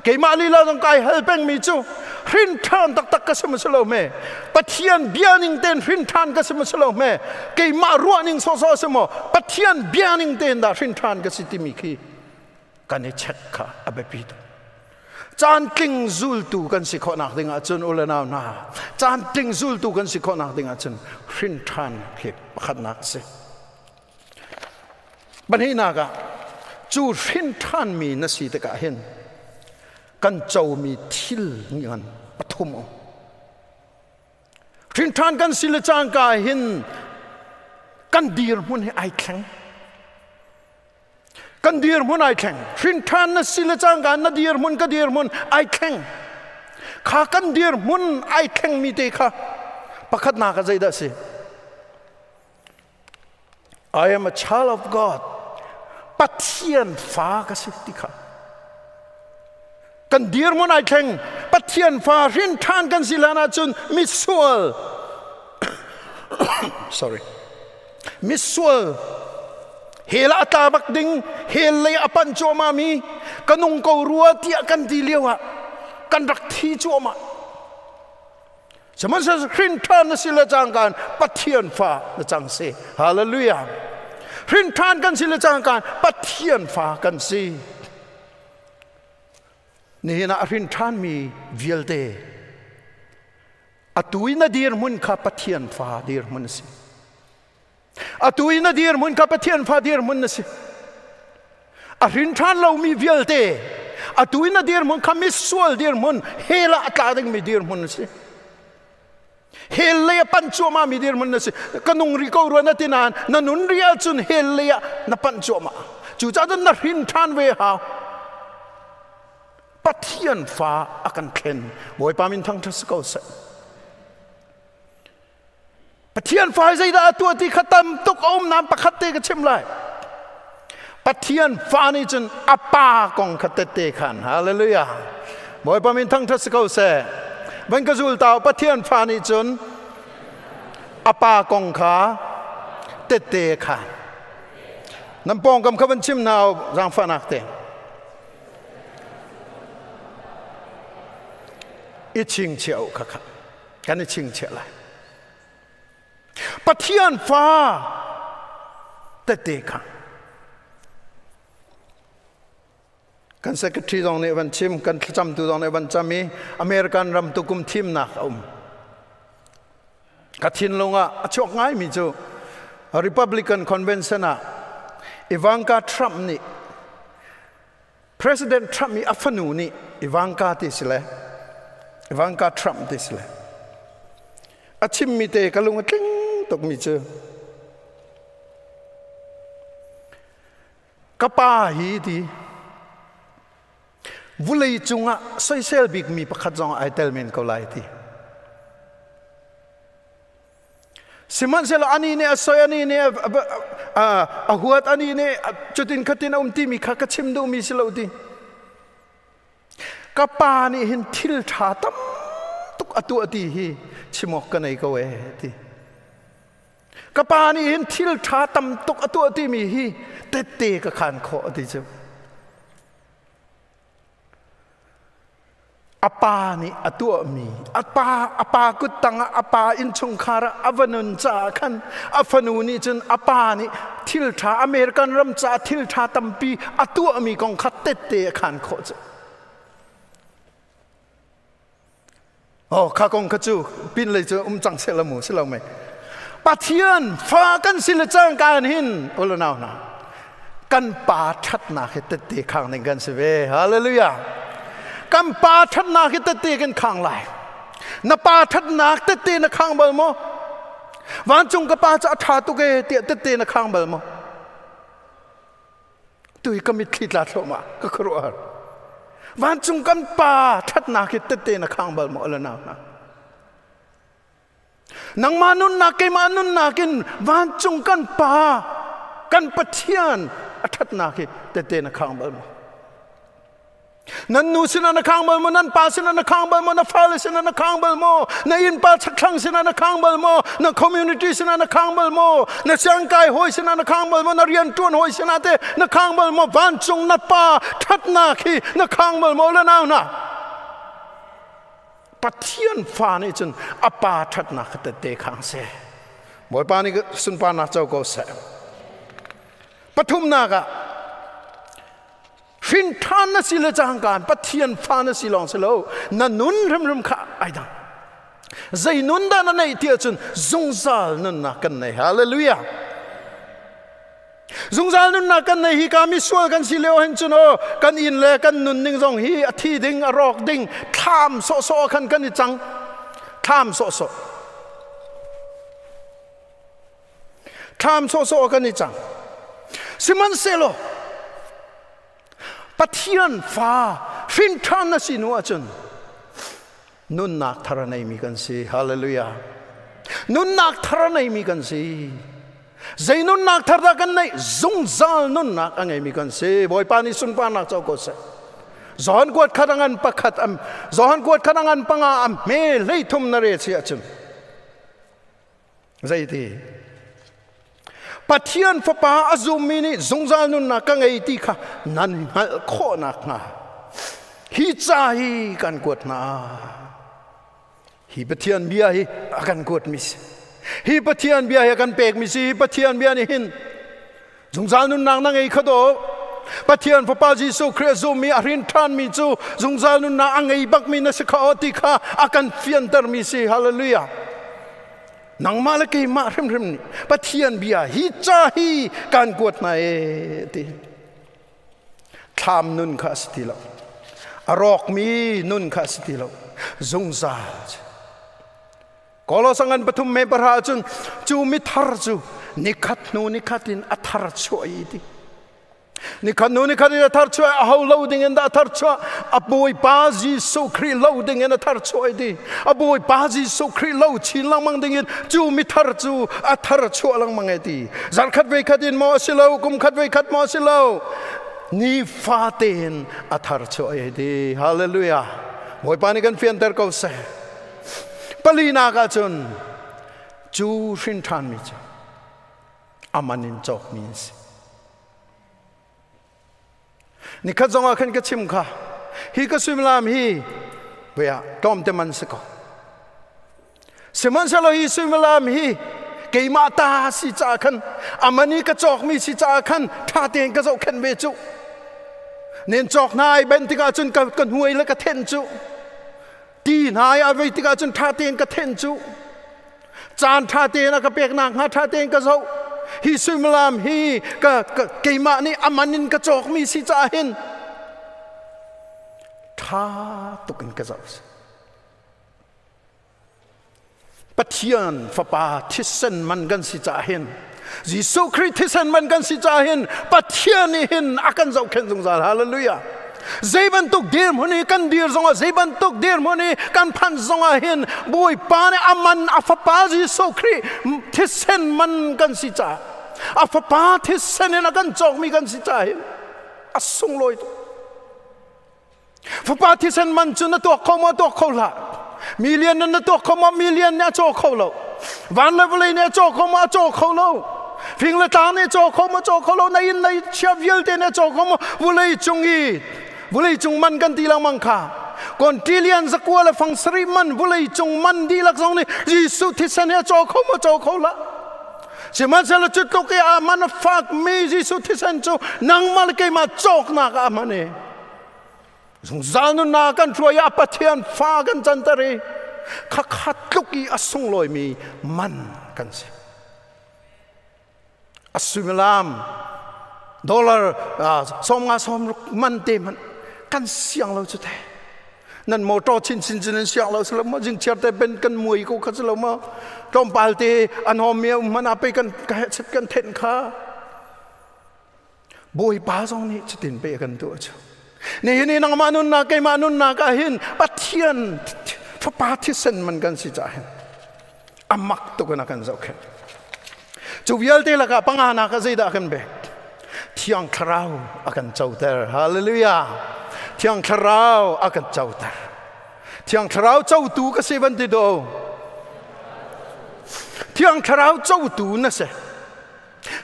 keimah lila zong kai hal pengmi cu hrin ṭhan taktak ka si maw si lo hme, Pathian bia ning tein hrin ṭhan ka si maw si lo hme, keimah ruah ning sawhsawh si maw, Pathian bia ning tein dah hrin ṭhan ka si timi khi kan i check kha a biapi tuk. Caan tling zultu kan si khawhnak ding ahcun u le nau hna, caan tling zultu kan si khawhnak ding ahcun hrin ṭhan khi pakhatnak a si. Pahnihnak ah cu hrin ṭhanmi na si tikah hin kan comi thil ngan pathum um. Hrin ṭhan kan si le cangka hin kan dirhmun hi ai thleng. Kan dirhmun ai thleng. Hrin ṭhan na si le cangka na dirhmun ka dirhmun ai thleng. Kha kan dirhmun ai thlengmi te kha pakhatnak ah zeidah a si? I am a child of God. Pathian fa ka si ti kha. Kan dirhmun ai thleng. Pathian fa hrin ṭhan kan si hlan ahcun misual sorry misual hell ah a tla bak ding hell lei a panh cuahmah mi ka nung ko rua tiah kan ti lio ah kan rak thi cuahmah. Sihmanhsehlaw hrin ṭhan na si le cangka Pathian fa na cang si. Hallelujah. Hrin ṭhan kan si le cangka Pathian fa kan si. Nihin ah hrin ṭhanmi vialte atu i na dirhmun kha Pathian fa dirhmun a si. Atu i na dirhmun kha Pathian fa dirhmun na si. A hrin ṭhan lomi vialte atu i na dirhmun kha misual dirhmun, hell ah a tla dingmi dirhmun na si. Hell lei a panh cuahmah mi dirhmun na si. Ka nung ri ko rua na ti nain na nun ri ahcun hell lei ah na panh cuahmah. Cucaah cun na hrin ṭhan ve hau. Pathian fa a kan thlen. Bawipa min thangṭhat si ko seh. Pathian fa zeidah a tuah ti kha tam tuk a um nain pakhat te ka chim lai. Pathian fa nih cun a pa kong kha tette khan. Hallelujah. Bawipa min thangṭhat si ko seh. Van ka zul tau Pathian fa nih cun a pa kong kha tette khan. Nan pawngkam kha van chim hna u zaangfahnak te. I chingchiah u kha kha. Kan i chingchiah lai. Pathian fa tete kha kan secretary zong nih van chim, kan thlacamtu zong nih van cam i American ram tukum thimnak a um. Ka thinlung ah a chuak ngaimi cu Republican Convention ah Ivanka Trump nih, President Trump i a fanu nih, Ivanka ti si le Ivanka Trump ti si le, a chimmi te ka lung a tling tukmi cu, ka pa hi ti vulei cungah soisel bikmi pakhat zong ai tel men ko lai ti. Sihmanhsehlaw ani nih a soi, ani nih a huat, ani nih cutin khatin a um timi kha ka chim duhmi si lo ti. Ka pa nih hin thil ṭha tam tuk a tuah ti hi chim awk ka nei ko ee ti. Ka pa nih hin thil ṭha tam tuk a tuah timi hi tette ka khan khawh ti cu. A pa nih a tuahmi, a pa kut tangah, a pa innchungkhar ah a va nun caah khan a fanu nih cun a pa nih thil ṭha, American ram caah thil ṭha tampi a tuahmi kong kha tette a khan khawh cu. Oh, kha kong kha cu pin lei cu um cang seh la mu si lo mei. Pathian fa kan si le cang kan hin ulu nau hna kan pa ṭhatnak hi tette khang ding kan si ve. Hallelujah. Kan pa ṭhatnak hi tette kan khang lai. Na pa ṭhatnak tette na khang bal maw? Vancung ka pa cu a ṭha tuk e tiah tette na khang bal maw? Tu hi ka mitthli tla thluahmah, ka khuaruahhar. Vancung kan pa ṭhatnak hi tette na khang bal maw, ala nau hna? Nangmah nunnak, keimah nunnak in vancung kan pa, kan Pathian a ṭhatnak hi tette na khang bal maw? Nan nu sinah na khang bal maw? Nan pa sinah na khang bal maw? Na fale sinah na khang bal maw? Na innpa chakthlang sinah na khang bal maw? Na community sinah na khang bal maw? Na siangkai hawi sinah na khang bal maw? Na rianṭuan hawi sinah te na khang bal maw? Vancung na pa ṭhatnak hi na khang bal maw, le nau hna? Pathian fa nih cun a pa ṭhatnak kha tette khang seh. Bawipa nih sunparnak co ko seh. Pathumnak ah hrin ṭhan na si le cangkaan Pathian fa na si lawng si lo, na nun hrimhrim kha ai dang. Zei nun dah na neih ti ahcun zungzal nunnak kan nei. Hallelujah. Zungzal nunnak kan nei hi ka misual kan si lio hin cun aw kan inn le kan nun ning zong hi a thi ding a rawk ding thlam sawhsawh khan kan i cang thlam sawhsawh thlam sawhsawh kan i cang sihmanhsehlaw Pathian fa hrin ṭhan na si nu ahcun nunnak thar a neimi kan si. Hallelujah. Nunnak thar a neimi kan si. Zei nunnak thar dah kan neih? Zungzal nunnak a ngeimi kan si. Bawipa nih sunparnak co ko seh. Johan kuat khat a ngan pakhat am Johan kuat khat a ngan panga am hme hlei thum na re si ahcun zeiti Pathian fapa a zummi nih zungzal nunnak ka ngei ti kha nan hngalh khawh nakhnga hi ca hi kan kuat hna. Hi Pathian bia hi a kan kuatmi si. Hi Pathian bia hi a kan pekmi si. Hi Pathian bia nih hin zungzal nunnak na ngei kha dawh. Pathian Fapa Jesuh Khrih a zummi a hrin ṭhanmi cu zungzal nunnak a ngei bakmi na si kha aw ti kha a kan fiantermi si. Hallelujah. Nangmah le keimah hrimhrim nih Pathian bia hi ca hi kan kuat hna e ti. Thlam nun kha a si ti lo. A rawkmi nun kha a si ti lo. Zungzal. Kolosangan pathum me pahra cun cu mithar cu nikhat hnu nikhat in a thar chuah i ti. Nikhat hnu nikhat in a thar chuah a ho lo ding in dah a thar chuah a Bawipa Jesuh Khrih lo ding in a thar chuah ti. A Bawipa Jesuh Khrih lo chin lengmang ding in cu mithar cu a thar chuah lengmang e ti. Zarkhat voi khat in maw a si lo, kum khat voi khat maw a si lo. Ni fate in a thar chuah e ti. Hallelujah. Bawipa nih kan fianter ko seh. Palinak ah cun cu hrin ṭhanmi cu aman in cawkmi an si. Nikhat zong ah khan ka chim kha hi ka suimilam hi vea tlawmte man si ko. Sihmanhsehlaw hi suimilam hi keimah ta si caah khan aman i ka cawkmi si caah khan ṭha tein ka zohkhenh ve cu. Nen cawk hna ai ben tikah cun ka hnuai le ka thenh cu. Ti hna ai a vei tikah cun ṭha tein ka thenh cu. Caan ṭha tein a ka pek nakhnga ṭha tein ka zoh. Hi suimilam hi ka, ka keimah nih a man in ka cawkmi si caah hin ṭha tuk in ka zoh. Pathian Fapa thisen man kan si caah hin Jesuh Khrih thisen man kan si caah hin Pathian nih hin a kan zohkhenh zungzal. Hallelujah. Zei bantuk dirhmun i kan dir zongah zei bantuk dirhmun i kan phanh zongah hin Bawipa nih a man a Fapa Jesuh Khrih thisen man kan si caah a Fapa thisen in a kan cawkmi kan si caah hin a sunglawi tuk. Fapa thisen man cu na tuak kho maw tuak kho hlah. Million na tuak kho maw million nih a caw kho lo. Van le vawlei nih a caw kho maw a caw kho lo. Fing le tlang nih caw kho maw caw kho lo. Na inn na chia vialte nih a caw kho maw vawlei cung i vawlei cung man kan ti lengmang kha. Kon trillion zakua le fang sarih man vawlei cung man dihlak zong nih Jesuh thisen hi a caw kho maw caw kho hlah. Sihmanhsehlaw cu tluk i a man a fakmi Jesuh thisen cu nangmah le keimah cawknak ah a hman i zungzal nunnak kan hruai i a Pathian fa kan canter i khakha tluk i a sunglawimi man kan si. A suimilam dollar 50 60 man te hmanh kan siang lo cu te. Nan motor chin chin chin an siang lo silo ma jing chiar te ben kan muai ko kha silo ma tlawmpal te an hom mi um hmanh ah pe kan kan then kha. Bawipa zong nih cutin pe kan tuah cu. Nihin i nangmah nunnak keimah nunnak ah hin Pathian Fapa thisen man kan si caah hin a mak tuk in a kan zohkhenh. Cu vialte lakah panganak ah zeidah a kan pek? Thiang Thlarau a kan coter. Hallelujah. Thiang Thlarau a kan coter. Thiang Thlarau cotu ka si van ti do. Thiang Thlarau cotu na si.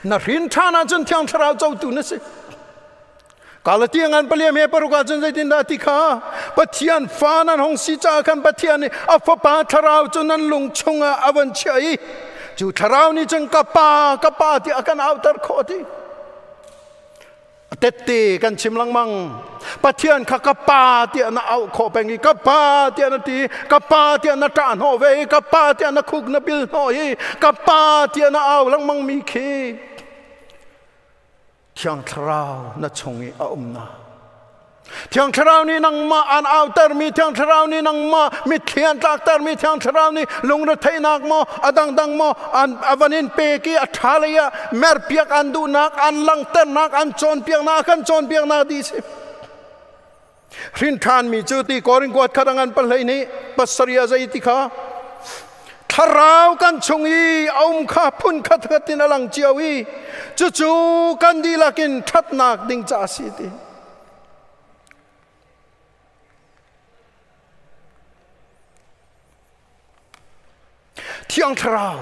Na hrin ṭhan ahcun Thiang Thlarau cotu na si. Galatia ngan paliam he paruk ahcun zeitindah ti kha Pathian fa nan hong si caah khan Pathian nih a Fapa Thlarau cu nan lung chungah a van chiah i cu Thlarau nih cun ka Pa, ka Pa tiah a kan auter khawh ti. Tette kan chim lengmang. Pathian kha ka Pa tiah na auh khawh peng i ka Pa tiah na ti, ka Pa tiah na ṭah hnawh ve i ka Pa tiah na khuk na bil hnawh i ka Pa tiah na au lengmang mi khi. Thiang Thlarau na chung i a umnak. Thiang Thlarau nih nangmah an autermi, Thiang Thlarau nih nangmah mitthli an tlaktermi, Thiang Thlarau nih lungretheihnak maw, a dangdang maw, an a van in pek i a ṭha lei ah merpiak an duhnak, an langhternak, an cawnpiaknak, a kan cawnpiaknak dih si. Hrin ṭhanmi cu ti Korin kuat khat a ngan pahlei nih pasarih a zei ti kha thlarau kan chung i a um kha phun khat khat in a lang cio i cucu kan dihlak in ṭhatnak ding ca a si ti. Thiang Thlarau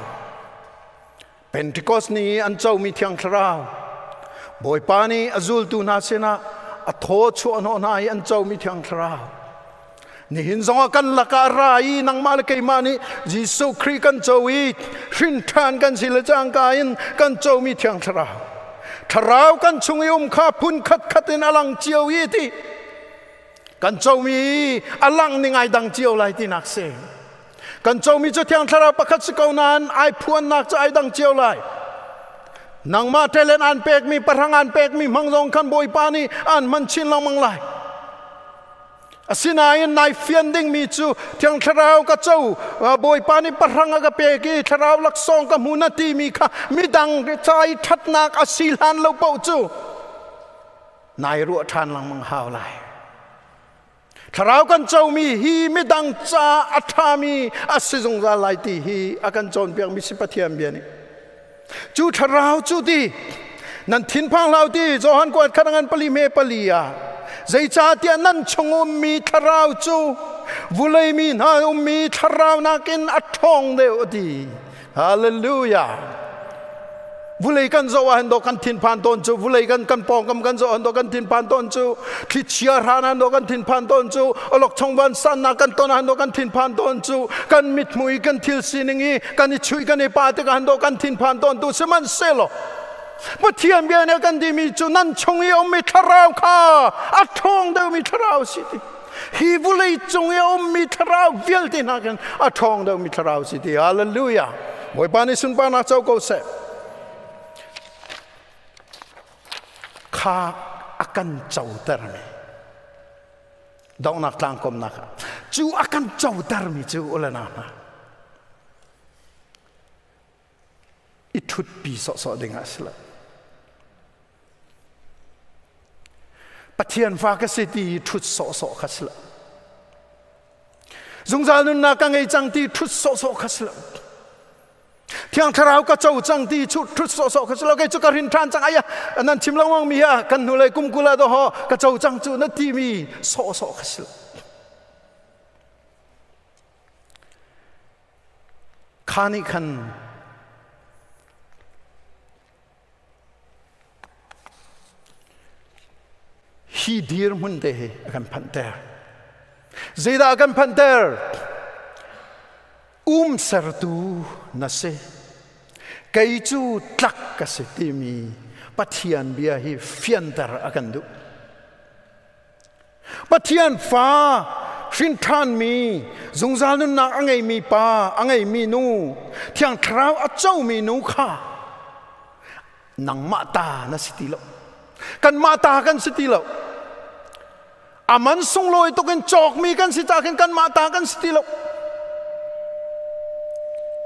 Pentecost ni i an comi Thiang Thlarau Bawipa nih a zultu hna sinah a thaw chuah hnawh hna i an comi Thiang Thlarau nihin zongah kan lakah ra i nangmah le keimah nih Jesuh Khrih kan co i hrin ṭhan kan si le cangka in kan comi Thiang Thlarau Thlarau kan chung i um kha phun khat khat in a lang cio i ti kan comi a lang ning ai dang cio lai tinak si. Kan comi cu Thiang Thlarau pakhat si ko nain ai phuannak cu ai dang cio lai. Nangmah talent an pekmi, pahrang an pekmi hmang zong khan Bawipa nih an hman chin lengmang lai. Asinain nai fian dingmi cu Thiang Thlarau ka co, Bawipa nih pahrang a ka pek i Thlarau laksawng ka hmu na timi kha midang ca i ṭhatnak a si hlan lo paoh cu nai ruah ṭhan lengmang hau lai. Thlarau kan comi hi midang ca a ṭhami a si zungzal lai ti hi a kan cawnpiakmi si Pathian bia nih. Cu thlarau cu ti nan thinphang hlah ti Johan kuat khat ngan pali me pali ah zeicahtiah nan chung ummi thlarau cu vulei mi hna ummi thlarau nakin a ṭhawng deuh a ti. Hallelujah. Vulei kan zoh ah hin dawh kan thinphan tawn cu vulei kan kan pawngkam kan zoh ah hin dawh kan thinphan tawn cu thlichia hran ah dawh kan thinphan tawn cu awlokchong vansannak kan ton ah hin dawh kan thinphan tawn cu kan mithmui kan thil sining i kan i chuih kan i pa tikah hin dawh kan thinphan tawn tu sihmanhsehlaw Pathian bia nih a kan timi cu nan chung i a ummi thlarau kha a ṭhawng deuhmi thlarau si ti hi vulei cung i a ummi thlarau vialte hna khin a ṭhawng deuhmi thlarau si ti. Hallelujah. Bawipa nih sunparnak co ko seh. Kha a kan cotermi donghnak tlangkomnak ah cu a kan cotermi cu ulana hna i ṭhutpi sawhsawh ding ah a si lo. Pathian fa ka si ti i ṭhut sawhsawh kha si lo. Zungzal nunnak ka ngei cang ti ṭhut sawhsawh kha si lo. Thiang Thlarau ka co cang ti ṭhut sawhsawh kha si lo. Kei cu ka rin ṭhan cang ai nan chim lengmang mi ah kan hnulei kum kul ah dawh ka co cang cu na ti mi sawhsawh kha si lo. Kha nih khan hi dirhmun te hi a kan phanhter. Zeidah a kan phanhter? Umsertu na si. Kei cu tlak ka si timi Pathian bia hi fianter a kan duh. Pathian fa hrinṭhanmi zungzal nunnak a ngeimi pa a ngeimi nu Thiang Thlarau a comi nu kha nangmah ta na si ti lo. Kanmah ta kan si ti lo. A man sunglawi tuk in cawkmi kan si ca khin kanmah ta kan si ti lo.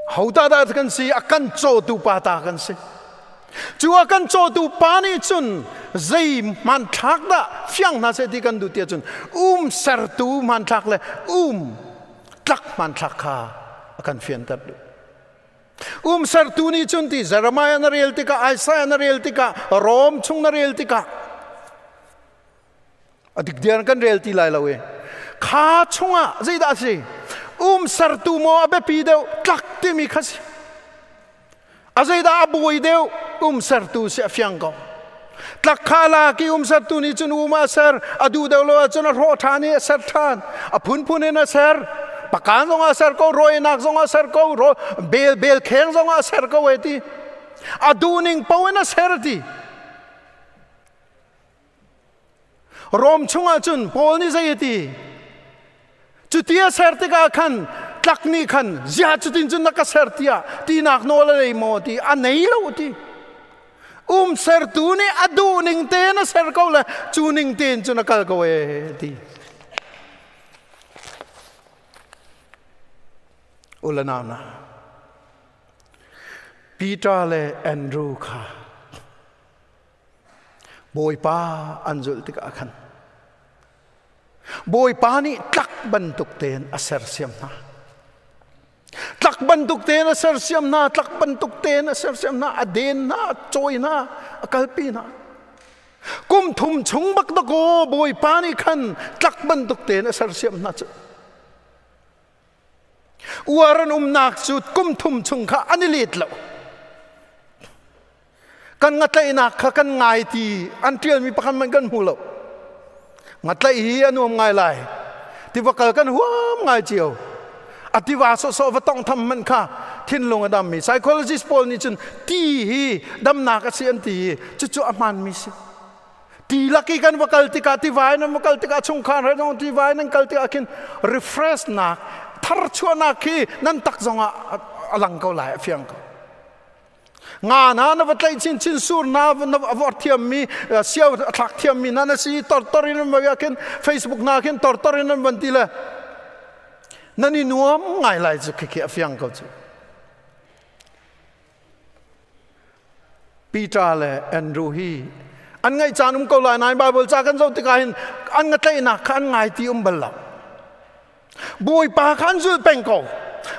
Ho ta dah kan si? A kan cawtu pa ta kan si. Cu a kan cawtu pa nih cun zei hmanthlak dah fiang hna seh ti kan duh ti ahcun um sertu hmanthlak le um tlak hmanthlak kha a kan fianter duh. Um sertu nih cun ti Jeremiah na rel tikah, Isaiah na rel tikah, Rom chung na rel tikah a dikdiar kan rel ti lai lo i kha chungah zeidah a si? Um sertu maw a biapi deuh tlak timi kha si. A zeidah a buai deuh? Um sertu si a fiang ko. Tlak kha la ki um sertu nih cun um a ser, a duh deuh lo ahcun a hrawh ṭhan i a ser ṭhan. A phunphun in a ser. Pakan zong a ser ko, rawinak zong a ser ko, ro bel bel kheng zong a ser ko e ti. A duh ning paoh in a ser ti. Rom chungah cun Paul nih zei a ti? Cuti a ser tikah khan tlak nih khan ziah cutin cun na ka ser tiah tinak nawl a nei maw ti a nei lo ti. Umsertu nih a duh ning tein a ser ko le cu ning tein cun a kal ko e ti. Ulanana Peter le Andrew kha Bawipa an zulh tikah khan Bawipa nih tlak bantuk tein a sersiam hna. Tlak bantuk tein a sersiam hna, tlak bantuk tein a sersiam hna, a den hna, a cawi hna, a kalpi hna. Kum thum chung bak dakaw Bawipa nih khan tlak bantuk tein a sersiam hna cu. Uar an umnak cu kum thum chung kha an i let lo. Kan ngatlaihnak kha kan ngai ti an ṭialmi pakhat hmanh kan hmu lo. Ngatlaih hi a nuam ngai lai. Tiva kal kan huam ngai cio. A tiva sawhsawh va tawngtham hmanh kha thinlung a dammi. Psychologist pawl nih cun ti hi damnak a si an ti i cucu a hmaanmi si. Ti lak i kan va kal tikah tiva in an va kal tikah chungkhar he zong tiva in an kal tikah khin refresh nak tharchuahnak khi nan tak zongah a lang ko lai a fiang ko. Nga na na va tlaih chinchin sur na na vor thiammi siau a thlak thiammi na na si tortor in an va khin Facebook na khin tortor in an van ti le nan i nuam ngai lai cu khikhi a fiang ko cu. Peter le Andrew hi an ngaih caan um ko lai nain Bible ca kan zoh tikah hin an ngatlaihnak kha an ngai ti um bal lo. Bawipa kha an zulh peng ko.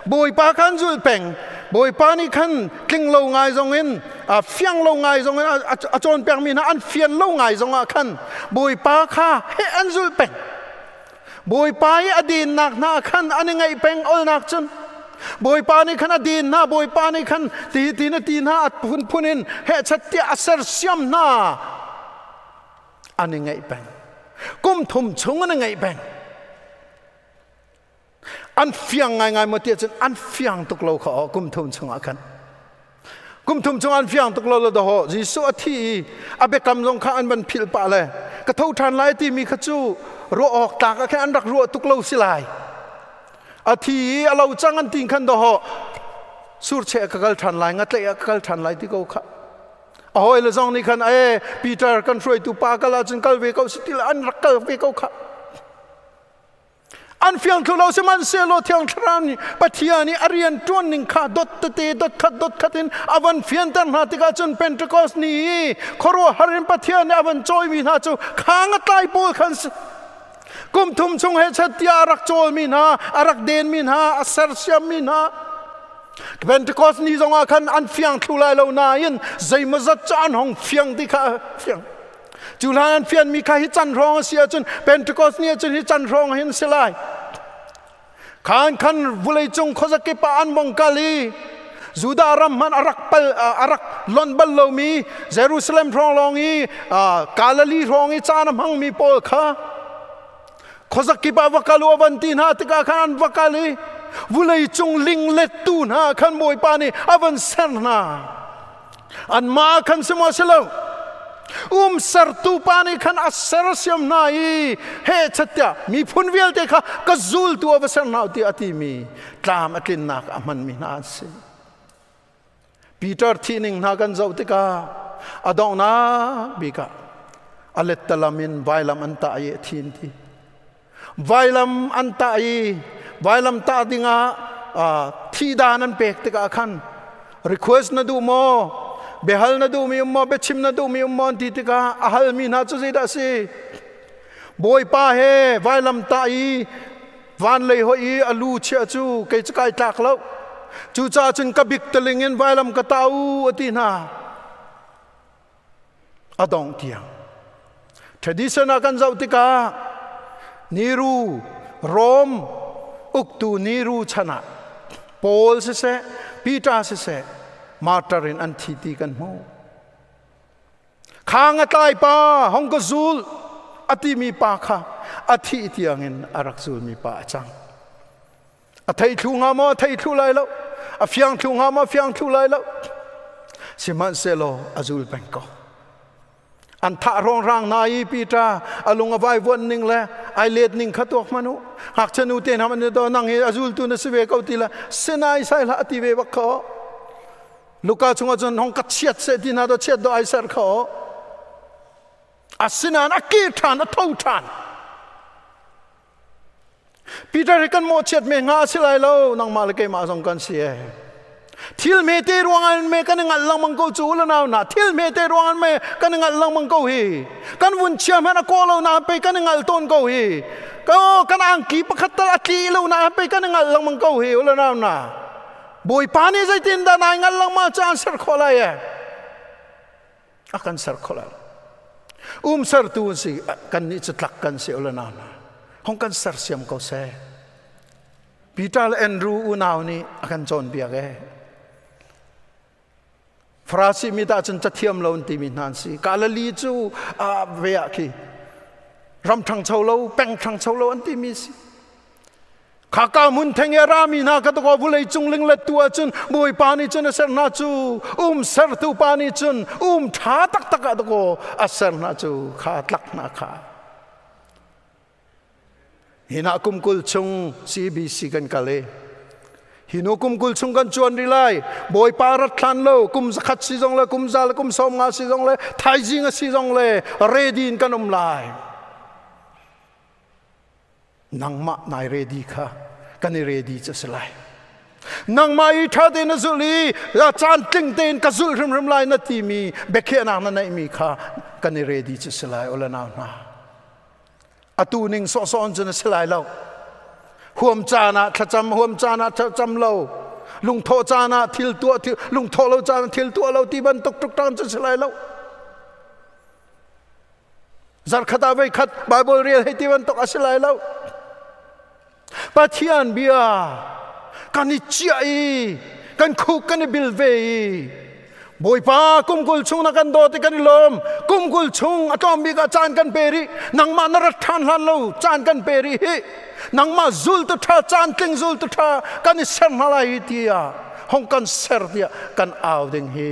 Bawipa kha an zulh peng. Bawipa nih khan tling lo ngai zong in fiang lo ngai zong in a cawnpiakmi hna an fian lo ngai zong ah khan Bawipa kha heh an zulh peng. Bawipa i a dinnak hna khan an i ngaih peng olnak cun Bawipa nih khan a din hna Bawipa nih khan ti ti na ti hna a phunphun in hehchat tiah a sersiam hna an i ngaih peng. Kum thum chung an i ngaih peng. An fiang ngaingai maw tiah cun an fiang tuk lo kha aw kum thum chungah khan. Kum thum chung an fiang tuk lo lo daw Jesuh a thi i a biakam zong kha an van philh pah le ka tho ṭhan lai timi kha cu ruah awk tlak ah khin an rak ruah tuk lo si lai. A thi i a lo cang an ti khan daw surcheh ka kal ṭhan lai ngatlaih ah ka kal ṭhan lai ti ko kha. A hawile zong nih khan e Peter kan hruaitu pa kal ahcun kal ve ko si ti an rak kal ve ko kha. An fiang thlu lo sihmanhsehlaw Thiang Thlarau nih Pathian i a rian ṭuan ning kha dot tete dot khat dot khat in a van fianter hna tikah cun Pentecost ni i khuaruahhar in Pathian nih a van cawimi hna cu khang a tlai pawl khan si. Kum thum chung he chat tiah a rak cawlmi hna, a rak denmi hna, a sersiammi hna. Pentecost ni zongah khan an fiang thlu lai lo nain zeimawzat cu an hong fiang ti kha fiang. Cu hlan an fianmi kha hi can hrawng a si ahcun Pentecost ni ahcun hi can hrawng hin si lai. Khan khan vawleicung khuazakip ah an vong kal i Judah ram hmanh a rak pal a rak lonh bal lomi Jerusalem hrawng lawng i Galilee hrawng i caan a hmangmi pawl kha khuazakip ah va kal u a van ti hna tikah khan an va kal i vawleicung linglettu hna khan Bawipa nih a van ser hna. Anmah khan si maw si lo umsertu pa nih khan a sersiam hna i he chattiah miphun vialte kha ka zultu a va ser hna tiah a timi tlam a tlinnak a hmanmi hna an si. Peter thining hna kan zoh tikah a donghnak bik ah a lettalam in vailam an tah i a thin ti. Vailam an tah i vailam tah dingah thihdan an pek tikah khan request na duh maw biahal na duhmi um maw biachim na duhmi um maw an ti tikah a halmi hna cu zeidah a si Bawipa he vailam tah i van lei hoih i a lu chiah cu kei cu kai tlak lo cucaah cun ka bik taling in vailam ka tah u a ti hna a dongh tiang. Tradition ah kan zoh tikah Niru Rome uktu Niru chan ah Paul siseh Peter siseh martyr in an thi ti kan hmuh. Khang a tlai pa hong ka zul a timi pa kha a thih tiangin a rak zulmi pa a cang. A thei thlu hnga maw? A thei thlu lai lo. A fiang thlu hnga maw? A fiang thlu lai lo. Sihmanhsehlaw a zul peng ko. An thah rongrang na i Peter a lung a vaivuan ning le ai let ning kha tuak hmanh u. Ngakchia nu te hna an do nang hi a zultu na si ve ko ti le sinai sai hlah ti ve bak kho. Luka chunga chun hong ka chiat se ti na do chiat do ai ser kho asinan a kir than a tho than Peter kan mo chiat me nga silai lo nang ma le ke ma zong kan si e thil me te ruang an me kan ngal lang mang ko chu la naw na thil me te ruang an me kan ngal lang mang ko hi kan vun chiam han a ko lo na pe kan ngal ton ko hi ko kan ang ki pakhat tal atli lo na pe kan ngal lang mang ko hi ula naw na boi pa ni zai tin da nai ngal lang ma chan ser kholai e akan ser kholai ser tu si kan ni chatlak kan si ula naw na hong kan ser siam ko se Peter Andrew unaw ni akan chon biak e Farasi mi ta chun chathiam lo ti mi nan si kalali chu a ve a khi ram thang chho lo peng thang chho lo an ti mi si khaka mun theng e rami na ka to ko vulei chung ling let tua chun boi pa ni chun ser na chu ser tu pa ni chun tha tak tak a to ko aser na chu kha tlak na kha hina kumkul chung CBC kan kale hinu kumkul chung kan chuan rilai boi parat thlan lo kum zakhat si zong le kum zal kum som nga si zong le thai jing si zong le ready in kan lai nangma nai ready kha kan ready cha selai nangma i tha te na zuli la chan tling ten ka zul rim rim lai na ti mi bekhe na na nei mi kha kan ready cha selai ola na na atu ning so son chun selai lo huam cha na thacham huam cha na thacham lo lung tho cha na thil tua thil lung tho lo cha na thil tua lo ti ban tuk tuk tang chun selai lo zar khata vai khat bible real he ti ban tok aselai lo Pathian bia kan i chia i kan khu kan i bil ve i Bawipa kumkul chung na kan do ti kan i lom kumkul chung atom bi ka chan kan peri nangma na rat than hlan lo chan kan peri hi nangma zul tu tha chan tling zul tu tha kan i ser na lai tia hong kan ser tia kan aw ding hi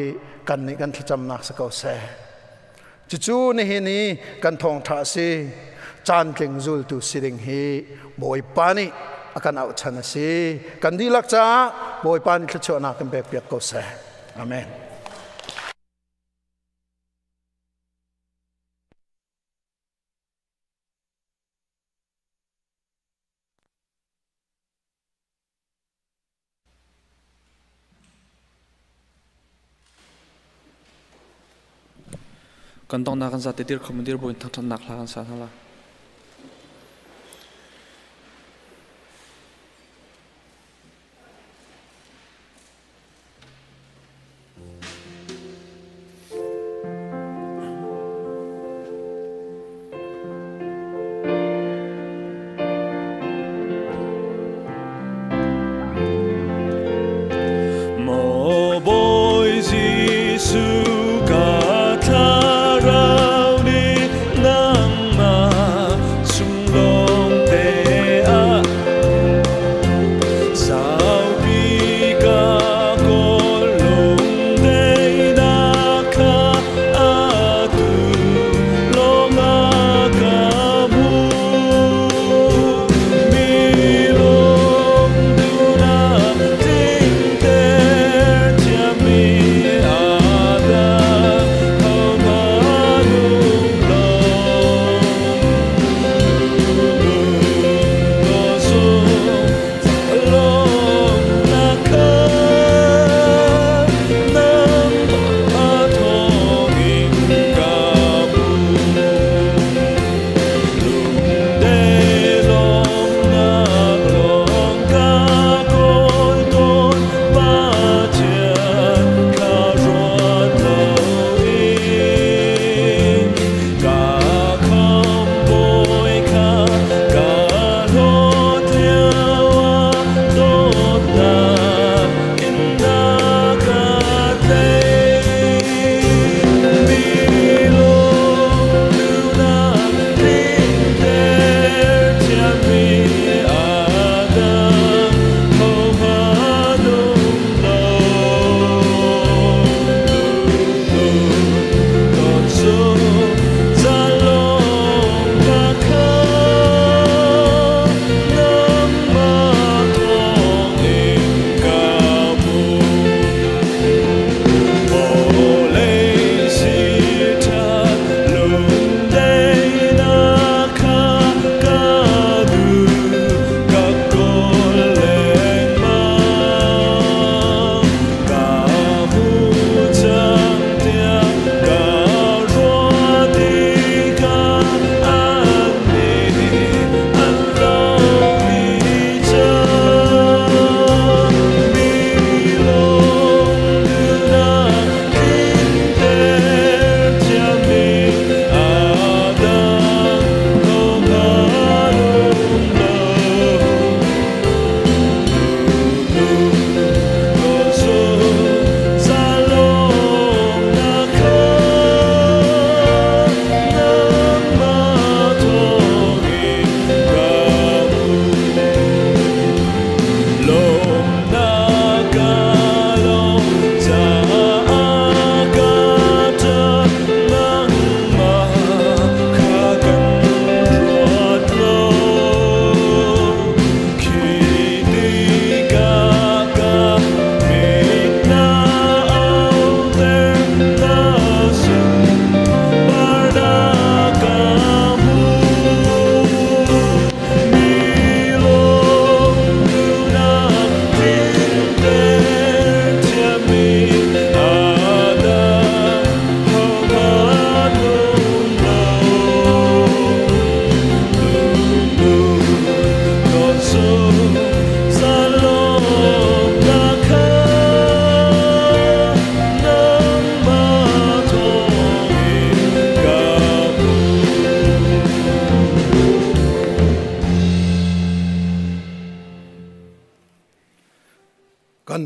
kan ni kan thlacham nak sa ko se chu chu ni hi ni kan thong tha si chan tling zul tu si ding hi Bawipa ni akan au chan si kan di lak cha Bawipa ni thlachu na kan pek piak ko se amen. Kan tong na kan sa te dir khom dir boin thang than nak la kan sa thala Mo boy Jesu ka tharau ni nang ma chung long te a sao pi ka ko lung dei na kha a tu lo nga ka mu mi long du na ting te chia mi a da.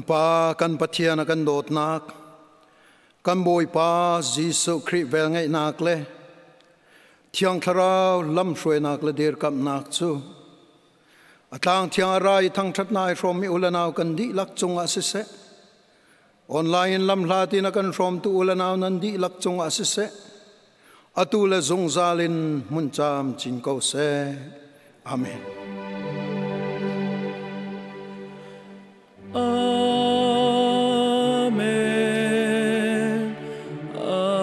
Kan Pa kan Pathian a kan dawtnak, kan Bawipa Jesuh Khrih velngeihnak le Thiang Thlarau lamhruainak le dirkamhnak cu a tlang thiang a ra i thangṭhatnak i hrawmmi u le nau kan dihlak cungah siseh, online in lamhlat in a kan hrawmtu u le nau nan dihlak cungah siseh, atu le zungzal in hmun caam cin ko seh. Amen. Amen. Amen. Amen.